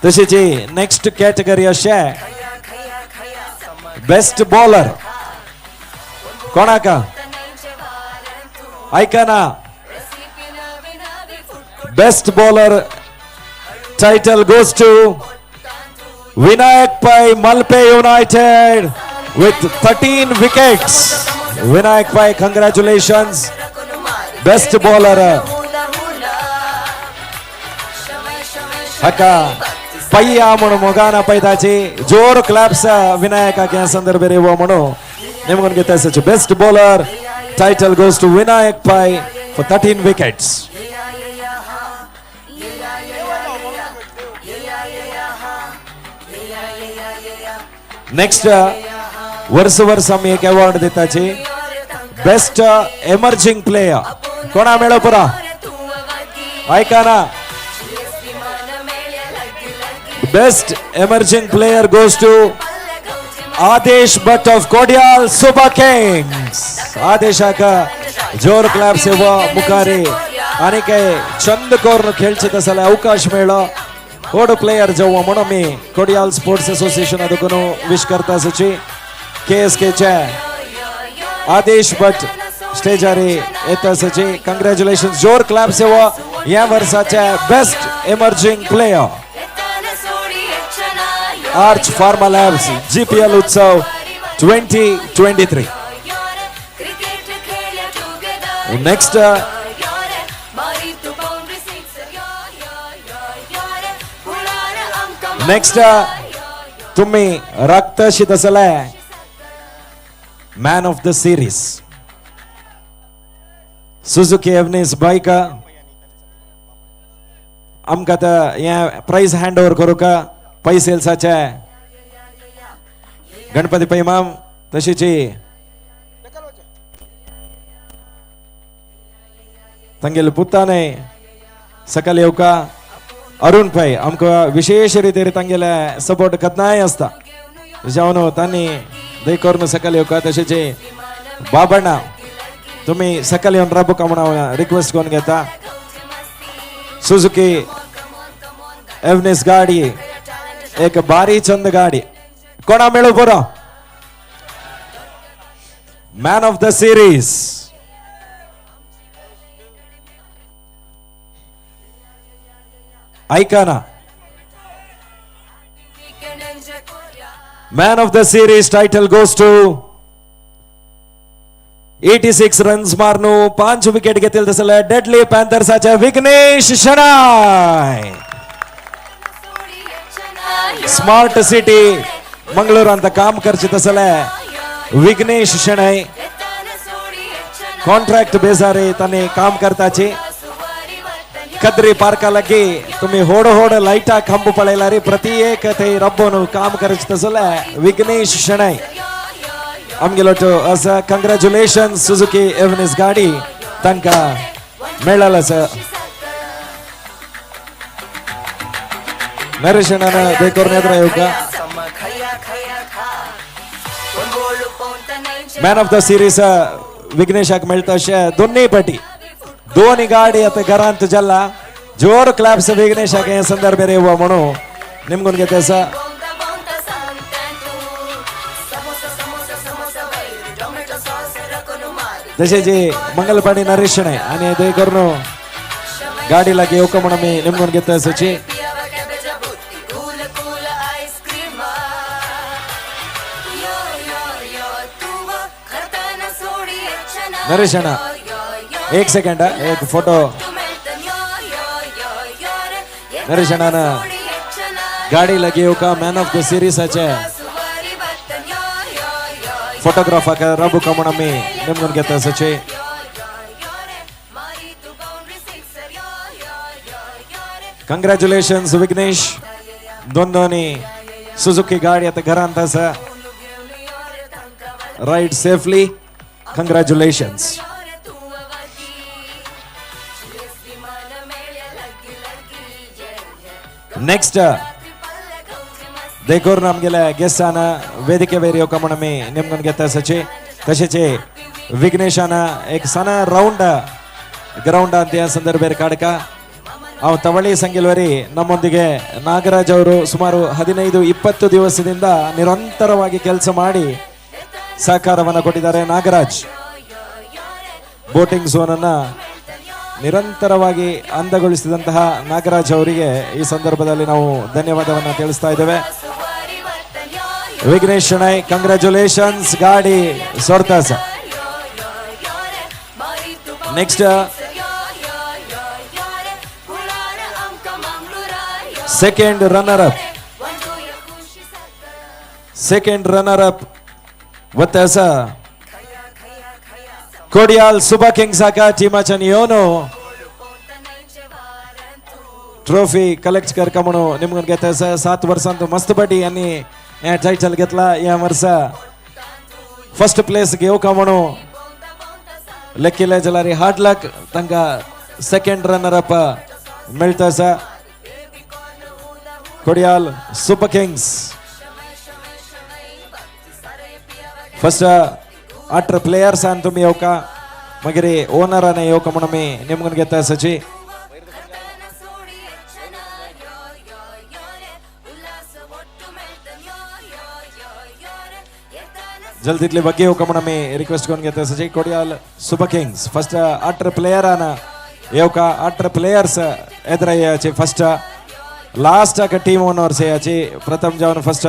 तशीच नेक्स्ट कॅटेगरी अशें बेस्ट बॉलर. कोणाका ऐका ना. Best bowler title goes to Vinayak Pai, Malpe United with 13 wickets. Vinayak Pai, congratulations. Best bowler. हका पय्या म्हणून मोगाना पैताची जोर क्लॅप्स विनायकाक ह्या संदर्भार येवो म्हणून निमगून घेता. Best bowler title goes to Vinayak Pai for 13 wickets. Next वर्स वर्स आमी एक अवॉर्ड दिताची बेस्ट एमर्जिंग प्लेयर. कोणा मेळो पुरा ऐका ना. Best emerging player goes to Adesh Bhat of Kodial Super Kings. आदेशाक जोर क्लॅप्स येवो मुखारी आनी काय चंद करून खेळचे तसले अवकाश मेळ्ळो. होड प्लेयर जेव्हा म्हणून मी कोडियाल स्पोर्ट्स असोसिएशन देखून विश करता सची. केएसकेचे आदेश भट स्टेजारी येता सची. कंग्रॅच्युलेशन. जोर क्लॅप्स येवो ह्या वर्साचे best emerging player, Arch Pharma Labs GPL Utsav 2023. Next next तुम्ही रक्तशी तसले man of the series, Suzuki Avenis bike. आमकां आतां हें प्रायज हँड ओवर करूंक पै सेल्साचे गणपती पै माम, तशीच तांगेले पुताने सकयल येवका अरुण पै. आमकां विशेष रितीर तांगेले सपोर्ट केन्नाय आसता, जावन तांणी दय करून सकयल येवका. तशेंच बाबण्णा, तुमी सकयल येवन राबूका म्हणून हांव रिक्वेस्ट करून घेता. सुझुकी एवनीस गाडी, एक भारी चंद गाडी. कोणा मेळू बरो मॅन ऑफ the series? ऐका ना. Man of the series title goes to 86 runs मारनु 5 wicket घेतील तसले डेडली पॅन्थर्साचे विघ्नेश शणाय. स्मार्ट सिटी मंगळूरांत काम करचे तसले विघ्नेश शणै कॉन्ट्रॅक्ट बेजारे तांणी काम करताची. कद्री पार्का लागी तुम्ही होड होड लायटा खांब पळयला रे, प्रति एक ते रब्बोन काम करचे तसले विघ्नेश शणै आमगेलो असं. कंग्रॅच्युलेशन. सुझुकी एवनीस गाडी तांकां मेळ्ळा आसा. नरेश अण्णान देखोर नेत्र येवका. मॅन ऑफ the series विघ्नेशाक मेळटा अशें. दोन्ही पटी दोन्ही गाडी आता घरांत जल्ला. जोर क्लॅप्स विघ्नेशाक हे संदर्भार येवो म्हणून निमगून घेता आसा. तशें जे मंगलपाणी नरेश शणै आनी ते करून गाडी लागी येवका म्हणून आमी निमगून घेता आसाची. नरेश अण्णा, एक सेकंड, एक फोटो. नरेशनान गाडी लागी येवका मॅन ऑफ the सिरीजाचे फोटोग्राफाक राबुका म्हूण आमी नेमून घेता सचे. कंग्रॅच्युलेशन्स विघ्नेश, दोन दोन्ही सुझुकी गाडी आता घरांत आसा. Ride safely. Congratulations. Next देखून आमगेल्या गेस्टान वेदिके वयर येवका म्हूण आमी नेमून घेता सचे. तशेंच विघ्नेशान एक सण रावंड ಗ್ರೌಂಡ್ ಅಂತ ಸಂದರ್ಭ ಕಾಡ್ಕ ಅವ ತವಳಿ ಸಂಗಿಲ್ವರಿ ನಮ್ಮೊಂದಿಗೆ ನಾಗರಾಜ್ ಅವರು ಸುಮಾರು 15-20 ದಿವಸದಿಂದ ನಿರಂತರವಾಗಿ ಕೆಲಸ ಮಾಡಿ ಸಹಕಾರವನ್ನು ಕೊಟ್ಟಿದ್ದಾರೆ. ನಾಗರಾಜ್ ಬೋಟಿಂಗ್ ಝೋನ್ ಅನ್ನ ನಿರಂತರವಾಗಿ ಅಂದಗೊಳಿಸಿದಂತಹ ನಾಗರಾಜ್ ಅವರಿಗೆ ಈ ಸಂದರ್ಭದಲ್ಲಿ ನಾವು ಧನ್ಯವಾದವನ್ನು ತಿಳಿಸ್ತಾ ಇದ್ದೇವೆ. ವಿಘ್ನೇಶ್ ಶೆಣೈ, ಕಂಗ್ರ್ಯಾಚುಲೇಷನ್ಸ್, ಗಾಡಿ ಸೊರ್ತಾಸ. Next second runner up, second runner up वत्यास Kodiyal सुबा किंग्स हाका टिमाच्यान येवन ट्रॉफी कलेक्ट करका म्हणून निमगून घेता. 7 वर्सांत मस्त पाटी यांनी हे टायटल घेतला. या वर्सा फर्स्ट प्लेस घेवका म्हणून लेखिले जाल्यार हार्ड लक तांकां सेकंड रनर अप मेळटा आसा. कोडियाल सुपर किंग्स फर्स्ट 18 प्लेयर्सान तुमी येवका, मागीर ओनरान येवका म्हणून आमी नेमून घेता सची. जल्दीतले बग्गे येवका म्हणून आमी रिक्वेस्ट करून घेता सची. कोडियाल सुपर किंग्स फर्स्ट 18 प्लेयरान येवका, 18 प्लेयर्स एदरा येयाचे. फर्स्ट लास्ट टीम ओनर्स येयाची, प्रथम जावन फर्स्ट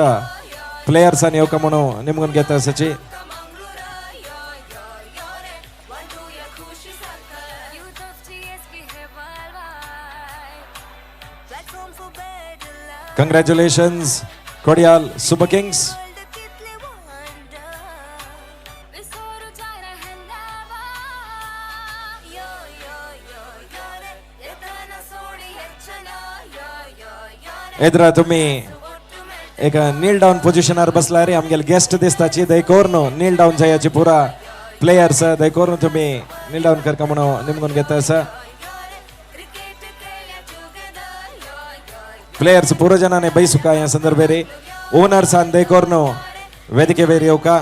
प्लेयर्सान येवका म्हणून निमगून घेता सची. Congratulations Kodial super kings. एदरा तुम्ही एक नील डाऊन पोझिशनार बसला रे आमगेले गेस्ट दिसताची दयकोर नील डाऊन जायाची पुरा प्लेयर्स दयकोर तुम्ही नील डाऊन करका म्हणून निमगून घेता आसा. प्लेयर्स पुरो जनाने बैसुका या संदर्भे ओनर्स आन दयकोर वेदिके वयर येवका.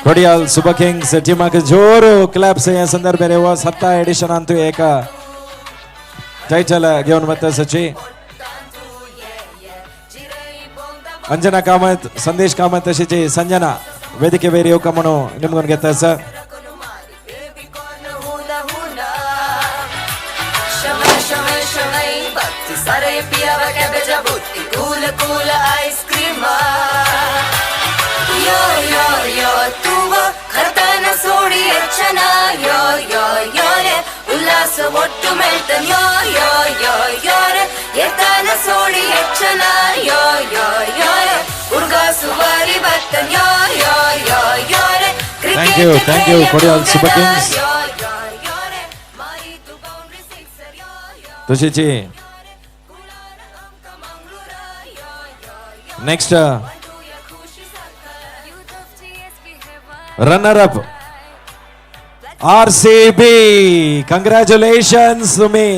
कोडियाल सुपर किंग्स टीमाक जोर क्लॅप्स या संदर्भे 7 एडिशन अंतू एक टायटल घेवन वता सची. अंजना कामत, संदेश कामत तशीच संजना वेदिके वयर येवका म्हणून निमगून घेता आसा. Thank you Kodial super kings. तशीच next runner up RCB. Congratulations तुम्ही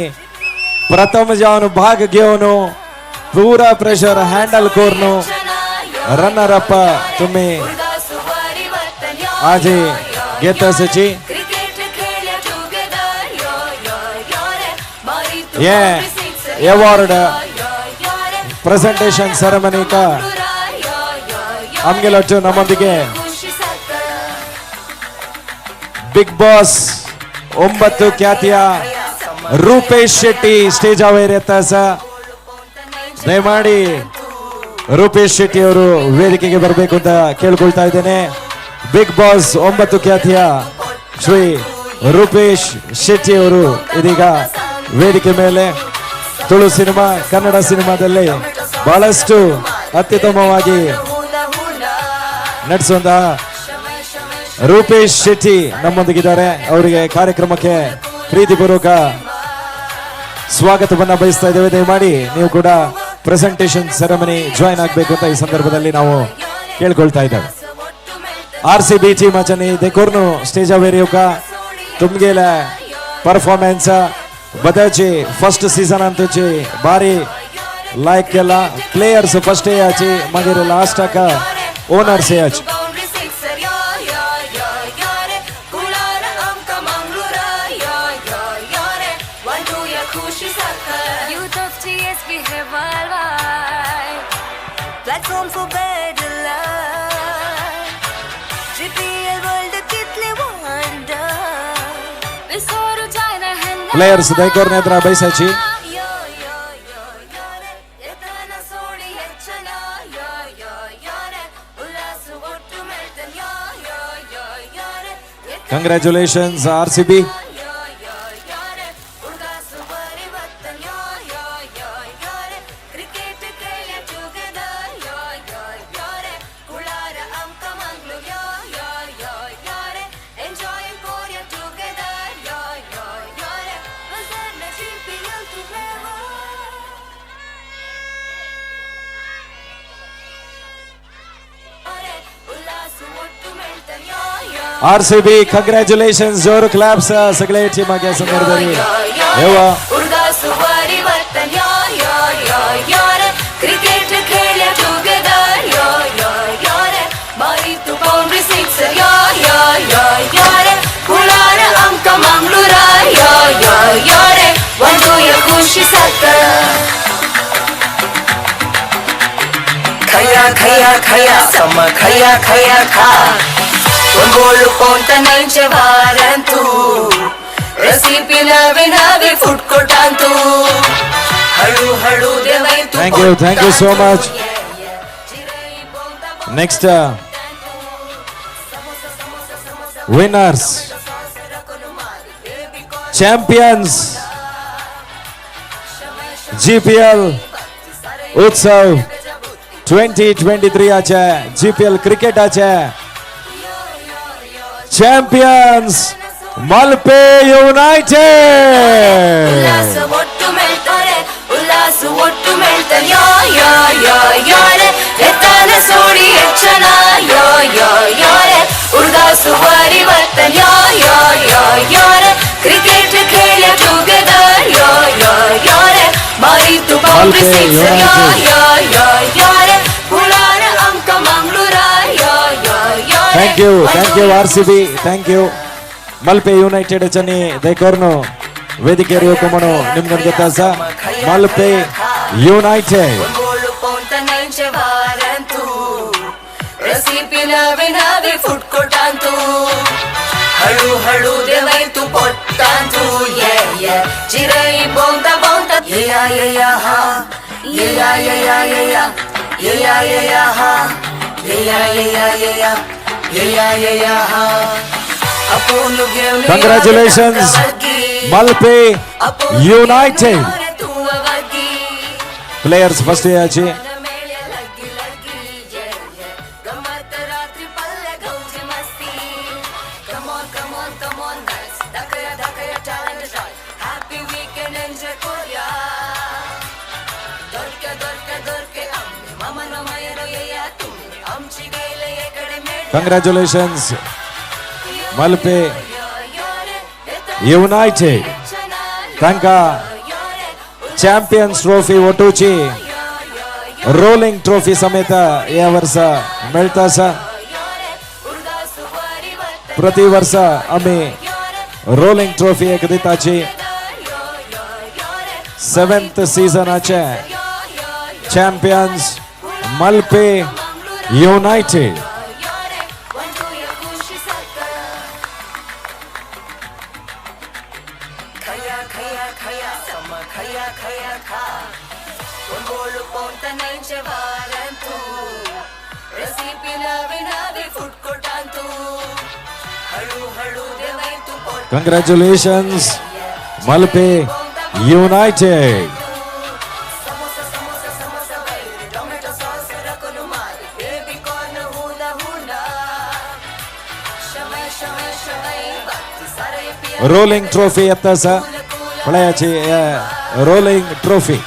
प्रथम जावन भाग घेवन पुरा प्रेशर हँडल करून रनर अप तुम्ही आज घेत असाची. हे अवॉर्ड प्रेझेंटेशन सेरेमनीक आमगेलोटू ನಮ್ಮೊಂದಿಗೆ ಬಿಗ್ ಬಾಸ್ 9 ಖ್ಯಾತಿಯ ರೂಪೇಶ್ ಶೆಟ್ಟಿ ಸ್ಟೇಜ್ ಅವೇರ್. ದಯಮಾಡಿ ರೂಪೇಶ್ ಶೆಟ್ಟಿ ಅವರು ವೇದಿಕೆಗೆ ಬರಬೇಕು ಅಂತ ಕೇಳ್ಕೊಳ್ತಾ ಇದ್ದೇನೆ. ಬಿಗ್ ಬಾಸ್ 9 ಖ್ಯಾತಿಯ ಶ್ರೀ ರೂಪೇಶ್ ಶೆಟ್ಟಿ ಅವರು ಇದೀಗ ವೇದಿಕೆ ಮೇಲೆ. ತುಳು ಸಿನಿಮಾ, ಕನ್ನಡ ಸಿನಿಮಾದಲ್ಲಿ ಬಹಳಷ್ಟು ಅತ್ಯುತ್ತಮವಾಗಿ ನಟಿಸುವಂತಹ ರೂಪೇಶ್ ಶೆಟ್ಟಿ ನಮ್ಮೊಂದಿಗಿದ್ದಾರೆ. ಅವರಿಗೆ ಕಾರ್ಯಕ್ರಮಕ್ಕೆ ಪ್ರೀತಿಪೂರ್ವಕ ಸ್ವಾಗತವನ್ನ ಬಯಸ್ತಾ ಇದ್ದೇವೆ. ದಯಮಾಡಿ ನೀವು ಕೂಡ ಪ್ರೆಸೆಂಟೇಷನ್ ಸೆರೆಮನಿ ಜಾಯಿನ್ ಆಗಬೇಕು ಅಂತ ಈ ಸಂದರ್ಭದಲ್ಲಿ ನಾವು ಕೇಳ್ಕೊಳ್ತಾ ಇದ್ದೇವೆ. ಆರ್ ಸಿ ಬಿ ಟೀಮ್ ಆಚನೆ ದೇಕೋರ್ನು ಸ್ಟೇಜ್ ಅವೇರಿಯೋಕ ತುಮ್ಗೆಲ ಪರ್ಫಾರ್ಮೆನ್ಸ್ ಬದಾಚಿ ಫಸ್ಟ್ ಸೀಸನ್ ಅಂತುಚಿ ಬಾರಿ ಲೈಕ್ ಎಲ್ಲ ಪ್ಲೇಯರ್ಸ್ ಫಸ್ಟ್ ಆಚಿ ಮಗಿರ ಲಾಸ್ಟ್ ಆಕ ಓನರ್ಸ್ ಆಚಿ. Platform for better life. GPL World कितले wonder. Players ದಯಕೋರ್ನ ಎದುರ ಬಯಸಾಚಿ. Congratulations R C B. R C B congratulations. ಜೋರು ಕ್ಲಾಪ್ಸ್ ಸಗಳೆ ಟೀಮ್ ಸಂದರ್ಭದಲ್ಲಿ. ಕ್ರಿಕೆಟ್ खेळ together yo yo yo रे मारी तू बाउंड्री सिक्सर यो यो यो यो रे कुळार आमकां मंगळूरा यो यो यो रे वांटूया खुशी सात. खया खया खया सम खया खया खा ಒಂಗೋಳು ಪೌಂಟ ನೈಂಚೆ ವಾರಂತು ರೆಸಿಪಿ ನವೆ ನವೆ food ಕೊಟ್ಟಂತು ಹಳು ಹಳು ದೇವೈತು. Thank you, thank you so much. Next winners, champions GPL Utsav 2023 ಆಚೆ ಜಿಪಿಎಲ್ ಕ್ರಿಕೆಟ್ ಆಚೆ ಚಾಂಪಿಯನ್ಸ್ ಮಲ್ಪೆ ಯುನೈಟೆಡ್. ಉಲ್ಲಾಸ ಒಟ್ಟು ಮೆಳ್ತಾರೆ ಉಲ್ಲಾಸ ಒಟ್ಟು ಮೆಳ್ತಾರೆ ಯೋ ಯೋ ಯೋ ಯೋ ರೆ ಎತ್ತಾನ ಸೋಡಿ ಎಚ್ಚನ ಯೋ ಯೋ ಯೋ ರೆ ಉರ್ದಾಸು ವಾರಿ ವರ್ತನ್ ಯೋ ಯೋ ಯೋ ಯೋ ರೆ ಕ್ರಿಕೆಟ್ ಖೇಳ ಟುಗೆದರ್ ಯೋ ಯೋ ಯೋ ರೆ ಮಾರಿ ತು ಬೌಂಡ್ರಿ ಮಲ್ಪೆ ಸಿಕ್ಸರ್ ಯೋ ಯುನೈಟೆಡ್. ಯೋ ಯೋ ಯೋ ರೆ ಕುಳಾರ ಅಂಕ ಮಂಗಳೂರ ಯೋ ಯೋ ಯೋ ರೆ Thank you, thank you R C B, thank you Malpe United Chani ದೈಕೋರ್ನು ವೇದಿಕೆ ಕುಮಣು ನಿಮ್ಗೊಂದು ಗೊತ್ತಾಸ ಮಲ್ಪೆ ಯುನೈಟೆಡ್. ಒಂಗೋಳು ಪೌಂಟ ನೈಂಚೆ ವಾರಂತು ರೆಸಿಪಿ ನವೆ ನವೆ ಫುಡ್ ಕೊಟ್ಟಂತು ಹಳು ಹಳು ದೇವೈತು ಪೊಟ್ಟಂತು ಯೇ ಯೇ ಚಿರೈ ಬೌಂತ ಬೌಂತ ಯೇ ಯೇ ಯಾ ಹಾ ಯೇ ಯೇ ಯೇ ಯೇ ಯೇ ಯೇ ಯೇ ಯಾ ಹಾ ಯೇ ಯೇ ಯೇ ಯೇ ಯೇ ಯೇ ಯೇ ಯಾ ಹಾ. ಅಪೋನು ಗೆವ್ನಿ congratulations Malpe United. Players first ಆಚಿ. Congratulations Malpe United. ತಾಂಕ ಚಾಂಪಿಯನ್ಸ್ ಟ್ರೋಫಿ ಒಟ್ಟೂಚಿ ರೋಲಿಂಗ್ ಟ್ರೋಫಿ ಸಮೇತ ಈ ವರ್ಷ मेळटा. ಪ್ರತಿ ವರ್ಷ आमी रोलिंग ट्रॉफी एक दिताची. सेव्हन्थ सीझनाचे चॅम्पियन्स मलपे युनायटेड. खया खया खया सम खया खया खा बोळू पोंतनांचे वारांतू रेसिपी नवी नवी फूड कोर्टांतू हळू हळू देवै तू पोट. Congratulations Malpe United. Samosa samosa samosa वैर टोमॅटो सॉस रकोनु मारी बेबी कॉर्न हुना हुना शवै शवै शवै बाकी सारे पिया. रोलिंग ट्रॉफी येता पळयाची रोलिंग ट्रॉफी.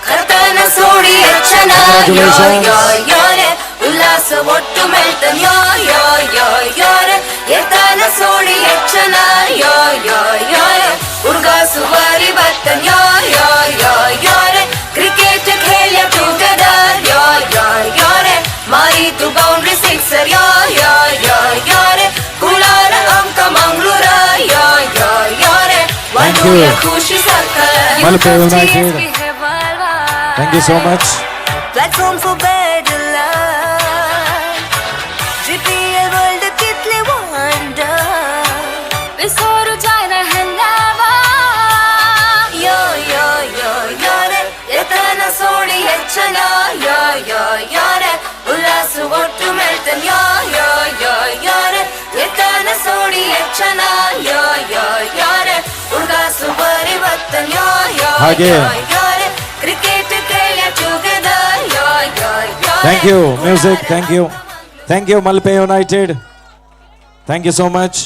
ಕರ್ತನ ಸೋಡಿ ಅಚ್ಚನ ಯೋ ಯೋ ಯೋರೆ ಉಲ್ಲಾಸ ಒಟ್ಟು ಮೆಲ್ತನ್ ಯೋ ಯೋ ಯೋ ಯೋರೆ ಎತ್ತನ ಸೋಡಿ ಅಚ್ಚನ ಯೋ ಯೋ ಯೋರೆ ಉರ್ಗಾ ಸುವಾರಿ ಬತ್ತನ್ ಯೋ ಯೋ ಯೋ ಯೋರೆ ಕ್ರಿಕೆಟ್ ଖେಳ್ಯ ಟುಗೆದರ್ ಯೋ ಯೋ ಯೋರೆ ಮಾರಿತು ಬೌಂಡ್ರಿ ಸಿಕ್ಸರ್ ಯೋ ಯೋ ಯೋ ಯೋರೆ ಕುಳಾರ ಅಂಕ ಮಂಗಳೂರ ಯೋ ಯೋ ಯೋರೆ Thank you. ಖುಷಿ circle. Malpe United. Thank you so much. Platform for better life. GPL World कितले wonder. विसोरू जायना हेन्नावा. यो यो यो यो रे ಎತ್ತನ ಸೋಡಿ ಹೆಚ್ಚನ ಯೋ ಯೋ ಯೋ ರೆ ಉಲ್ಲಾಸ ಒಟ್ಟು ಮೆಲ್ತನ್ ಯೋ ಯೋ ಯೋ ಯೋ ರೆ ಎತ್ತನ ಸೋಡಿ ಹೆಚ್ಚನ ಯೋ ಯೋ ಯೋ ರೆ ಉರ್ಗಾಸು ಬರಿ ಬತ್ತನ್ ಯೋ ಯೋ ಹಾಗೆ. ಯೋ ಯೋ ರೆ ಕ್ರಿಕೆಟ್ ಕೇಳ together yo yo yo. Thank you music, thank you, thank you Malpe United, thank you so much.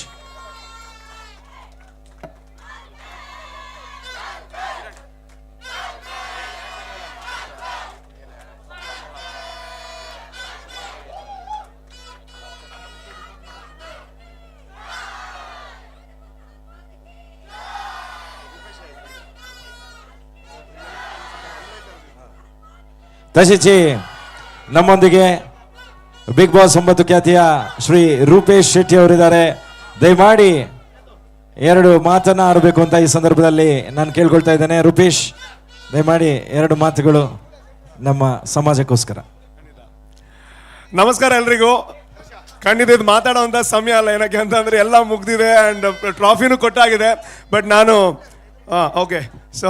ತಶೇಚ್ ನಮ್ಮೊಂದಿಗೆ ಬಿಗ್ ಬಾಸ್ 9 ಖ್ಯಾತಿಯ ಶ್ರೀ ರೂಪೇಶ್ ಶೆಟ್ಟಿ ಅವರಿದ್ದಾರೆ. ದಯಮಾಡಿ ಎರಡು ಮಾತನ್ನ ಆಡಬೇಕು ಅಂತ ಈ ಸಂದರ್ಭದಲ್ಲಿ ನಾನು ಕೇಳ್ಕೊಳ್ತಾ ಇದ್ದೇನೆ. ರೂಪೇಶ್, ದಯಮಾಡಿ ಎರಡು ಮಾತುಗಳು ನಮ್ಮ ಸಮಾಜಕ್ಕೋಸ್ಕರ. ನಮಸ್ಕಾರ ಎಲ್ರಿಗೂ. ಖಂಡಿತ ಇದು ಮಾತಾಡೋವಂಥ ಸಮಯ ಅಲ್ಲ. ಏನಕ್ಕೆ ಅಂತಂದರೆ ಎಲ್ಲ ಮುಗ್ದಿದೆ ಆ್ಯಂಡ್ ಟ್ರಾಫಿನೂ ಕೊಟ್ಟಾಗಿದೆ. ಬಟ್ ನಾನು, ಓಕೆ, ಸೊ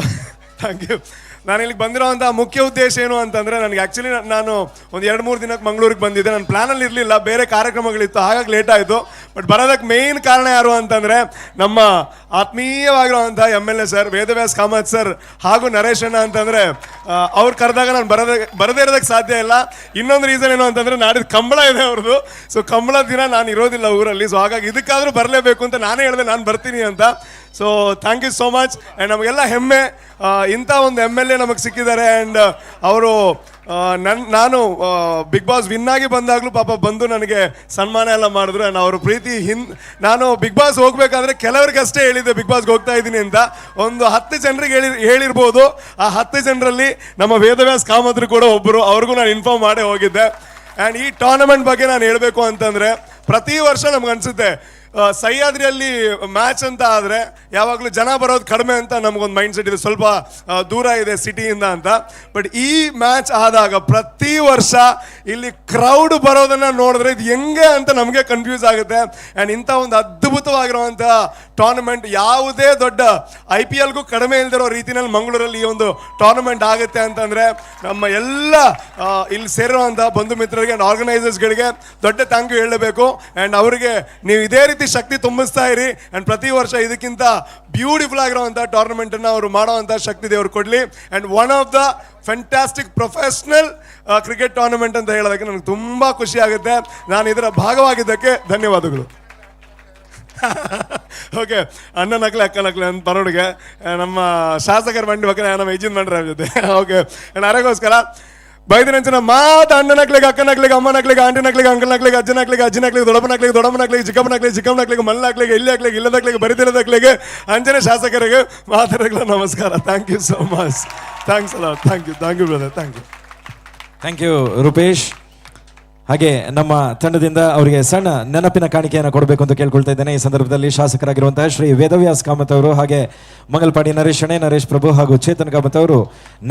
thank you. ನಾನು ಇಲ್ಲಿಗೆ ಬಂದಿರೋವಂಥ ಮುಖ್ಯ ಉದ್ದೇಶ ಏನು ಅಂತಂದರೆ, ನನಗೆ ಆ್ಯಕ್ಚುಲಿ ನಾನು ಒಂದು 2-3 ದಿನಕ್ಕೆ ಮಂಗಳೂರಿಗೆ ಬಂದಿದ್ದೆ. ನನ್ನ ಪ್ಲ್ಯಾನಲ್ಲಿ ಇರಲಿಲ್ಲ, ಬೇರೆ ಕಾರ್ಯಕ್ರಮಗಳಿತ್ತು, ಹಾಗಾಗಿ ಲೇಟ್ ಆಯಿತು. ಬಟ್ ಬರೋದಕ್ಕೆ ಮೇಯ್ನ್ ಕಾರಣ ಯಾರು ಅಂತಂದರೆ, ನಮ್ಮ ಆತ್ಮೀಯವಾಗಿರುವಂಥ MLA sir Vedavyas Kamath sir ಹಾಗೂ ನರೇಶ್ ಅಣ್ಣ. ಅಂತಂದರೆ ಅವ್ರು ಕರೆದಾಗ ನಾನು ಬರದೇ ಇರೋದಕ್ಕೆ ಸಾಧ್ಯ ಇಲ್ಲ. ಇನ್ನೊಂದು ರೀಸನ್ ಏನು ಅಂತಂದರೆ, ನಾಡಿದ್ದು ಕಂಬಳ ಇದೆ ಅವ್ರದ್ದು. ಸೊ ಕಂಬಳ ದಿನ ನಾನು ಇರೋದಿಲ್ಲ ಊರಲ್ಲಿ. ಸೊ ಹಾಗಾಗಿ ಇದಕ್ಕಾದರೂ ಬರಲೇಬೇಕು ಅಂತ ನಾನೇ ಹೇಳಿದೆ, ನಾನು ಬರ್ತೀನಿ ಅಂತ. So thank you so much. And ನಮಗೆಲ್ಲ ಹೆಮ್ಮೆ, ಇಂಥ ಒಂದು ಎಮ್.ಎಲ್.ಎ ನಮಗೆ ಸಿಕ್ಕಿದ್ದಾರೆ. ಆ್ಯಂಡ್ ಅವರು ನಾನು ಬಿಗ್ ಬಾಸ್ ವಿನ್ ಆಗಿ ಬಂದಾಗಲೂ ಪಾಪ ಬಂದು ನನಗೆ ಸನ್ಮಾನ ಎಲ್ಲ ಮಾಡಿದ್ರು. ಆ್ಯಂಡ್ ಅವ್ರ ಪ್ರೀತಿ ನಾನು ಬಿಗ್ ಬಾಸ್ ಹೋಗ್ಬೇಕಾದ್ರೆ ಕೆಲವ್ರಿಗಷ್ಟೇ ಹೇಳಿದ್ದೆ ಬಿಗ್ ಬಾಸ್ಗೆ ಹೋಗ್ತಾ ಇದ್ದೀನಿ ಅಂತ. ಒಂದು 10 ಜನರಿಗೆ ಹೇಳಿರ್ಬೋದು. ಆ 10 ಜನರಲ್ಲಿ ನಮ್ಮ ವೇದವ್ಯಾಸ್ ಕಾಮತ್ರು ಕೂಡ ಒಬ್ಬರು. ಅವ್ರಿಗೂ ನಾನು ಇನ್ಫಾರ್ಮ್ ಮಾಡೇ ಹೋಗಿದ್ದೆ. ಆ್ಯಂಡ್ ಈ ಟೂರ್ನಮೆಂಟ್ ಬಗ್ಗೆ ನಾನು ಹೇಳಬೇಕು ಅಂತಂದರೆ, ಪ್ರತಿ ವರ್ಷ ನಮ್ಗೆ ಅನಿಸುತ್ತೆ, ಸಹ್ಯಾದ್ರಿಯಲ್ಲಿ ಮ್ಯಾಚ್ ಅಂತ ಆದರೆ ಯಾವಾಗಲೂ ಜನ ಬರೋದು ಕಡಿಮೆ ಅಂತ ನಮಗೊಂದು ಮೈಂಡ್ ಸೆಟ್ ಇದೆ, ಸ್ವಲ್ಪ ದೂರ ಇದೆ ಸಿಟಿಯಿಂದ ಅಂತ. ಬಟ್ ಈ ಮ್ಯಾಚ್ ಆದಾಗ ಪ್ರತಿ ವರ್ಷ ಇಲ್ಲಿ ಕ್ರೌಡ್ ಬರೋದನ್ನು ನೋಡಿದ್ರೆ ಇದು ಹೆಂಗೆ ಅಂತ ನಮಗೆ ಕನ್ಫ್ಯೂಸ್ ಆಗುತ್ತೆ. ಆ್ಯಂಡ್ ಇಂಥ ಒಂದು ಅದ್ಭುತವಾಗಿರುವಂಥ ಟೂರ್ನಮೆಂಟ್ ಯಾವುದೇ ದೊಡ್ಡ ಐ.ಪಿ.ಎಲ್ಗೂ ಕಡಿಮೆ ಇಲ್ದಿರೋ ರೀತಿಯಲ್ಲಿ ಮಂಗಳೂರಲ್ಲಿ ಈ ಒಂದು ಟೂರ್ನಮೆಂಟ್ ಆಗುತ್ತೆ ಅಂತಂದರೆ, ನಮ್ಮ ಎಲ್ಲ ಇಲ್ಲಿ ಸೇರಿರುವಂಥ ಬಂಧು ಮಿತ್ರರಿಗೆ ಆ್ಯಂಡ್ ಆರ್ಗನೈಸರ್ಸ್ಗಳಿಗೆ ದೊಡ್ಡ thank you ಹೇಳಬೇಕು. ಆ್ಯಂಡ್ ಅವರಿಗೆ ನೀವು ಇದೇ ರೀತಿ ಶಕ್ತಿ ತುಂಬಿಸ್ತಾ ಇರಿ. ಆ್ಯಂಡ್ ಪ್ರತಿ ವರ್ಷ ಇದಕ್ಕಿಂತ ಬ್ಯೂಟಿಫುಲ್ ಆಗಿರುವಂಥ ಟೂರ್ನಮೆಂಟನ್ನು ಅವರು ಮಾಡೋವಂಥ ಶಕ್ತಿ ದೇವರು ಕೊಡಲಿ. And one of the fantastic professional cricket tournament ಅಂತ ಹೇಳೋದಕ್ಕೆ ನನಗೆ ತುಂಬ ಖುಷಿ ಆಗುತ್ತೆ. ನಾನು ಇದರ ಭಾಗವಾಗಿದ್ದಕ್ಕೆ ಧನ್ಯವಾದಗಳು. ಓಕೆ, ಅಣ್ಣನಕ್ಲೆ ಅಕ್ಕನಕ್ಲೆ ಅಂತ ಬರೋಡಿಗೆ ನಮ್ಮ ಶಾಸಕರ ಬಂಡಿ ಪಕ್ಕ ನಮ್ಮ ಯಜಮಾನ್ರ ಜೊತೆ. ಓಕೆ, ಆ್ಯಂಡ್ ಅದಕ್ಕೋಸ್ಕರ ಬೈದಿನಂಚಿನ ಮಾತ ಅಣ್ಣನಕ್ಲೆಗ್ ಅಕ್ಕನಕ್ಲೆಗ್ ಅಮ್ಮನಕ್ಲೆಗ್ ಆಂಟಿನಕ್ಲೆಗ್ ಅಂಕಲ್ನಕ್ಲೆಗ್ ಅಜ್ಜನಕ್ಲೆಗ್ ಅಜ್ಜಿನಕ್ಲೆಗ್ ದೊಡಪನಕ್ಲೆಗ್ ದೊಡಪನಕ್ಲೆಗ್ ಚಿಕ್ಕಪ್ಪನಕ್ಲೆಗ್ ಚಿಕ್ಕಮ್ಮನಕ್ಲೆಗ್ ಮಲ್ಲಕ್ಲೆಗ್ ಇಲ್ಲಕ್ಲೆಗ್ ಇಲ್ಲದಕ್ಲೆಗ್ ಬರಿದಿರದಕ್ಲೆಗ್ ಅಂಚನೆ ಶಾಸಕರಿಗೆ ಮಾತರಗಳ ನಮಸ್ಕಾರ. Thank you so much. Thanks ಅಲ್ಲ. Thank you, thank you brother, thank you. Thank you Rupesh. ಹಾಗೆ ನಮ್ಮ ತಂಡದಿಂದ ಅವರಿಗೆ ಸಣ್ಣ ನೆನಪಿನ ಕಾಣಿಕೆಯನ್ನು ಕೊಡಬೇಕು ಅಂತ ಕೇಳ್ಕೊಳ್ತಾ ಇದ್ದೇನೆ. ಈ ಸಂದರ್ಭದಲ್ಲಿ ಶಾಸಕರಾಗಿರುವಂತಹ ಶ್ರೀ ವೇದವ್ಯಾಸ್ ಕಾಮತ್ ಅವರು ಹಾಗೆ ಮಂಗಲ್ಪಾಡಿ ನರೇಶ್ ಶಣೆ, ನರೇಶ್ ಪ್ರಭು ಹಾಗೂ ಚೇತನ್ ಕಾಮತ್ ಅವರು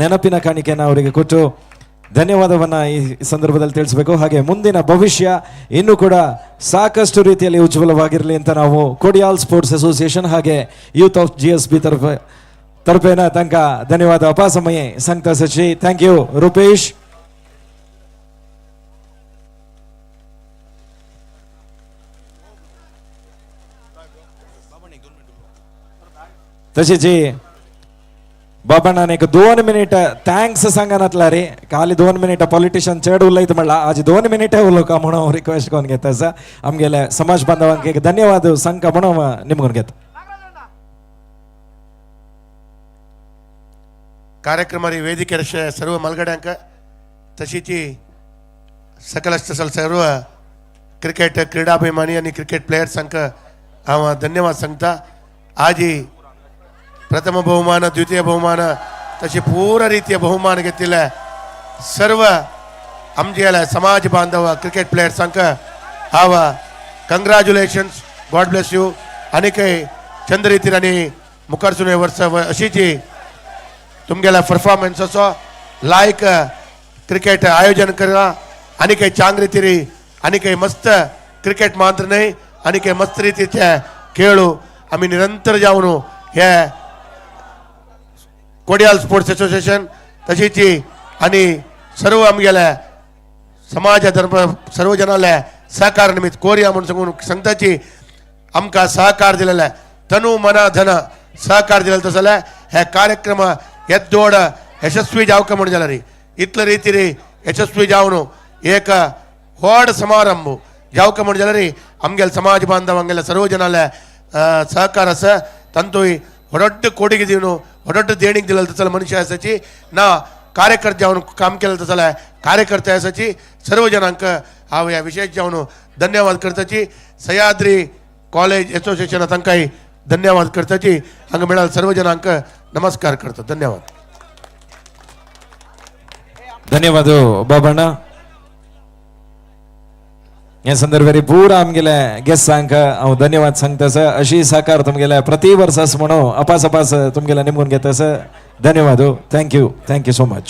ನೆನಪಿನ ಕಾಣಿಕೆಯನ್ನು ಅವರಿಗೆ ಕೊಟ್ಟು ಧನ್ಯವಾದವನ್ನ ಈ ಸಂದರ್ಭದಲ್ಲಿ ತಿಳಿಸಬೇಕು. ಹಾಗೆ ಮುಂದಿನ ಭವಿಷ್ಯ ಇನ್ನೂ ಕೂಡ ಸಾಕಷ್ಟು ರೀತಿಯಲ್ಲಿ ಉಜ್ವಲವಾಗಿರಲಿ ಅಂತ ನಾವು ಕೊಡಿಯಾಲ್ ಸ್ಪೋರ್ಟ್ಸ್ ಅಸೋಸಿಯೇಷನ್ ಹಾಗೆ ಯೂತ್ ಆಫ್ GSB ತರಫೇನ ತನಕ ಧನ್ಯವಾದ ಅಪಾಸಮಯ ಸಂತ ಸಚಿ. Thank you Rupesh. तशेंच बाबांना एक 2 मिनिट thanks सांगनातला रे खाली 2 मिनिट पॉलिटिशियन चड उलयत म्हणला आज 2 मिनिट उलोवका म्हणून रिक्वेस्ट करून घेता आसा. आमगेल्या समाज बांधवांक एक धन्यवाद सांगका म्हणून निमगून घेता. ಕಾರ್ಯಕ್ರಮ ವೇದಿಕೆ ಸರ್ವ ಮಲ್ಗಡ್ಯಾಂಕ तशीची सकलस्त सर्व क्रिकेट क्रीडाभिमानी आणि क्रिकेट प्लेयर्सांक हांव धन्यवाद सांगता. आजी प्रथम बहुमान, द्वितीय बहुमान तशी पूरा ರೀತಿಯ ಬಹುಮಾನ ಗೆತ್ತಿಲ್ಲ ಸರ್ವ आमचे समाज बांधव क्रिकेट प्लेयर्सांक हांव कंग्रॅच्युलेशन्स, गॉड ब्लेस you. आनी काही चंद रितीन आनी मुखार वर्स अशीची तुमगेल्या परफॉर्मन्साचो लायक क्रिकेट आयोजन करा आनी काही चांग रितीरी आनी काही मस्त क्रिकेट मात्र न्हय आनी काही मस्त रितीचे खेळ आमी निरंतर जावन हे कोडियाल स्पोर्ट्स असोसिएशन तशीच आनी सर्व आमगेल्या समाज धर्म सर्व जनाले सहकार निमित्त कोरिया म्हणून सांगून सांगताची आमकां सहकार दिलेले तनु मना धन सहकार दिलेले तसो जाल्यार हे कार्यक्रम येद्दोड यशस्वी जावका म्हणून जाल्यार इतले रितीरी यशस्वी जावन एक व्हड समारंभ जावका म्हणून जाल्यार आमगेले समाज बांधव आमगेले सर्व जनाले सहकार आसा. तांतूय व्हड कोडिगे दिवन व्हड देणीक दिलेले तसो जाल्यार मनुष्य आसाची ना कार्यकर्ते जावन काम केलें तसो जाल्यार कार्यकर्ते आसाची सर्व जणांक हांव ह्या विशेष जावन धन्यवाद करताची. सह्याद्री कॉलेज असोसिएशन तांकांय धन्यवाद करताची. हांगा मेळाल सर्व जणांक नमस्कार करता. धन्यवाद. धन्यवाद बाबांना. या संदर्भात पूरा आमगेल्या गेस्टांक हांव धन्यवाद सांगता आसा. अशी साकार तुमगेल्या प्रति वर्सास म्हणून अपास अपास तुमगेल्या निमगून घेता आसा. धन्यवाद. Thank you, thank you so much.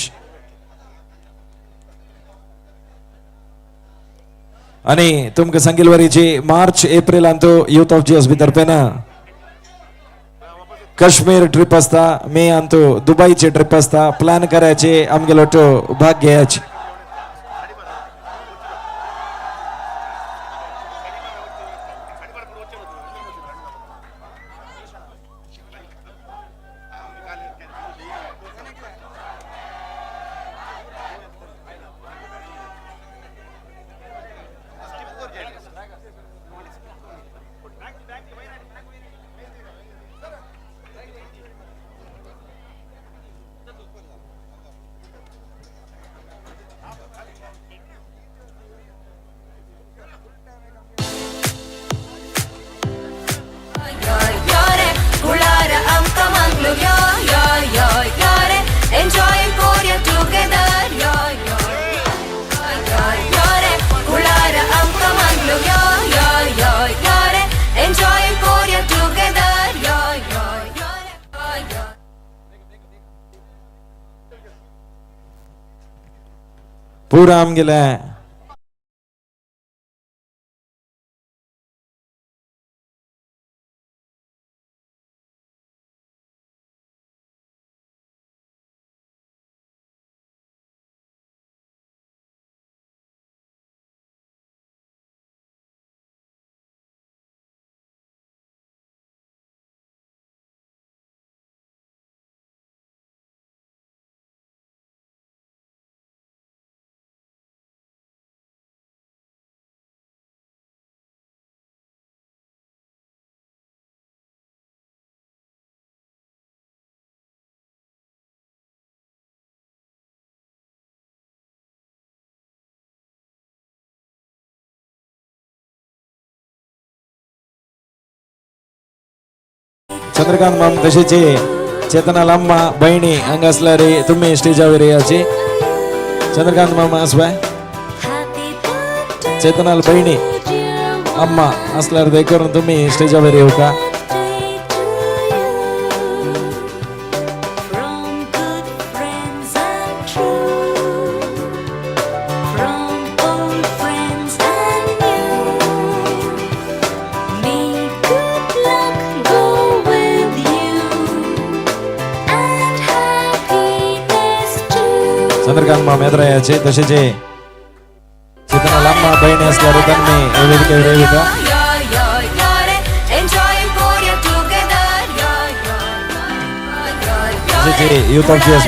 आणि तुमकां सांगिल वरीची मार्च एप्रिलांत यूथ ऑफ GSB तर्फेन काश्मीर ट्रिप आसता, मे अंतू दुबईची ट्रिप आसता. प्लॅन करायचे आमगेलो भाग घेयाचे. पूरा आमगेले चंद्रकांत माम तशेंच चेतना लांबा बहिणी हांगा आसल्यार तुमी स्टेजावेर येयाची. चंद्रकांत मामा आसबाय, चेतनाल बहिणी अम्मा आसल्यार दय करून तुमी स्टेजावेर येवका. चंद्रकांत माम एदरायाचे तशेंच चेतना लांबा बहिणी आसल्यार तांणी वेदिकेर येवका. तशेंच युथ ऑफ जी एस